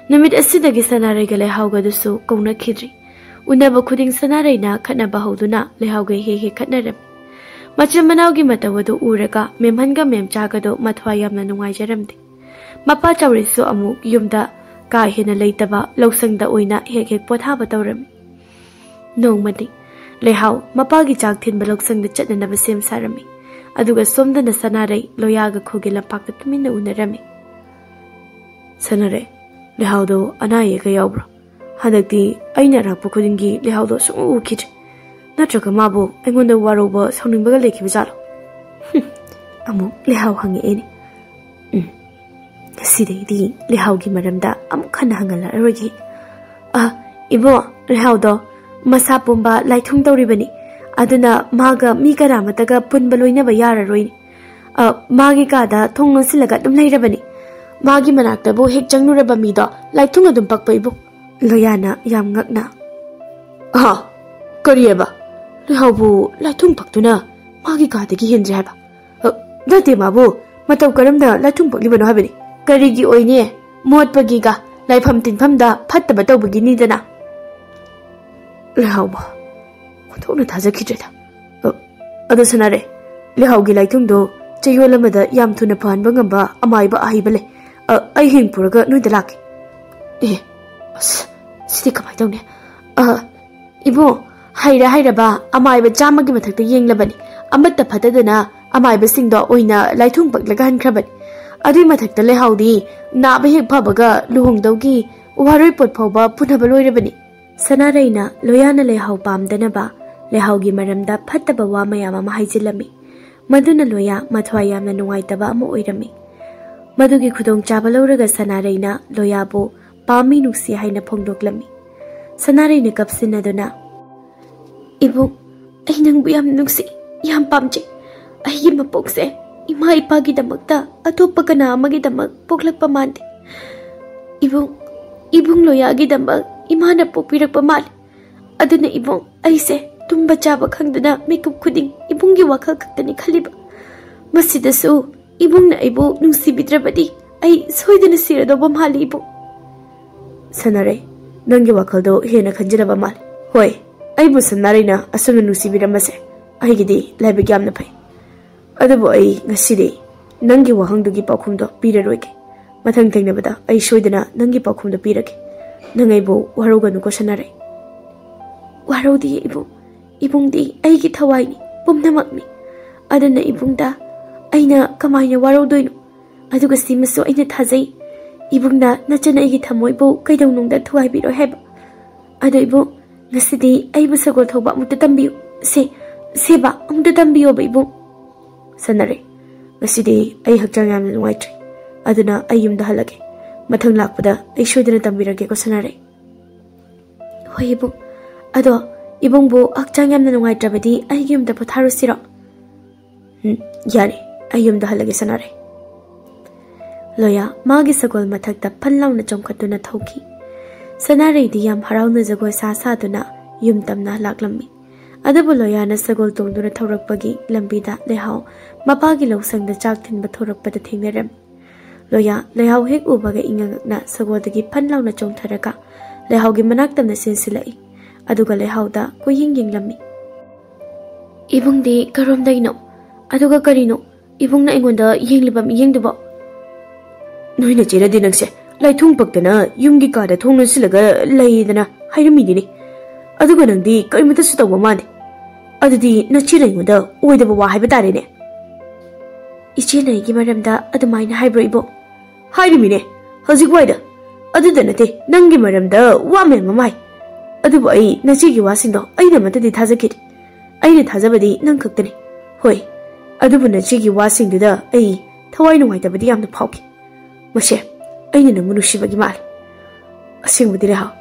ꯅꯨꯃꯤꯠ ꯑꯁꯤꯗꯒꯤ ꯁꯅꯥꯔꯩꯒ ꯂꯩꯍꯥꯎꯒꯗꯨꯁꯨ ꯀꯧꯅꯈꯤꯗ꯭ꯔꯤ꯫ ꯎꯅꯕ ꯈꯨꯗꯤꯡ ꯁꯅꯥꯔꯩꯅ ꯈꯠꯅꯕ ꯍꯧꯗꯨꯅ ꯂꯩꯍꯥꯎꯒ ꯍꯦꯛ ꯍꯦꯛ ꯈꯠꯅꯔꯝꯃꯤ꯫ ꯃꯆꯤꯟ ꯃꯅꯥꯎꯒꯤ ꯃꯇꯧ ꯑꯗꯨ ꯎꯔꯒ ꯃꯦꯝꯍꯟꯒ ꯃꯦꯝꯆꯥꯒꯗꯣ ꯃꯊ꯭ꯋꯥꯏ ꯌꯥꯝꯅ ꯅꯨꯡꯉꯥꯏꯖꯔꯝꯗꯦ꯫ ꯃꯄꯥ ꯆꯥꯎꯔꯦꯟꯁꯨ ꯑꯃꯨꯛ ꯌꯨꯝꯗ ꯀꯥ ꯍꯦꯟꯅ ꯂꯩꯇꯕ ꯂꯧꯁꯪꯗ ꯑꯣꯏꯅ ꯍꯦꯛ ꯍꯦꯛ ꯄꯣꯊꯥꯕ ꯇꯧꯔꯝꯃꯤ꯫ ꯅꯣꯡꯃꯗꯤ ꯂꯩꯍꯥꯎ ꯃꯄꯥꯒꯤ ꯆꯥꯛ ꯊꯤꯟꯕ ꯂꯧꯁꯪꯗ ꯆꯠꯅꯅꯕ ꯁꯦꯝ ꯁꯥꯔꯝꯃꯤ꯫ ꯑꯗꯨꯒ ꯁꯣꯝꯗꯅ ꯁꯅꯥꯔꯩ ꯂꯣꯌꯥꯒ ꯈꯨꯒꯤ ꯂꯝꯄꯥꯛꯇ ꯇꯨꯃꯤꯟꯅ ꯎꯅꯔꯝꯃꯤ꯫ "ꯁꯅꯥꯔꯩ, ꯂꯩꯍꯥꯎꯗꯣ ꯑꯅꯥ ꯑꯌꯦꯛꯀ ꯌꯥꯎꯕ꯭ꯔꯣ? ꯍꯟꯗꯛꯇꯤ ꯑꯩꯅ ꯑꯔꯥꯛꯄ ꯈꯨꯗꯤꯡꯒꯤ ꯂꯩꯍꯥꯎꯗꯣ ꯁꯨꯡꯎ ꯎꯈꯤꯗ꯭ꯔꯦ꯫ ꯅꯠꯇ꯭ꯔꯒ ꯃꯥꯕꯨ ꯑꯩꯉꯣꯟꯗ ꯋꯥꯔꯧꯕ, ꯁꯥꯎꯅꯤꯡꯕꯒ ꯂꯩꯈꯤꯕ ꯖꯥꯠꯂꯣ?" "ꯍꯨꯝ," ꯑꯃꯨꯛ ꯂꯩꯍꯥꯎ ꯍꯪꯉꯛꯑꯦꯅꯦ꯫ "ꯎꯝ, ꯉꯁꯤꯗꯒꯤꯗꯤ ꯂꯩꯍꯥꯎꯒꯤ ꯃꯔꯝꯗ ꯑꯃꯨꯛ ꯍꯟꯅ ꯍꯪꯍꯜꯂꯛꯑꯔꯣꯏꯒꯦ꯫ ꯑ, ꯏꯕꯣ, ꯂꯩꯍꯥꯎꯗꯣ ꯃꯁꯥ ꯄꯨꯝꯕ ꯂꯥꯏꯊꯨꯡ ꯇꯧꯔꯤꯕꯅꯤ꯫ ꯑꯗꯨꯅ ꯃꯥꯒ ꯃꯤ ꯀꯅꯥꯃꯠꯇꯒ ꯄꯨꯟꯕ ꯂꯣꯏꯅꯕ ꯌꯥꯔꯔꯣꯏꯅꯦ꯫ ꯑ, ꯃꯥꯒꯤ ꯀꯥꯗ ꯊꯣꯡ ꯂꯣꯟꯁꯤꯜꯂꯒ ꯑꯗꯨꯝ ꯂꯩꯔꯕꯅꯤ꯫ ꯃꯥꯒꯤ ꯃꯅꯥꯛꯇꯕꯨ ꯍꯦꯛ ꯆꯪꯂꯨꯔꯕ ꯃꯤꯗꯣ ꯂꯥꯏꯊꯨꯡ ꯑꯗꯨꯝ ꯄꯛꯄ ꯏꯕꯣ꯫" ꯂꯣꯌꯥꯅ ꯌꯥꯝ ꯉꯛꯅ, "ꯑꯍ, ꯀꯔꯤꯑꯕ? ꯂꯩꯍꯥꯎꯕꯨ ꯂꯥꯏꯊꯨꯡ ꯄꯛꯇꯨꯅ ꯃꯥꯒꯤ ꯀꯥꯗꯒꯤ ꯍꯦꯟꯗ꯭ꯔꯦ ꯍꯥꯏꯕ? ꯑ, ꯅꯠꯇꯦ ꯃꯥꯕꯨ, ꯃꯇꯧ ꯀꯔꯝꯅ ꯂꯥꯏꯊꯨꯡ ꯄꯛꯂꯤꯕꯅꯣ ꯍꯥꯏꯕꯅꯤ?" "ꯀꯔꯤꯒꯤ ꯑꯣꯏꯅꯤ? ꯃꯣꯠꯄꯒꯤꯒ ꯂꯥꯏꯐꯝ ꯇꯤꯟꯐꯝꯗ ꯐꯠꯇꯕ ꯇꯧꯕꯒꯤꯅꯤꯗꯅ꯫ ꯂꯩꯍꯥꯎꯕ, ꯑꯣꯟꯊꯣꯛꯅ ꯊꯥꯖꯈꯤꯗ꯭ꯔꯦꯗ꯫ ꯑ, ꯑꯗꯣ ꯁꯅꯥꯔꯩ, ꯂꯩꯍꯥꯎꯒꯤ ꯂꯥꯏꯊꯨꯡꯗꯣ ꯆꯌꯣꯜ ꯑꯃꯗ ꯌꯥꯝ ꯊꯨꯅ ꯐꯍꯟꯕ ꯉꯝꯕ ꯑꯃꯥꯏꯕ ꯑꯍꯩꯕ ꯂꯩ꯫ ꯑ, ꯑꯩ ꯍꯤꯡ ꯄꯨꯔꯒ ꯅꯣꯏꯗ ꯂꯥꯛꯀꯦ꯫ ꯑꯦ, ꯑꯁ, ꯁꯤꯗꯤ ꯀꯃꯥꯏꯅ ꯇꯧꯅꯤ? ꯑ, ꯏꯕꯨꯡ, ꯍꯩꯔ ꯍꯩꯔꯕ ꯑꯃꯥꯏꯕ ꯆꯥꯝꯃꯒꯤ ꯃꯊꯛꯇ ꯌꯦꯡꯂꯕꯅꯤ꯫ ꯑꯃꯠꯇ ꯐꯠꯇꯗꯅ ꯑꯃꯥꯏꯕꯁꯤꯡꯗꯣ ꯑꯣꯏꯅ ꯂꯥꯏꯊꯨꯡ ꯄꯛꯂꯒ ꯍꯟꯈ꯭ꯔꯕꯅꯤ꯫ ꯑꯗꯨꯏ ꯃꯊꯛꯇ ꯂꯩꯍꯥꯎꯗꯤ ꯅꯥꯕ ꯍꯦꯛ ꯐꯕꯒ ꯂꯨꯍꯣꯡꯗꯧꯒꯤ ꯋꯥꯔꯣꯏ ꯄꯣꯠ ꯐꯥꯎꯕ ꯄꯨꯅꯕ ꯂꯣꯏꯔꯕꯅꯤ꯫ ꯁꯅꯥꯔꯩꯅ ꯂꯣꯌꯥꯅ ꯂꯩꯍꯥꯎ ꯄꯥꯝꯗꯅꯕ ꯂꯩꯍꯥꯎꯒꯤ ꯃꯔꯝꯗ ꯐꯠꯇꯕ ꯋꯥ ꯃꯌꯥꯝ ꯑꯃ ꯍꯥꯏꯖꯤꯜꯂꯝꯃꯤ꯫ ꯃꯗꯨꯅ ꯂꯣꯌꯥ ꯃꯊ꯭ꯋꯥꯏ ꯌꯥꯝꯅ ꯅꯨꯡꯉꯥꯏꯇꯕ ꯑꯃ ꯑꯣꯏꯔꯝꯃꯤ꯫ ꯃꯗꯨꯒꯤ ꯈꯨꯗꯣꯡꯆꯥꯕ ꯂꯧꯔꯒ ꯁꯅꯥꯔꯩꯅ ꯂꯣꯌꯥꯕꯨ ꯄꯥꯝꯃꯤ ꯅꯨꯡꯁꯤ ꯍꯥꯏꯅ ꯐꯣꯡꯗꯣꯛꯂꯝꯃꯤ꯫ ꯁꯅꯥꯔꯩꯅ ꯀꯞꯁꯤꯟꯅꯗꯨꯅ, "ꯏꯕꯨꯡ, ꯑꯩ ꯅꯪꯕꯨ ꯌꯥꯝ ꯅꯨꯡꯁꯤ, ꯌꯥꯝ ꯄꯥꯝꯖꯩ꯫ ꯑꯩꯒꯤ ꯃꯄꯣꯛꯁꯦ ꯏꯃꯥ ꯏꯄꯥꯒꯤꯗꯃꯛꯇ ꯑꯇꯣꯞꯄ ꯀꯅꯥ ꯑꯃꯒꯤꯗꯃꯛ ꯄꯣꯛꯂꯛꯄ ꯃꯥꯟꯗꯦ꯫ ꯏꯕꯨꯡ, ꯏꯕꯨꯡ ꯂꯣꯌꯥꯒꯤꯗꯃꯛ ꯏꯃꯥꯅ ꯄꯣꯛꯄꯤꯔꯛꯄ ꯃꯥꯜꯂꯤ꯫ ꯑꯗꯨꯅ ꯏꯕꯨꯡ, ꯑꯩꯁꯦ ꯇꯨꯝꯕ ꯆꯥꯕ ꯈꯪꯗꯅ ꯃꯤꯀꯨꯞ ꯈꯨꯗꯤꯡ ꯏꯕꯨꯡꯒꯤ ꯋꯥꯈꯜ ꯈꯛꯇꯅꯤ ꯈꯜꯂꯤꯕ꯫ ꯃꯁꯤꯗꯁꯨ ꯏꯕꯨꯡꯅ ꯑꯩꯕꯨ ꯅꯨꯡꯁꯤꯕꯤꯗ꯭ꯔꯕꯗꯤ ꯑꯩ ꯁꯣꯏꯗꯅ ꯁꯤꯔꯗꯧꯕ ꯃꯥꯜꯂꯤ ꯏꯕꯨꯡ꯫" "ꯁꯅꯥꯔꯩ, ꯅꯪꯒꯤ ꯋꯥꯈꯜꯗꯣ ꯍꯦꯟꯅ ꯈꯟꯖꯤꯜꯂꯕ ꯃꯥꯜꯂꯤ꯫ ꯍꯣꯏ, ꯑꯩꯕꯨ ꯁꯅꯥꯔꯩꯅ ꯑꯁꯨꯝꯅ ꯅꯨꯡꯁꯤꯕꯤꯔꯝꯕꯁꯦ ꯑꯩꯒꯤꯗꯤ ꯂꯥꯏꯕꯛ ꯌꯥꯝꯅ ꯐꯩ꯫ ꯑꯗꯨꯕꯨ ꯑꯩ ꯉꯁꯤꯗꯤ ꯅꯪꯒꯤ ꯋꯥꯍꯪꯗꯨꯒꯤ ꯄꯥꯎꯈꯨꯝꯗꯣ ꯄꯤꯔꯔꯣꯏꯒꯦ꯫ ꯃꯊꯪ ꯊꯦꯡꯅꯕꯗ ꯑꯩ ꯁꯣꯏꯗꯅ ꯅꯪꯒꯤ ꯄꯥꯎꯈꯨꯝꯗꯣ ꯄꯤꯔꯒꯦ꯫ ꯅꯪ ꯑꯩꯕꯨ ꯋꯥꯔꯧꯒꯅꯨꯀꯣ ꯁꯅꯥꯔꯩ꯫" "ꯋꯥꯔꯧꯗꯤꯌꯦ ꯏꯕꯨꯡ꯫ ꯏꯕꯨꯡꯗꯤ ꯑꯩꯒꯤ ꯊꯋꯥꯏꯅꯤ, ꯄꯨꯝꯅꯃꯛꯅꯤ꯫ ꯑꯗꯨꯅ ꯏꯕꯨꯡꯗ ꯑꯩꯅ ꯀꯃꯥꯏꯅ ꯋꯥꯔꯧꯗꯣꯏꯅꯣ? ꯑꯗꯨꯒ ꯁꯤꯃꯁꯨ ꯑꯩꯅ ꯊꯥꯖꯩ, ꯏꯕꯨꯡꯅ ꯅꯆꯟ ꯑꯩꯒꯤ ꯊꯃꯣꯏꯕꯨ ꯀꯩꯗꯧꯅꯨꯡꯗ ꯊꯨꯒꯥꯏꯕꯤꯔꯣꯏ ꯍꯥꯏꯕ꯫ ꯑꯗꯣ ꯏꯕꯨꯡ, ꯉꯁꯤꯗꯤ ꯑꯩꯕꯨ ꯁꯒꯣꯜ ꯊꯧꯕ ꯑꯃꯨꯛꯇ ꯇꯝꯕꯤꯌꯨ꯫ ꯁꯦ, ꯁꯦꯕꯥ ꯑꯃꯨꯛꯇ ꯇꯝꯕꯤꯌꯣꯕ ꯏꯕꯨꯡ꯫" "ꯁꯅꯥꯔꯩ, ꯉꯁꯤꯗꯤ ꯑꯩ ꯍꯛꯆꯥꯡ ꯌꯥꯝꯅ ꯅꯨꯡꯉꯥꯏꯇ꯭ꯔꯦ꯫ ꯑꯗꯨꯅ ꯑꯩ ꯌꯨꯝꯗ ꯍꯜꯂꯒꯦ꯫ ꯃꯊꯪ ꯂꯥꯛꯄꯗ ꯑꯩ ꯁꯣꯏꯗꯅ ꯇꯝꯕꯤꯔꯒꯦꯀꯣ ꯁꯅꯥꯔꯩ꯫" "ꯍꯣꯏ ꯏꯕꯨꯡ꯫ ꯑꯗꯣ ꯏꯕꯨꯡꯕꯨ ꯍꯛꯆꯥꯡ ꯌꯥꯝꯅ ꯅꯨꯡꯉꯥꯏꯇ꯭ꯔꯕꯗꯤ ꯑꯩꯒꯤ ꯌꯨꯝꯗ ꯄꯣꯊꯥꯔꯨꯁꯤꯔꯣ?" "ꯎꯝ, ꯌꯥꯔꯦ꯫ ꯑꯩ ꯌꯨꯝꯗ ꯍꯜꯂꯒꯦ ꯁꯅꯥꯔꯩ꯫" ꯂꯣꯌꯥ ꯃꯥꯒꯤ ꯁꯒꯣꯜ ꯃꯊꯛꯇ ꯐꯟ ꯂꯥꯎꯅ ꯆꯣꯡꯈꯠꯇꯨꯅ ꯊꯧꯈꯤ꯫ ꯁꯅꯥꯔꯩꯗꯤ ꯌꯥꯝ ꯍꯔꯥꯎꯅ ꯖꯒꯣꯏ ꯁꯥ ꯁꯥꯗꯨꯅ ꯌꯨꯝ ꯇꯝꯅ ꯂꯥꯛꯂꯝꯃꯤ꯫ ꯑꯗꯨꯕꯨ ꯂꯣꯌꯥꯅ ꯁꯒꯣꯜ ꯇꯣꯡꯗꯨꯅ ꯊꯧꯔꯛꯄꯒꯤ ꯂꯝꯕꯤꯗ ꯂꯩꯍꯥꯎ ꯃꯄꯥꯒꯤ ꯂꯧꯁꯪꯗ ꯆꯥꯛ ꯊꯤꯟꯕ ꯊꯣꯔꯛꯄꯗ ꯊꯦꯡꯅꯔꯝꯃꯤ꯫ ꯂꯣꯌꯥ ꯂꯩꯍꯥꯎ ꯍꯦꯛ ꯎꯕꯒ ꯏꯉꯛ ꯉꯛꯅ ꯁꯒꯣꯜꯗꯒꯤ ꯐꯟ ꯂꯥꯎꯅ ꯆꯣꯡꯊꯔꯒ ꯂꯩꯍꯥꯎꯒꯤ ꯃꯅꯥꯛ ꯇꯝꯅ ꯆꯦꯟꯁꯤꯜꯂꯛꯏ꯫ ꯑꯗꯨꯒ ꯂꯩꯍꯥꯎꯗ ꯀꯣꯏꯌꯦꯡ ꯌꯦꯡꯂꯝꯃꯤ꯫ "ꯏꯕꯨꯡꯗꯤ ꯀꯔꯣꯝꯗꯒꯤꯅꯣ? ꯑꯗꯨꯒ ꯀꯔꯤꯅꯣ ꯏꯕꯨꯡꯅ ꯑꯩꯉꯣꯟꯗ ꯌꯦꯡꯂꯤꯕ ꯃꯤꯠꯌꯦꯡꯗꯨꯕꯣ?" "ꯅꯣꯏ ꯅꯆꯦꯅꯗꯤ ꯅꯪꯁꯦ ꯂꯥꯏꯊꯨꯡ ꯄꯛꯇꯅ ꯌꯨꯝꯒꯤ ꯀꯥꯗ ꯊꯣꯡ ꯂꯣꯟꯁꯤꯜꯂꯒ ꯂꯩꯗꯅ ꯍꯥꯏꯔꯝꯃꯤꯅꯤꯅꯦ꯫ ꯑꯗꯨꯒ ꯅꯪꯗꯤ ꯀꯔꯤꯃꯠꯇꯁꯨ ꯇꯧꯕ ꯃꯥꯟꯗꯦ꯫ ꯑꯗꯨꯗꯤ ꯅꯆꯦꯅ ꯑꯩꯉꯣꯟꯗ ꯑꯣꯏꯗꯕ ꯋꯥ ꯍꯥꯏꯕ ꯇꯥꯔꯦꯅꯦ?" "ꯏꯆꯦꯅ ꯑꯩꯒꯤ ꯃꯔꯝꯗ ꯑꯗꯨꯃꯥꯏꯅ ꯍꯥꯏꯕ꯭ꯔꯣ ꯏꯕꯣꯛ?" "ꯍꯥꯏꯔꯤꯃꯤꯅꯦ, ꯍꯧꯖꯤꯛ ꯋꯥꯏꯗ꯫ ꯑꯗꯨꯗ ꯅꯠꯇꯦ, ꯅꯪꯒꯤ ꯃꯔꯝꯗ ꯋꯥ ꯃꯌꯥꯝ ꯑꯃ ꯍꯥꯏ꯫ ꯑꯗꯨꯕꯨ ꯑꯩ ꯅꯆꯦꯒꯤ ꯋꯥꯁꯤꯡꯗꯣ ꯑꯩꯅ ꯑꯃꯠꯇꯗꯤ ꯊꯥꯖꯈꯤꯗꯦ꯫ ꯑꯩꯅ ꯊꯥꯖꯕꯗꯤ ꯅꯪ ꯈꯛꯇꯅꯤ꯫ ꯍꯣꯏ, ꯑꯗꯨꯕꯨ ꯅꯆꯦꯒꯤ ꯋꯥꯁꯤꯡꯗꯨꯗ ꯑꯩ ꯊꯋꯥꯏ ꯅꯨꯡꯉꯥꯏꯇꯕꯗꯤ ꯌꯥꯝꯅ ꯐꯥꯎꯈꯤ꯫ ꯃꯁꯦ, ꯑꯩꯅ ꯅꯪꯕꯨ ꯅꯨꯡꯁꯤꯕꯒꯤ ꯃꯥꯜꯂꯤ꯫ ꯑꯁꯦꯡꯕꯗꯤ ꯂꯩꯍꯥꯎ,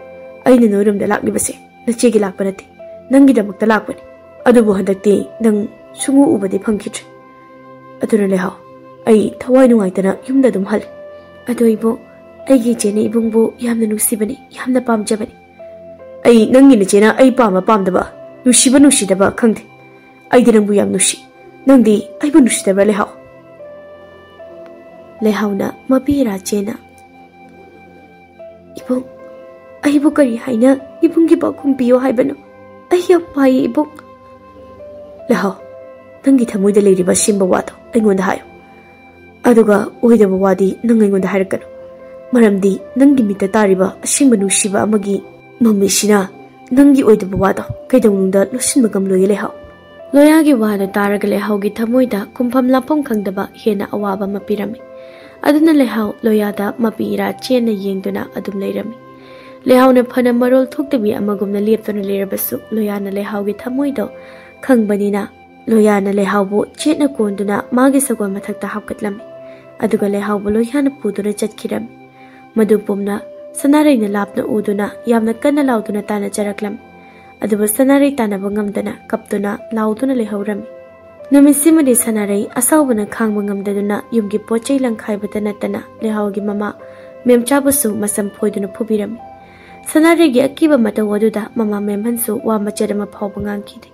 ꯑꯩꯅ ꯅꯣꯏꯔꯣꯝꯗ ꯂꯥꯛꯂꯤꯕꯁꯦ ꯅꯆꯦꯒꯤ ꯂꯥꯛꯄ ꯅꯠꯇꯦ, ꯅꯪꯒꯤꯗꯃꯛꯇ ꯂꯥꯛꯄꯅꯤ꯫ ꯑꯗꯨꯕꯨ ꯍꯟꯗꯛꯇꯤ ꯅꯪ ꯁꯨꯡꯎ ꯎꯕꯗꯤ ꯐꯪꯈꯤꯗ꯭ꯔꯦ꯫ ꯑꯗꯨꯅ ꯂꯩꯍꯥꯎ, ꯑꯩ ꯊꯋꯥꯏ ꯅꯨꯡꯉꯥꯏꯇꯅ ꯌꯨꯝꯗ ꯑꯗꯨꯝ ꯍꯜꯂꯦ꯫ ꯑꯗꯣ ꯏꯕꯣꯛ, ꯑꯩꯒꯤ ꯏꯆꯦꯅ ꯏꯕꯨꯡꯕꯨ ꯌꯥꯝꯅ ꯅꯨꯡꯁꯤꯕꯅꯤ, ꯌꯥꯝꯅ ꯄꯥꯝꯖꯕꯅꯤ꯫ ꯑꯩ ꯅꯪꯒꯤ ꯅꯆꯦꯅ ꯑꯩ ꯄꯥꯝꯕ ꯄꯥꯝꯗꯕ, ꯅꯨꯡꯁꯤꯕ ꯅꯨꯡꯁꯤꯗꯕ ꯈꯪꯗꯦ꯫ ꯑꯩꯗꯤ ꯅꯪꯕꯨ ꯌꯥꯝ ꯅꯨꯡꯁꯤ꯫ ꯅꯪꯗꯤ ꯑꯩꯕꯨ ꯅꯨꯡꯁꯤꯗꯕ꯭ꯔꯥ ꯂꯩꯍꯥꯎ?" ꯂꯩꯍꯥꯎꯅ ꯃꯄꯤ ꯏꯔꯥ ꯆꯦꯟꯅ, "ꯏꯕꯨꯡ, ꯑꯩꯕꯨ ꯀꯔꯤ ꯍꯥꯏꯅ ꯏꯕꯨꯡꯒꯤ ꯄꯥꯎꯈꯨꯝ ꯄꯤꯌꯣ ꯍꯥꯏꯕꯅꯣ? ꯑꯩ ꯌꯥꯝ ꯋꯥꯏꯌꯦ ꯏꯕꯨꯡ꯫" "ꯂꯩꯍꯥꯎ, ꯅꯪꯒꯤ ꯊꯃꯣꯏꯗ ꯂꯩꯔꯤꯕ ꯑꯁꯦꯡꯕ ꯋꯥꯗꯣ ꯑꯩꯉꯣꯟꯗ ꯍꯥꯏꯌꯨ꯫ ꯑꯗꯨꯒ ꯑꯣꯏꯗꯕ ꯋꯥꯗꯤ ꯅꯪ ꯑꯩꯉꯣꯟꯗ ꯍꯥꯏꯔꯛꯀꯅꯨ꯫ ꯃꯔꯝꯗꯤ ꯅꯪꯒꯤ ꯃꯤꯠꯇ ꯇꯥꯔꯤꯕ ꯑꯁꯦꯡꯕ ꯅꯨꯡꯁꯤꯕ ꯑꯃꯒꯤ ꯃꯃꯤꯁꯤꯅ ꯅꯪꯒꯤ ꯑꯣꯏꯗꯕ ꯋꯥꯗꯣ ꯀꯩꯗꯧꯅꯨꯡꯗ ꯂꯣꯠꯁꯤꯟꯕ ꯉꯝꯂꯣꯏꯌꯦ ꯂꯩꯍꯥꯎ꯫" ꯂꯣꯌꯥꯒꯤ ꯋꯥꯗꯨ ꯇꯥꯔꯒ ꯂꯩꯍꯥꯎꯒꯤ ꯊꯃꯣꯏꯗ ꯈꯨꯝꯐꯝ ꯂꯥꯛꯐꯝ ꯈꯪꯗꯕ ꯍꯦꯟꯅ ꯑꯋꯥꯕ ꯑꯃ ꯄꯤꯔꯝꯃꯤ꯫ ꯑꯗꯨꯅ ꯂꯩꯍꯥꯎ ꯂꯣꯌꯥꯗ ꯃꯄꯤ ꯏꯔꯥ ꯆꯦꯟꯅ ꯌꯦꯡꯗꯨꯅ ꯑꯗꯨꯝ ꯂꯩꯔꯝꯃꯤ꯫ ꯂꯩꯍꯥꯎꯅ ꯐꯅ ꯃꯔꯣꯜ ꯊꯣꯛꯇꯕꯤ ꯑꯃꯒꯨꯝꯅ ꯂꯦꯞꯇꯨꯅ ꯂꯩꯔꯕꯁꯨ, ꯂꯣꯌꯥꯅ ꯂꯩꯍꯥꯎꯒꯤ ꯊꯃꯣꯏꯗꯣ ꯈꯪꯕꯅꯤꯅ, ꯂꯣꯌꯥꯅ ꯂꯩꯍꯥꯎꯕꯨ ꯆꯦꯠꯅ ꯀꯣꯟꯗꯨꯅ ꯃꯥꯒꯤ ꯁꯒꯣꯜ ꯃꯊꯛꯇ ꯍꯥꯞꯀꯠꯂꯝꯃꯤ꯫ ꯑꯗꯨꯒ ꯂꯩꯍꯥꯎꯕꯨ ꯂꯣꯌꯥꯅ ꯄꯨꯗꯨꯅ ꯆꯠꯈꯤꯔꯝꯃꯤ꯫ ꯃꯗꯨ ꯄꯨꯝꯅ ꯁꯅꯥꯔꯩꯅ ꯂꯥꯞꯅ ꯎꯗꯨꯅ ꯌꯥꯝꯅ ꯀꯟꯅ ꯂꯥꯎꯗꯨꯅ ꯇꯥꯟꯅꯖꯔꯛꯂꯝꯃꯤ꯫ ꯑꯗꯨꯕꯨ ꯁꯅꯥꯔꯩ ꯇꯥꯟꯅꯕ ꯉꯝꯗꯅ ꯀꯞꯇꯨꯅ ꯂꯥꯎꯗꯨꯅ ꯂꯩꯍꯧꯔꯝꯃꯤ꯫ ꯅꯨꯃꯤꯠꯁꯤꯃꯗꯤ ꯁꯅꯥꯔꯩ ꯑꯁꯥꯎꯕꯅ ꯈꯥꯡꯕ ꯉꯝꯗꯗꯨꯅ ꯌꯨꯝꯒꯤ ꯄꯣꯠ ꯆꯩ ꯂꯪꯈꯥꯏꯕꯇ ꯅꯠꯇꯅ ꯂꯩꯍꯥꯎꯒꯤ ꯃꯃꯥ ꯃꯦꯝꯆꯥꯕꯨꯁꯨ ꯃꯁꯝ ꯐꯣꯏꯗꯨꯅ ꯐꯨꯕꯤꯔꯝꯃꯤ꯫ ꯁꯅꯥꯔꯩꯒꯤ ꯑꯀꯤꯕ ꯃꯇꯧ ꯑꯗꯨꯗ ꯃꯃꯥ ꯃꯦꯝꯍꯟꯁꯨ ꯋꯥ ꯃꯆꯦꯠ ꯑꯃ ꯐꯥꯎꯕ ꯉꯥꯡꯈꯤꯗꯦ꯫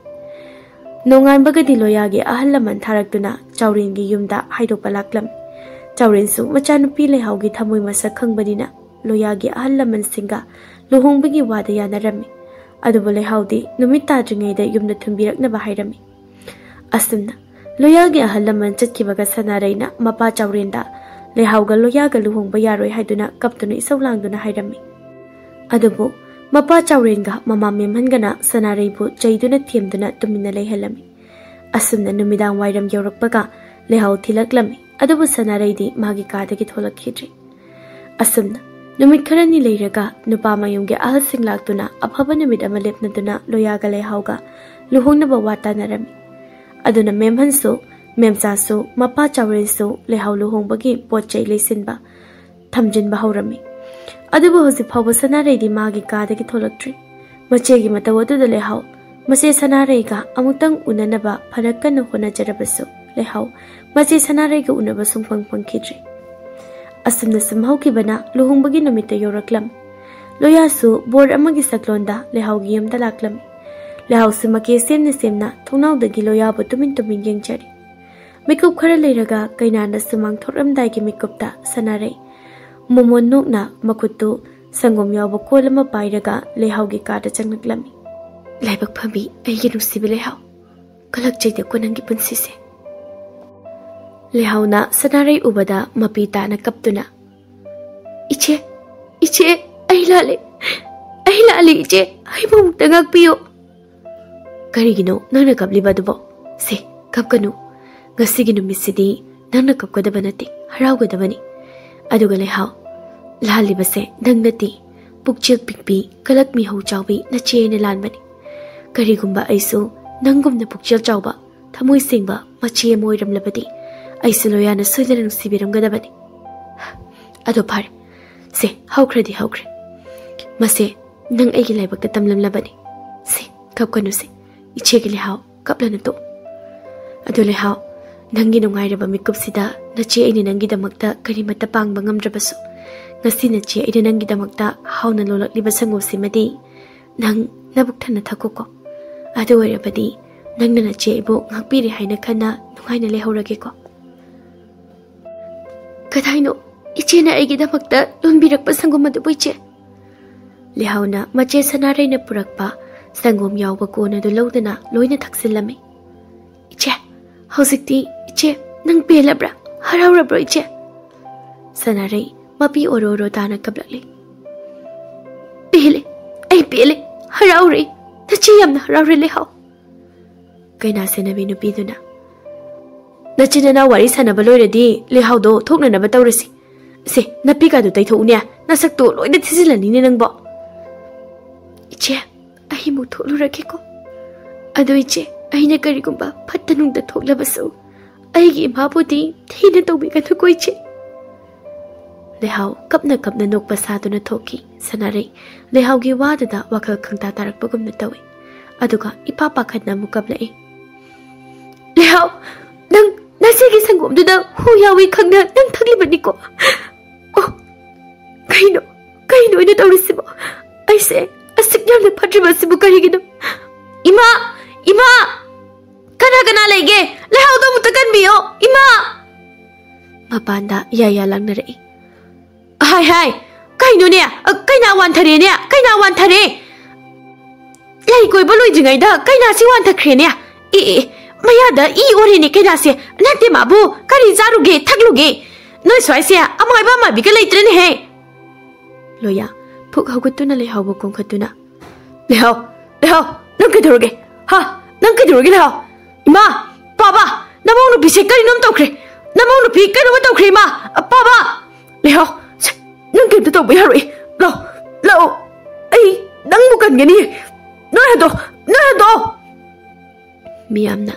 ꯅꯣꯡꯉꯥꯟꯕꯒꯗꯤ ꯂꯣꯌꯥꯒꯤ ꯑꯍꯜ ꯂꯃꯟ ꯊꯥꯔꯛꯇꯨꯅ ꯆꯥꯎꯔꯦꯟꯒꯤ ꯌꯨꯝꯗ ꯍꯥꯏꯗꯣꯛꯄ ꯂꯥꯛꯂꯝꯃꯤ꯫ ꯆꯥꯎꯔꯦꯟꯁꯨ ꯃꯆꯥꯅꯨꯄꯤ ꯂꯩꯍꯥꯎꯒꯤ ꯊꯃꯣꯏ ꯃꯁꯛ ꯈꯪꯕꯅꯤꯅ ꯂꯣꯌꯥꯒꯤ ꯑꯍꯜ ꯂꯃꯟꯁꯤꯡꯒ ꯂꯨꯍꯣꯡꯕꯒꯤ ꯋꯥꯗ ꯌꯥꯅꯔꯝꯃꯤ꯫ ꯑꯗꯨꯕꯨ ꯂꯩꯍꯥꯎꯗꯤ ꯅꯨꯃꯤꯠ ꯇꯥꯗ꯭ꯔꯤꯉꯩꯗ ꯌꯨꯝꯗ ꯊꯤꯟꯕꯤꯔꯛꯅꯕ ꯍꯥꯏꯔꯝꯃꯤ꯫ ꯑꯁꯨꯝꯅ ꯂꯣꯌꯥꯒꯤ ꯑꯍꯜ ꯂꯃꯟ ꯆꯠꯈꯤꯕꯒ ꯁꯅꯥꯔꯩꯅ ꯃꯄꯥ ꯆꯥꯎꯔꯦꯟꯗ ꯂꯩꯍꯥꯎꯒ ꯂꯣꯌꯥꯒ ꯂꯨꯍꯣꯡꯕ ꯌꯥꯔꯣꯏ ꯍꯥꯏꯗꯨꯅ ꯀꯞꯇꯨꯅ ꯏꯁꯧ ꯂꯥꯡꯗꯨꯅ ꯍꯥꯏꯔꯝꯃꯤ꯫ ꯑꯗꯨꯕꯨ ꯃꯄꯥ ꯆꯥꯎꯔꯦꯟꯒ ꯃꯃꯥ ꯃꯦꯝꯍꯟꯒꯅ ꯁꯅꯥꯔꯩꯕꯨ ꯆꯩꯗꯨꯅ ꯊꯦꯝꯗꯨꯅ ꯇꯨꯃꯤꯟꯅ ꯂꯩꯍꯜꯂꯝꯃꯤ꯫ ꯑꯁꯨꯝꯅ ꯅꯨꯃꯤꯗꯥꯡ ꯋꯥꯏꯔꯝ ꯌꯧꯔꯛꯄꯒ ꯂꯩꯍꯥꯎ ꯊꯤꯜꯂꯛꯂꯝꯃꯤ꯫ ꯑꯗꯨꯕꯨ ꯁꯅꯥꯔꯩꯗꯤ ꯃꯥꯒꯤ ꯀꯥꯗꯒꯤ ꯊꯣꯛꯂꯛꯈꯤꯗ꯭ꯔꯦ꯫ ꯑꯁꯨꯝꯅ ꯅꯨꯃꯤꯠ ꯈꯔꯅꯤ ꯂꯩꯔꯒ ꯅꯨꯄꯥ ꯃꯌꯨꯝꯒꯤ ꯑꯍꯜꯁꯤꯡ ꯂꯥꯛꯇꯨꯅ ꯑꯐꯕ ꯅꯨꯃꯤꯠ ꯑꯃ ꯂꯦꯞꯅꯗꯨꯅ ꯂꯣꯌꯥꯒ ꯂꯩꯍꯥꯎꯒ ꯂꯨꯍꯣꯡꯅꯕ ꯋꯥ ꯇꯥꯅꯔꯝꯃꯤ꯫ ꯑꯗꯨꯅ ꯃꯦꯝꯍꯟꯁꯨ, ꯃꯦꯝꯆꯥꯁꯨ, ꯃꯄꯥ ꯆꯥꯎꯔꯦꯟꯁꯨ ꯂꯩꯍꯥꯎ ꯂꯨꯍꯣꯡꯕꯒꯤ ꯄꯣꯠ ꯆꯩ ꯂꯩꯁꯤꯟꯕ, ꯊꯝꯖꯤꯟꯕ ꯍꯧꯔꯝꯃꯤ꯫ ꯑꯗꯨꯕꯨ ꯍꯧꯖꯤꯛ ꯐꯥꯎꯕ ꯁꯅꯥꯔꯩꯗꯤ ꯃꯥꯒꯤ ꯀꯥꯗꯒꯤ ꯊꯣꯛꯂꯛꯇ꯭ꯔꯤ꯫ ꯃꯆꯦꯒꯤ ꯃꯇꯧ ꯑꯗꯨꯗ ꯂꯩꯍꯥꯎ ꯃꯆꯦ ꯁꯅꯥꯔꯩꯒ ꯑꯃꯨꯛꯇꯪ ꯎꯅꯅꯕ ꯐꯅ ꯀꯟꯅ ꯍꯣꯠꯅꯖꯔꯕꯁꯨ ꯂꯩꯍꯥꯎ ꯃꯆꯦ ꯁꯅꯥꯔꯩꯒ ꯎꯅꯕ ꯁꯨꯡꯐꯪ ꯐꯪꯈꯤꯗ꯭ꯔꯦ꯫ ꯑꯁꯨꯝꯅ ꯁꯨꯝ ꯍꯧꯈꯤꯕꯅ ꯂꯨꯍꯣꯡꯕꯒꯤ ꯅꯨꯃꯤꯠꯇ ꯌꯧꯔꯛꯂꯝꯃꯤ꯫ ꯂꯣꯌꯥꯁꯨ ꯕꯣꯔ ꯑꯃꯒꯤ ꯁꯛꯂꯣꯟꯗ ꯂꯩꯍꯥꯎꯒꯤ ꯌꯨꯝꯗ ꯂꯥꯛꯂꯝꯃꯤ꯫ ꯂꯩꯍꯥꯎꯁꯨ ꯃꯀꯦ ꯁꯦꯝꯅ ꯁꯦꯝꯅ ꯊꯣꯡꯅꯥꯎꯗꯒꯤ ꯂꯣꯌꯥꯕꯨ ꯇꯨꯃꯤꯟ ꯇꯨꯃꯤꯟ ꯌꯦꯡꯖꯔꯤ꯫ ꯃꯤꯀꯨꯞ ꯈꯔ ꯂꯩꯔꯒ ꯀꯩꯅꯥꯅ ꯁꯨꯃꯥꯡ ꯊꯣꯛꯂꯝꯗꯥꯏꯒꯤ ꯃꯤꯀꯨꯞꯇ ꯁꯅꯥꯔꯩ ꯃꯣꯃꯣꯟ ꯅꯣꯛꯅ ꯃꯈꯨꯠꯇꯨ ꯁꯪꯒꯣꯝ ꯌꯥꯎꯕ ꯀꯣꯜ ꯑꯃ ꯄꯥꯏꯔꯒ ꯂꯩꯍꯥꯎꯒꯤ ꯀꯥꯗ ꯆꯪꯂꯛꯂꯝꯃꯤ꯫ "ꯂꯥꯏꯕꯛ ꯐꯕꯤ, ꯑꯩꯒꯤ ꯅꯨꯡꯁꯤꯕ ꯂꯩꯍꯥꯎ, ꯀꯂꯛꯆꯩꯗꯀꯣ ꯅꯪꯒꯤ ꯄꯨꯟꯁꯤꯁꯦ꯫" ꯂꯩꯍꯥꯎꯅ ꯁꯅꯥꯔꯩ ꯎꯕꯗ ꯃꯄꯤ ꯇꯥꯅ ꯀꯞꯇꯨꯅ, "ꯏꯆꯦ, ꯏꯆꯦ, ꯑꯩ ꯂꯥꯜꯂꯦ, ꯑꯩ ꯂꯥꯜꯂꯦ ꯏꯆꯦ, ꯑꯩꯕꯨ ꯑꯃꯨꯛꯇ ꯉꯥꯛꯄꯤꯌꯨ꯫" "ꯀꯔꯤꯒꯤꯅꯣ ꯅꯪꯅ ꯀꯞꯂꯤꯕ ꯑꯗꯨꯕꯣ? ꯁꯦ, ꯀꯞꯀꯅꯨ꯫ ꯉꯁꯤꯒꯤ ꯅꯨꯃꯤꯠꯁꯤꯗꯤ ꯅꯪꯅ ꯀꯞꯀꯗꯕ ꯅꯠꯇꯦ, ꯍꯔꯥꯎꯒꯗꯕꯅꯤ꯫ ꯑꯗꯨꯒ ꯂꯩꯍꯥꯎ, ꯂꯥꯜꯂꯤꯕꯁꯦ ꯅꯪ ꯅꯠꯇꯦ, ꯄꯨꯛꯆꯦꯜ ꯄꯤꯛꯄꯤ, ꯀꯂꯛ ꯃꯤꯍꯧ ꯆꯥꯎꯕꯤ ꯅꯆꯦ ꯑꯩꯅ ꯂꯥꯟꯕꯅꯤ꯫ ꯀꯔꯤꯒꯨꯝꯕ ꯑꯩꯁꯨ ꯅꯪꯒꯨꯝꯅ ꯄꯨꯛꯆꯦꯜ ꯆꯥꯎꯕ, ꯊꯃꯣꯏ ꯁꯦꯡꯕ ꯃꯆꯦ ꯑꯃ ꯑꯣꯏꯔꯝꯂꯕꯗꯤ ꯑꯩꯁꯨ ꯂꯣꯌꯥꯅ ꯁꯣꯏꯗꯅ ꯅꯨꯡꯁꯤꯕꯤꯔꯝꯒꯗꯕꯅꯤ꯫ ꯑꯗꯣ ꯐꯔꯦ, ꯁꯦ, ꯍꯧꯈ꯭ꯔꯗꯤ ꯍꯧꯈ꯭ꯔꯦ꯫ ꯃꯁꯦ ꯅꯪ ꯑꯩꯒꯤ ꯂꯥꯏꯕꯛꯇ ꯇꯝꯂꯝꯂꯕꯅꯤ꯫ ꯁꯦ, ꯀꯞꯀꯅꯨꯁꯦ, ꯏꯆꯦꯒꯤ ꯂꯩꯍꯥꯎ, ꯀꯞꯂꯅꯨ ꯇꯣꯛ꯫ ꯑꯗꯨ ꯂꯩꯍꯥꯎ, ꯅꯪꯒꯤ ꯅꯨꯡꯉꯥꯏꯔꯕ ꯃꯤꯀꯨꯞꯁꯤꯗ ꯅꯆꯦ ꯑꯩꯅ ꯅꯪꯒꯤꯗꯃꯛꯇ ꯀꯔꯤꯃꯠꯇ ꯄꯥꯡꯕ ꯉꯝꯗ꯭ꯔꯕꯁꯨ, ꯉꯁꯤ ꯅꯆꯦ ꯑꯩꯅ ꯅꯪꯒꯤꯗꯃꯛꯇ ꯍꯥꯎꯅ ꯂꯣꯜꯂꯛꯂꯤꯕ ꯁꯪꯒꯣꯝꯁꯤꯃꯗꯤ ꯅꯪ ꯅꯕꯨꯛ ꯊꯟꯅ ꯊꯛꯀꯣꯀꯣ꯫ ꯑꯗꯨ ꯑꯣꯏꯔꯕꯗꯤ ꯅꯪꯅ ꯅꯆꯦ ꯑꯩꯕꯨ ꯉꯥꯛꯄꯤꯔꯦ ꯍꯥꯏꯅ ꯈꯟꯅ ꯅꯨꯡꯉꯥꯏꯅ ꯂꯩꯍꯧꯔꯒꯦꯀꯣ꯫" "ꯀꯗꯥꯏꯅꯣ ꯏꯆꯦꯅ ꯑꯩꯒꯤꯗꯃꯛꯇ ꯂꯣꯟꯕꯤꯔꯛꯄ ꯁꯪꯒꯣꯝ ꯑꯗꯨꯕꯨ, ꯏꯆꯦ?" ꯂꯩꯍꯥꯎꯅ ꯃꯆꯦ ꯁꯅꯥꯔꯩꯅ ꯄꯨꯔꯛꯄ ꯁꯪꯒꯣꯝ ꯌꯥꯎꯕ ꯀꯣꯟ ꯑꯗꯨ ꯂꯧꯗꯨꯅ ꯂꯣꯏꯅ ꯊꯛꯆꯤꯜꯂꯝꯃꯤ꯫ "ꯏꯆꯦ, ꯍꯧꯖꯤꯛꯇꯤ ꯏꯆꯦ ꯅꯪ ꯄꯦꯜꯂꯕ꯭ꯔꯥ? ꯍꯔꯥꯎꯔꯕ꯭ꯔꯣ, ꯏꯆꯦ?" ꯁꯅꯥꯔꯩ ꯃꯄꯤ ꯑꯣꯔꯣ ꯑꯣꯔꯣ ꯇꯥꯅ ꯀꯞꯂꯛꯂꯤ꯫ "ꯄꯦꯜꯂꯦ, ꯑꯩ ꯄꯦꯜꯂꯦ, ꯍꯔꯥꯎꯔꯦ꯫ ꯅꯆꯦ ꯌꯥꯝꯅ ꯍꯔꯥꯎꯔꯦ, ꯂꯩꯍꯥꯎ꯫" ꯀꯩꯅꯥ ꯁꯦꯟꯅꯕꯤ ꯅꯨꯄꯤꯗꯨꯅ, "ꯅꯆꯤꯟ ꯅꯅꯥꯎ ꯋꯥꯔꯤ ꯁꯥꯟꯅꯕ ꯂꯣꯏꯔꯗꯤ ꯂꯩꯍꯥꯎꯗꯣ ꯊꯣꯛꯅꯅꯕ ꯇꯧꯔꯁꯤ꯫ ꯁꯦ, ꯅꯄꯤꯀꯥꯗꯨ ꯇꯩꯊꯣꯛꯎꯅꯦ, ꯅꯁꯛꯇꯣ ꯂꯣꯏꯅ ꯊꯤꯖꯤꯜꯂꯅꯤꯅꯦ ꯅꯪꯕꯣ꯫" "ꯏꯆꯦ, ꯑꯩꯃꯨꯛ ꯊꯣꯛꯂꯨꯔꯒꯦꯀꯣ꯫ ꯑꯗꯣ ꯏꯆꯦ, ꯑꯩꯅ ꯀꯔꯤꯒꯨꯝꯕ ꯐꯠꯇ ꯅꯨꯡꯗ ꯊꯣꯛꯂꯕꯁꯨ, ꯑꯩꯒꯤ ꯏꯃꯥꯕꯨꯗꯤ ꯊꯤꯅ ꯇꯧꯕꯤꯒꯅꯨꯀꯣ, ꯏꯆꯦ꯫" ꯂꯩꯍꯥꯎ ꯀꯞꯅ ꯀꯞꯅ ꯅꯣꯛꯄ ꯁꯥꯗꯨꯅ ꯊꯣꯛꯈꯤ꯫ ꯁꯅꯥꯔꯩ ꯂꯩꯍꯥꯎꯒꯤ ꯋꯥꯗꯨꯗ ꯋꯥꯈꯜ ꯈꯪꯇꯥ ꯇꯥꯔꯛꯄꯒꯨꯝꯅ ꯇꯧꯏ꯫ ꯑꯗꯨꯒ ꯏꯄꯥ ꯄꯥꯈꯠꯅ ꯑꯃꯨꯛ ꯀꯞꯂꯛꯏ꯫ "ꯂꯩꯍꯥꯎ, ꯅꯪ ꯅꯆꯦꯒꯤ ꯁꯪꯒꯣꯝꯗꯨꯗ ꯍꯨ ꯌꯥꯎꯏ ꯈꯪꯅ ꯅꯪ ꯊꯛꯂꯤꯕꯅꯤꯀꯣ꯫ ꯑꯣ, ꯀꯩꯅꯣ, ꯀꯩꯅꯣ ꯑꯩꯅ ꯇꯧꯔꯤꯁꯤꯕꯣ? ꯑꯩꯁꯦ ꯑꯁꯨꯛ ꯌꯥꯝꯅ ꯐꯠꯇ꯭ꯔꯤꯕꯁꯤꯕꯨ ꯀꯔꯤꯒꯤꯅꯣ? ꯏꯃꯥ, ꯏꯃꯥ!" "ꯀꯅꯥ ꯀꯅꯥ ꯂꯩꯒꯦ? ꯂꯩꯍꯥꯎꯗꯣ ꯑꯃꯨꯛꯇ ꯀꯟꯕꯤꯌꯣ, ꯏꯃꯥ!" ꯃꯄꯥꯟꯗ ꯌꯥꯌꯥ ꯂꯥꯡꯅꯔꯛꯏ꯫ "ꯍꯥꯏ, ꯍꯥꯏ, ꯀꯩꯅꯣꯅꯦ? ꯑ, ꯀꯩꯅꯥ ꯋꯥꯟꯊꯔꯦꯅꯦ, ꯀꯩꯅꯥ ꯋꯥꯟꯊꯔꯦ! ꯂꯩ ꯀꯣꯏꯕ ꯂꯣꯏꯗ꯭ꯔꯤꯉꯩꯗ ꯀꯩꯅꯥꯁꯤ ꯋꯥꯟꯊꯈ꯭ꯔꯦꯅꯦ꯫ ꯑꯦ, ꯑꯦ, ꯃꯌꯥꯗ ꯏ ꯑꯣꯔꯦꯅꯦ ꯀꯩꯅꯥꯁꯦ꯫ ꯅꯠꯇꯦ ꯃꯥꯕꯨ, ꯀꯔꯤ ꯆꯥꯔꯨꯒꯦ, ꯊꯛꯂꯨꯒꯦ? ꯅꯣꯏ ꯁ꯭ꯋꯥꯏꯁꯦ ꯑꯃꯥꯏꯕ ꯑꯃꯥꯏꯕꯤꯒ ꯂꯩꯇ꯭ꯔꯦꯅꯦꯍꯦ!" ꯂꯣꯌꯥ ꯐꯨꯛ ꯍꯧꯒꯠꯇꯨꯅ ꯂꯩꯍꯥꯎꯕꯨ ꯀꯣꯟꯈꯠꯇꯨꯅ, "ꯂꯩꯍꯥꯎ, ꯂꯩꯍꯥꯎ, ꯅꯪ ꯀꯩꯗꯧꯔꯒꯦ? ꯍꯥ? ꯅꯪ ꯀꯩꯗꯧꯔꯒꯦ, ꯂꯩꯍꯥꯎ? ꯏꯃꯥ, ꯄꯥꯕ, ꯅꯃꯧ ꯅꯨꯄꯤꯁꯦ ꯀꯔꯤꯅꯣꯝ ꯇꯧꯈ꯭ꯔꯦ꯫ ꯅꯃꯧ ꯅꯨꯄꯤ ꯀꯩꯅꯣꯝ ꯇꯧꯈ꯭ꯔꯦ, ꯏꯃꯥ, ꯄꯥꯕ꯫ ꯂꯩꯍꯥꯎ, ꯁꯦ, ꯅꯪ ꯀꯩꯝꯇ ꯇꯧꯕ ꯌꯥꯔꯣꯏ꯫ ꯂꯥꯎ, ꯂꯥꯎ, ꯑꯩ ꯅꯪꯕꯨ ꯀꯟꯒꯅꯤ꯫ ꯅꯣꯏ ꯍꯟꯗꯣ, ꯅꯣꯏ ꯍꯟꯗꯣ꯫" ꯃꯤꯌꯥꯝꯅ,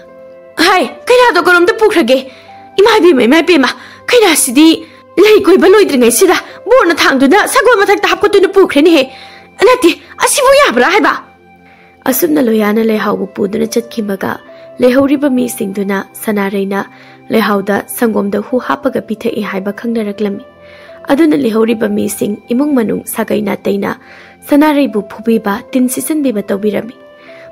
"ꯍꯥꯏ, ꯀꯩꯅꯥꯗꯣ ꯀꯔꯣꯝꯗ ꯄꯨꯈ꯭ꯔꯒꯦ? ꯏꯃꯥ ꯏꯕꯦꯝꯃ, ꯏꯃꯥ ꯏꯕꯦꯝꯃ, ꯀꯩꯅꯥꯁꯤꯗꯤ ꯂꯩ ꯀꯣꯏꯕ ꯂꯣꯏꯗ꯭ꯔꯤꯉꯩꯁꯤꯗ ꯕꯣꯔꯅ ꯊꯥꯡꯗꯨꯅ ꯁꯒꯣꯜ ꯃꯊꯛꯇ ꯍꯥꯞꯀꯠꯇꯨꯅ ꯄꯨꯈ꯭ꯔꯦꯅꯦꯍꯦ꯫ ꯅꯠꯇꯦ, ꯑꯁꯤꯕꯨ ꯌꯥꯕ꯭ꯔꯥ ꯍꯥꯏꯕ?" ꯑꯁꯨꯝꯅ ꯂꯣꯌꯥꯅ ꯂꯩꯍꯥꯎꯕꯨ ꯄꯨꯗꯨꯅ ꯆꯠꯈꯤꯕꯒ, ꯂꯩꯍꯧꯔꯤꯕ ꯃꯤꯁꯤꯡꯗꯨꯅ ꯁꯅꯥꯔꯩꯅ ꯂꯩꯍꯥꯎꯗ ꯁꯪꯒꯣꯝꯗ ꯍꯨ ꯍꯥꯞꯄꯒ ꯄꯤꯊꯛꯏ ꯍꯥꯏꯕ ꯈꯪꯅꯔꯛꯂꯝꯃꯤ꯫ ꯑꯗꯨꯅ ꯂꯩꯍꯧꯔꯤꯕ ꯃꯤꯁꯤꯡ ꯏꯃꯨꯡ ꯃꯅꯨꯡ ꯁꯥꯒꯩ ꯅꯥꯇꯩꯅ ꯁꯅꯥꯔꯩꯕꯨ ꯐꯨꯕꯤꯕ, ꯇꯤꯟ ꯁꯤꯠꯆꯤꯟꯕꯤꯕ ꯇꯧꯕꯤꯔꯝꯃꯤ꯫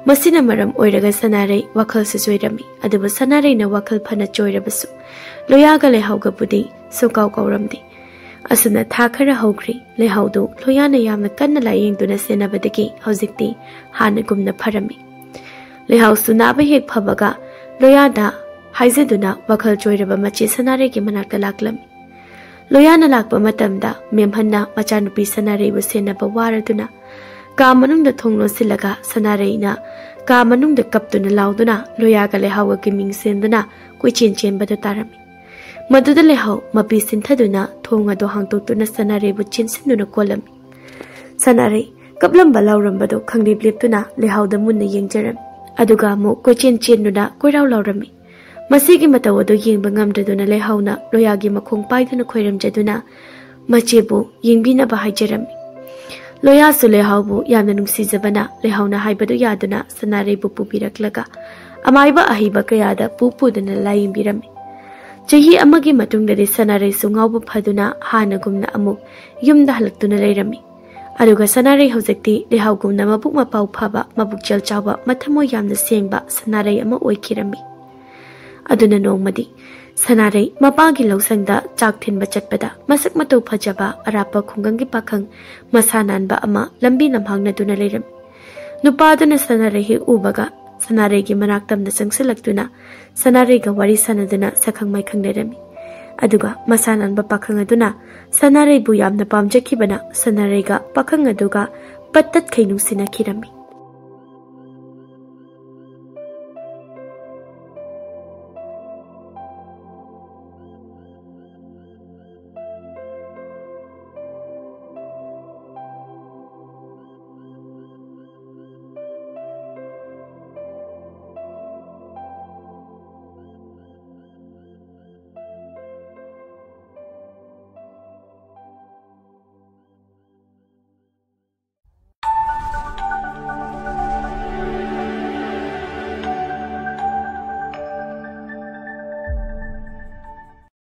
ꯃꯁꯤꯅ ꯃꯔꯝ ꯑꯣꯏꯔꯒ ꯁꯅꯥꯔꯩ ꯋꯥꯈꯜꯁꯨ ꯆꯣꯏꯔꯝꯃꯤ꯫ ꯑꯗꯨꯕꯨ ꯁꯅꯥꯔꯩꯅ ꯋꯥꯈꯜ ꯐꯅ ꯆꯣꯏꯔꯕꯁꯨ ꯂꯣꯌꯥꯒ ꯂꯩꯍꯥꯎꯒꯕꯨꯗꯤ ꯁꯨꯡꯀꯥꯎ ꯀꯥꯎꯔꯝꯗꯦ꯫ ꯑꯁꯨꯝꯅ ꯊꯥ ꯈꯔ ꯍꯧꯈ꯭ꯔꯦ꯫ ꯂꯩꯍꯥꯎꯗꯨ ꯂꯣꯌꯥꯅ ꯌꯥꯝꯅ ꯀꯟꯅ ꯂꯥꯌꯦꯡꯗꯨꯅ ꯁꯦꯟꯅꯕꯗꯒꯤ ꯍꯧꯖꯤꯛꯇꯤ ꯍꯥꯟꯅꯒꯨꯝꯅ ꯐꯔꯝꯃꯤ꯫ ꯂꯩꯍꯥꯎꯁꯨ ꯅꯥꯕ ꯍꯦꯛ ꯐꯕꯒ ꯂꯣꯌꯥꯗ ꯍꯥꯏꯖꯗꯨꯅ ꯋꯥꯈꯜ ꯆꯣꯏꯔꯕ ꯃꯆꯦ ꯁꯅꯥꯔꯩꯒꯤ ꯃꯅꯥꯛꯇ ꯂꯥꯛꯂꯝꯃꯤ꯫ ꯂꯣꯌꯥꯅ ꯂꯥꯛꯄ ꯃꯇꯝꯗ ꯃꯦꯝꯍꯟꯅ ꯃꯆꯥꯅꯨꯄꯤ ꯁꯅꯥꯔꯩꯕꯨ ꯁꯦꯟꯅꯕ ꯋꯥꯔꯗꯨꯅ ꯀꯥ ꯃꯅꯨꯡꯗ ꯊꯣꯡ ꯂꯣꯟꯁꯤꯜꯂꯒ ꯁꯅꯥꯔꯩꯅ ꯀꯥ ꯃꯅꯨꯡꯗ ꯀꯞꯇꯨꯅ ꯂꯥꯎꯗꯨꯅ ꯂꯣꯌꯥꯒ ꯂꯩꯍꯥꯎꯒꯒꯤ ꯃꯤꯡ ꯁꯦꯟꯗꯨꯅ ꯀꯣꯏꯆꯦꯟ ꯆꯦꯟꯕꯗꯨ ꯇꯥꯔꯝꯃꯤ꯫ ꯃꯗꯨꯗ ꯂꯩꯍꯥꯎ ꯃꯄꯤ ꯁꯤꯟꯊꯗꯨꯅ ꯊꯣꯡ ꯑꯗꯨ ꯍꯥꯡꯗꯣꯛꯇꯨꯅ ꯁꯅꯥꯔꯩꯕꯨ ꯆꯦꯟꯁꯤꯟꯗꯨꯅ ꯀꯣꯜꯂꯝꯃꯤ꯫ ꯁꯅꯥꯔꯩ ꯀꯞꯂꯝꯕ ꯂꯥꯎꯔꯝꯕꯗꯨ ꯈꯪꯂꯦꯞ ꯂꯦꯞꯇꯨꯅ ꯂꯩꯍꯥꯎꯗ ꯃꯨꯟꯅ ꯌꯦꯡꯖꯔꯝꯃꯤ꯫ ꯑꯗꯨꯒ ꯑꯃꯨꯛ ꯀꯣꯏꯆꯦꯟ ꯆꯦꯟꯗꯨꯅ ꯀꯣꯏꯔꯥꯎ ꯂꯥꯎꯔꯝꯃꯤ꯫ ꯃꯁꯤꯒꯤ ꯃꯇꯧ ꯑꯗꯨ ꯌꯦꯡꯕ ꯉꯝꯗ꯭ꯔꯗꯨꯅ ꯂꯩꯍꯥꯎꯅ ꯂꯣꯌꯥꯒꯤ ꯃꯈꯣꯡ ꯄꯥꯏꯗꯨꯅ ꯈꯣꯏꯔꯝꯖꯗꯨꯅ ꯃꯆꯦꯕꯨ ꯌꯦꯡꯕꯤꯅꯕ ꯍꯥꯏꯖꯔꯝꯃꯤ꯫ ꯂꯣꯌꯥꯁꯨ ꯂꯩꯍꯥꯎꯕꯨ ꯌꯥꯝꯅ ꯅꯨꯡꯁꯤꯖꯕꯅ ꯂꯩꯍꯥꯎꯅ ꯍꯥꯏꯕꯗꯨ ꯌꯥꯗꯨꯅ ꯁꯅꯥꯔꯩꯕꯨ ꯄꯨꯕꯤꯔꯛꯂꯒ ꯑꯃꯥꯏꯕ ꯑꯍꯩꯕ ꯀꯌꯥꯗ ꯄꯨ ꯄꯨꯗꯨꯅ ꯂꯥꯌꯦꯡꯕꯤꯔꯝꯃꯤ꯫ ꯆꯍꯤ ꯑꯃꯒꯤ ꯃꯇꯨꯡꯗꯗꯤ ꯁꯅꯥꯔꯩꯁꯨ ꯉꯥꯎꯕ ꯐꯗꯨꯅ ꯍꯥꯟꯅꯒꯨꯝꯅ ꯑꯃꯨꯛ ꯌꯨꯝꯗ ꯍꯜꯂꯛꯇꯨꯅ ꯂꯩꯔꯝꯃꯤ꯫ ꯑꯗꯨꯒ ꯁꯅꯥꯔꯩ ꯍꯧꯖꯤꯛꯇꯤ ꯂꯩꯍꯥꯎꯒꯨꯝꯅ ꯃꯕꯨꯛ ꯃꯄꯥꯎ ꯐꯕ, ꯃꯕꯨꯛꯆꯦꯜ ꯆꯥꯎꯕ, ꯃꯊꯃꯣꯏ ꯌꯥꯝꯅ ꯁꯦꯡꯕ ꯁꯅꯥꯔꯩ ꯑꯃ ꯑꯣꯏꯈꯤꯔꯝꯃꯤ꯫ ꯑꯗꯨꯅ ꯅꯣꯡꯃꯗꯤ ꯁꯅꯥꯔꯩ ꯃꯄꯥꯒꯤ ꯂꯧꯁꯪꯗ ꯆꯥꯛ ꯊꯤꯟꯕ ꯆꯠꯄꯗ ꯃꯁꯛ ꯃꯇꯧ ꯐꯖꯕ ꯑꯔꯥꯞꯄ ꯈꯨꯡꯒꯪꯒꯤ ꯄꯥꯈꯪ ꯃꯁꯥ ꯅꯥꯟꯕ ꯑꯃ ꯂꯝꯕꯤ ꯂꯝꯍꯥꯡꯅꯗꯨꯅ ꯂꯩꯔꯝꯃꯤ꯫ ꯅꯨꯄꯥꯗꯨꯅ ꯁꯅꯥꯔꯩ ꯍꯦꯛ ꯎꯕꯒ ꯁꯅꯥꯔꯩꯒꯤ ꯃꯅꯥꯛ ꯇꯝꯅ ꯆꯪꯁꯤꯜꯂꯛꯇꯨꯅ ꯁꯅꯥꯔꯩꯒ ꯋꯥꯔꯤ ꯁꯥꯟꯅꯗꯨꯅ ꯁꯛꯈꯪ ꯃꯥꯏꯈꯪꯅꯔꯝꯃꯤ꯫ ꯑꯗꯨꯒ ꯃꯁꯥ ꯅꯥꯟꯕ ꯄꯥꯈꯪ ꯑꯗꯨꯅ ꯁꯅꯥꯔꯩꯕꯨ ꯌꯥꯝꯅ ꯄꯥꯝꯖꯈꯤꯕꯅ ꯁꯅꯥꯔꯩꯒ ꯄꯥꯈꯪ ꯑꯗꯨꯒ ꯄꯠꯇꯠꯈꯩ ꯅꯨꯡꯁꯤꯅꯈꯤꯔꯝꯃꯤ꯫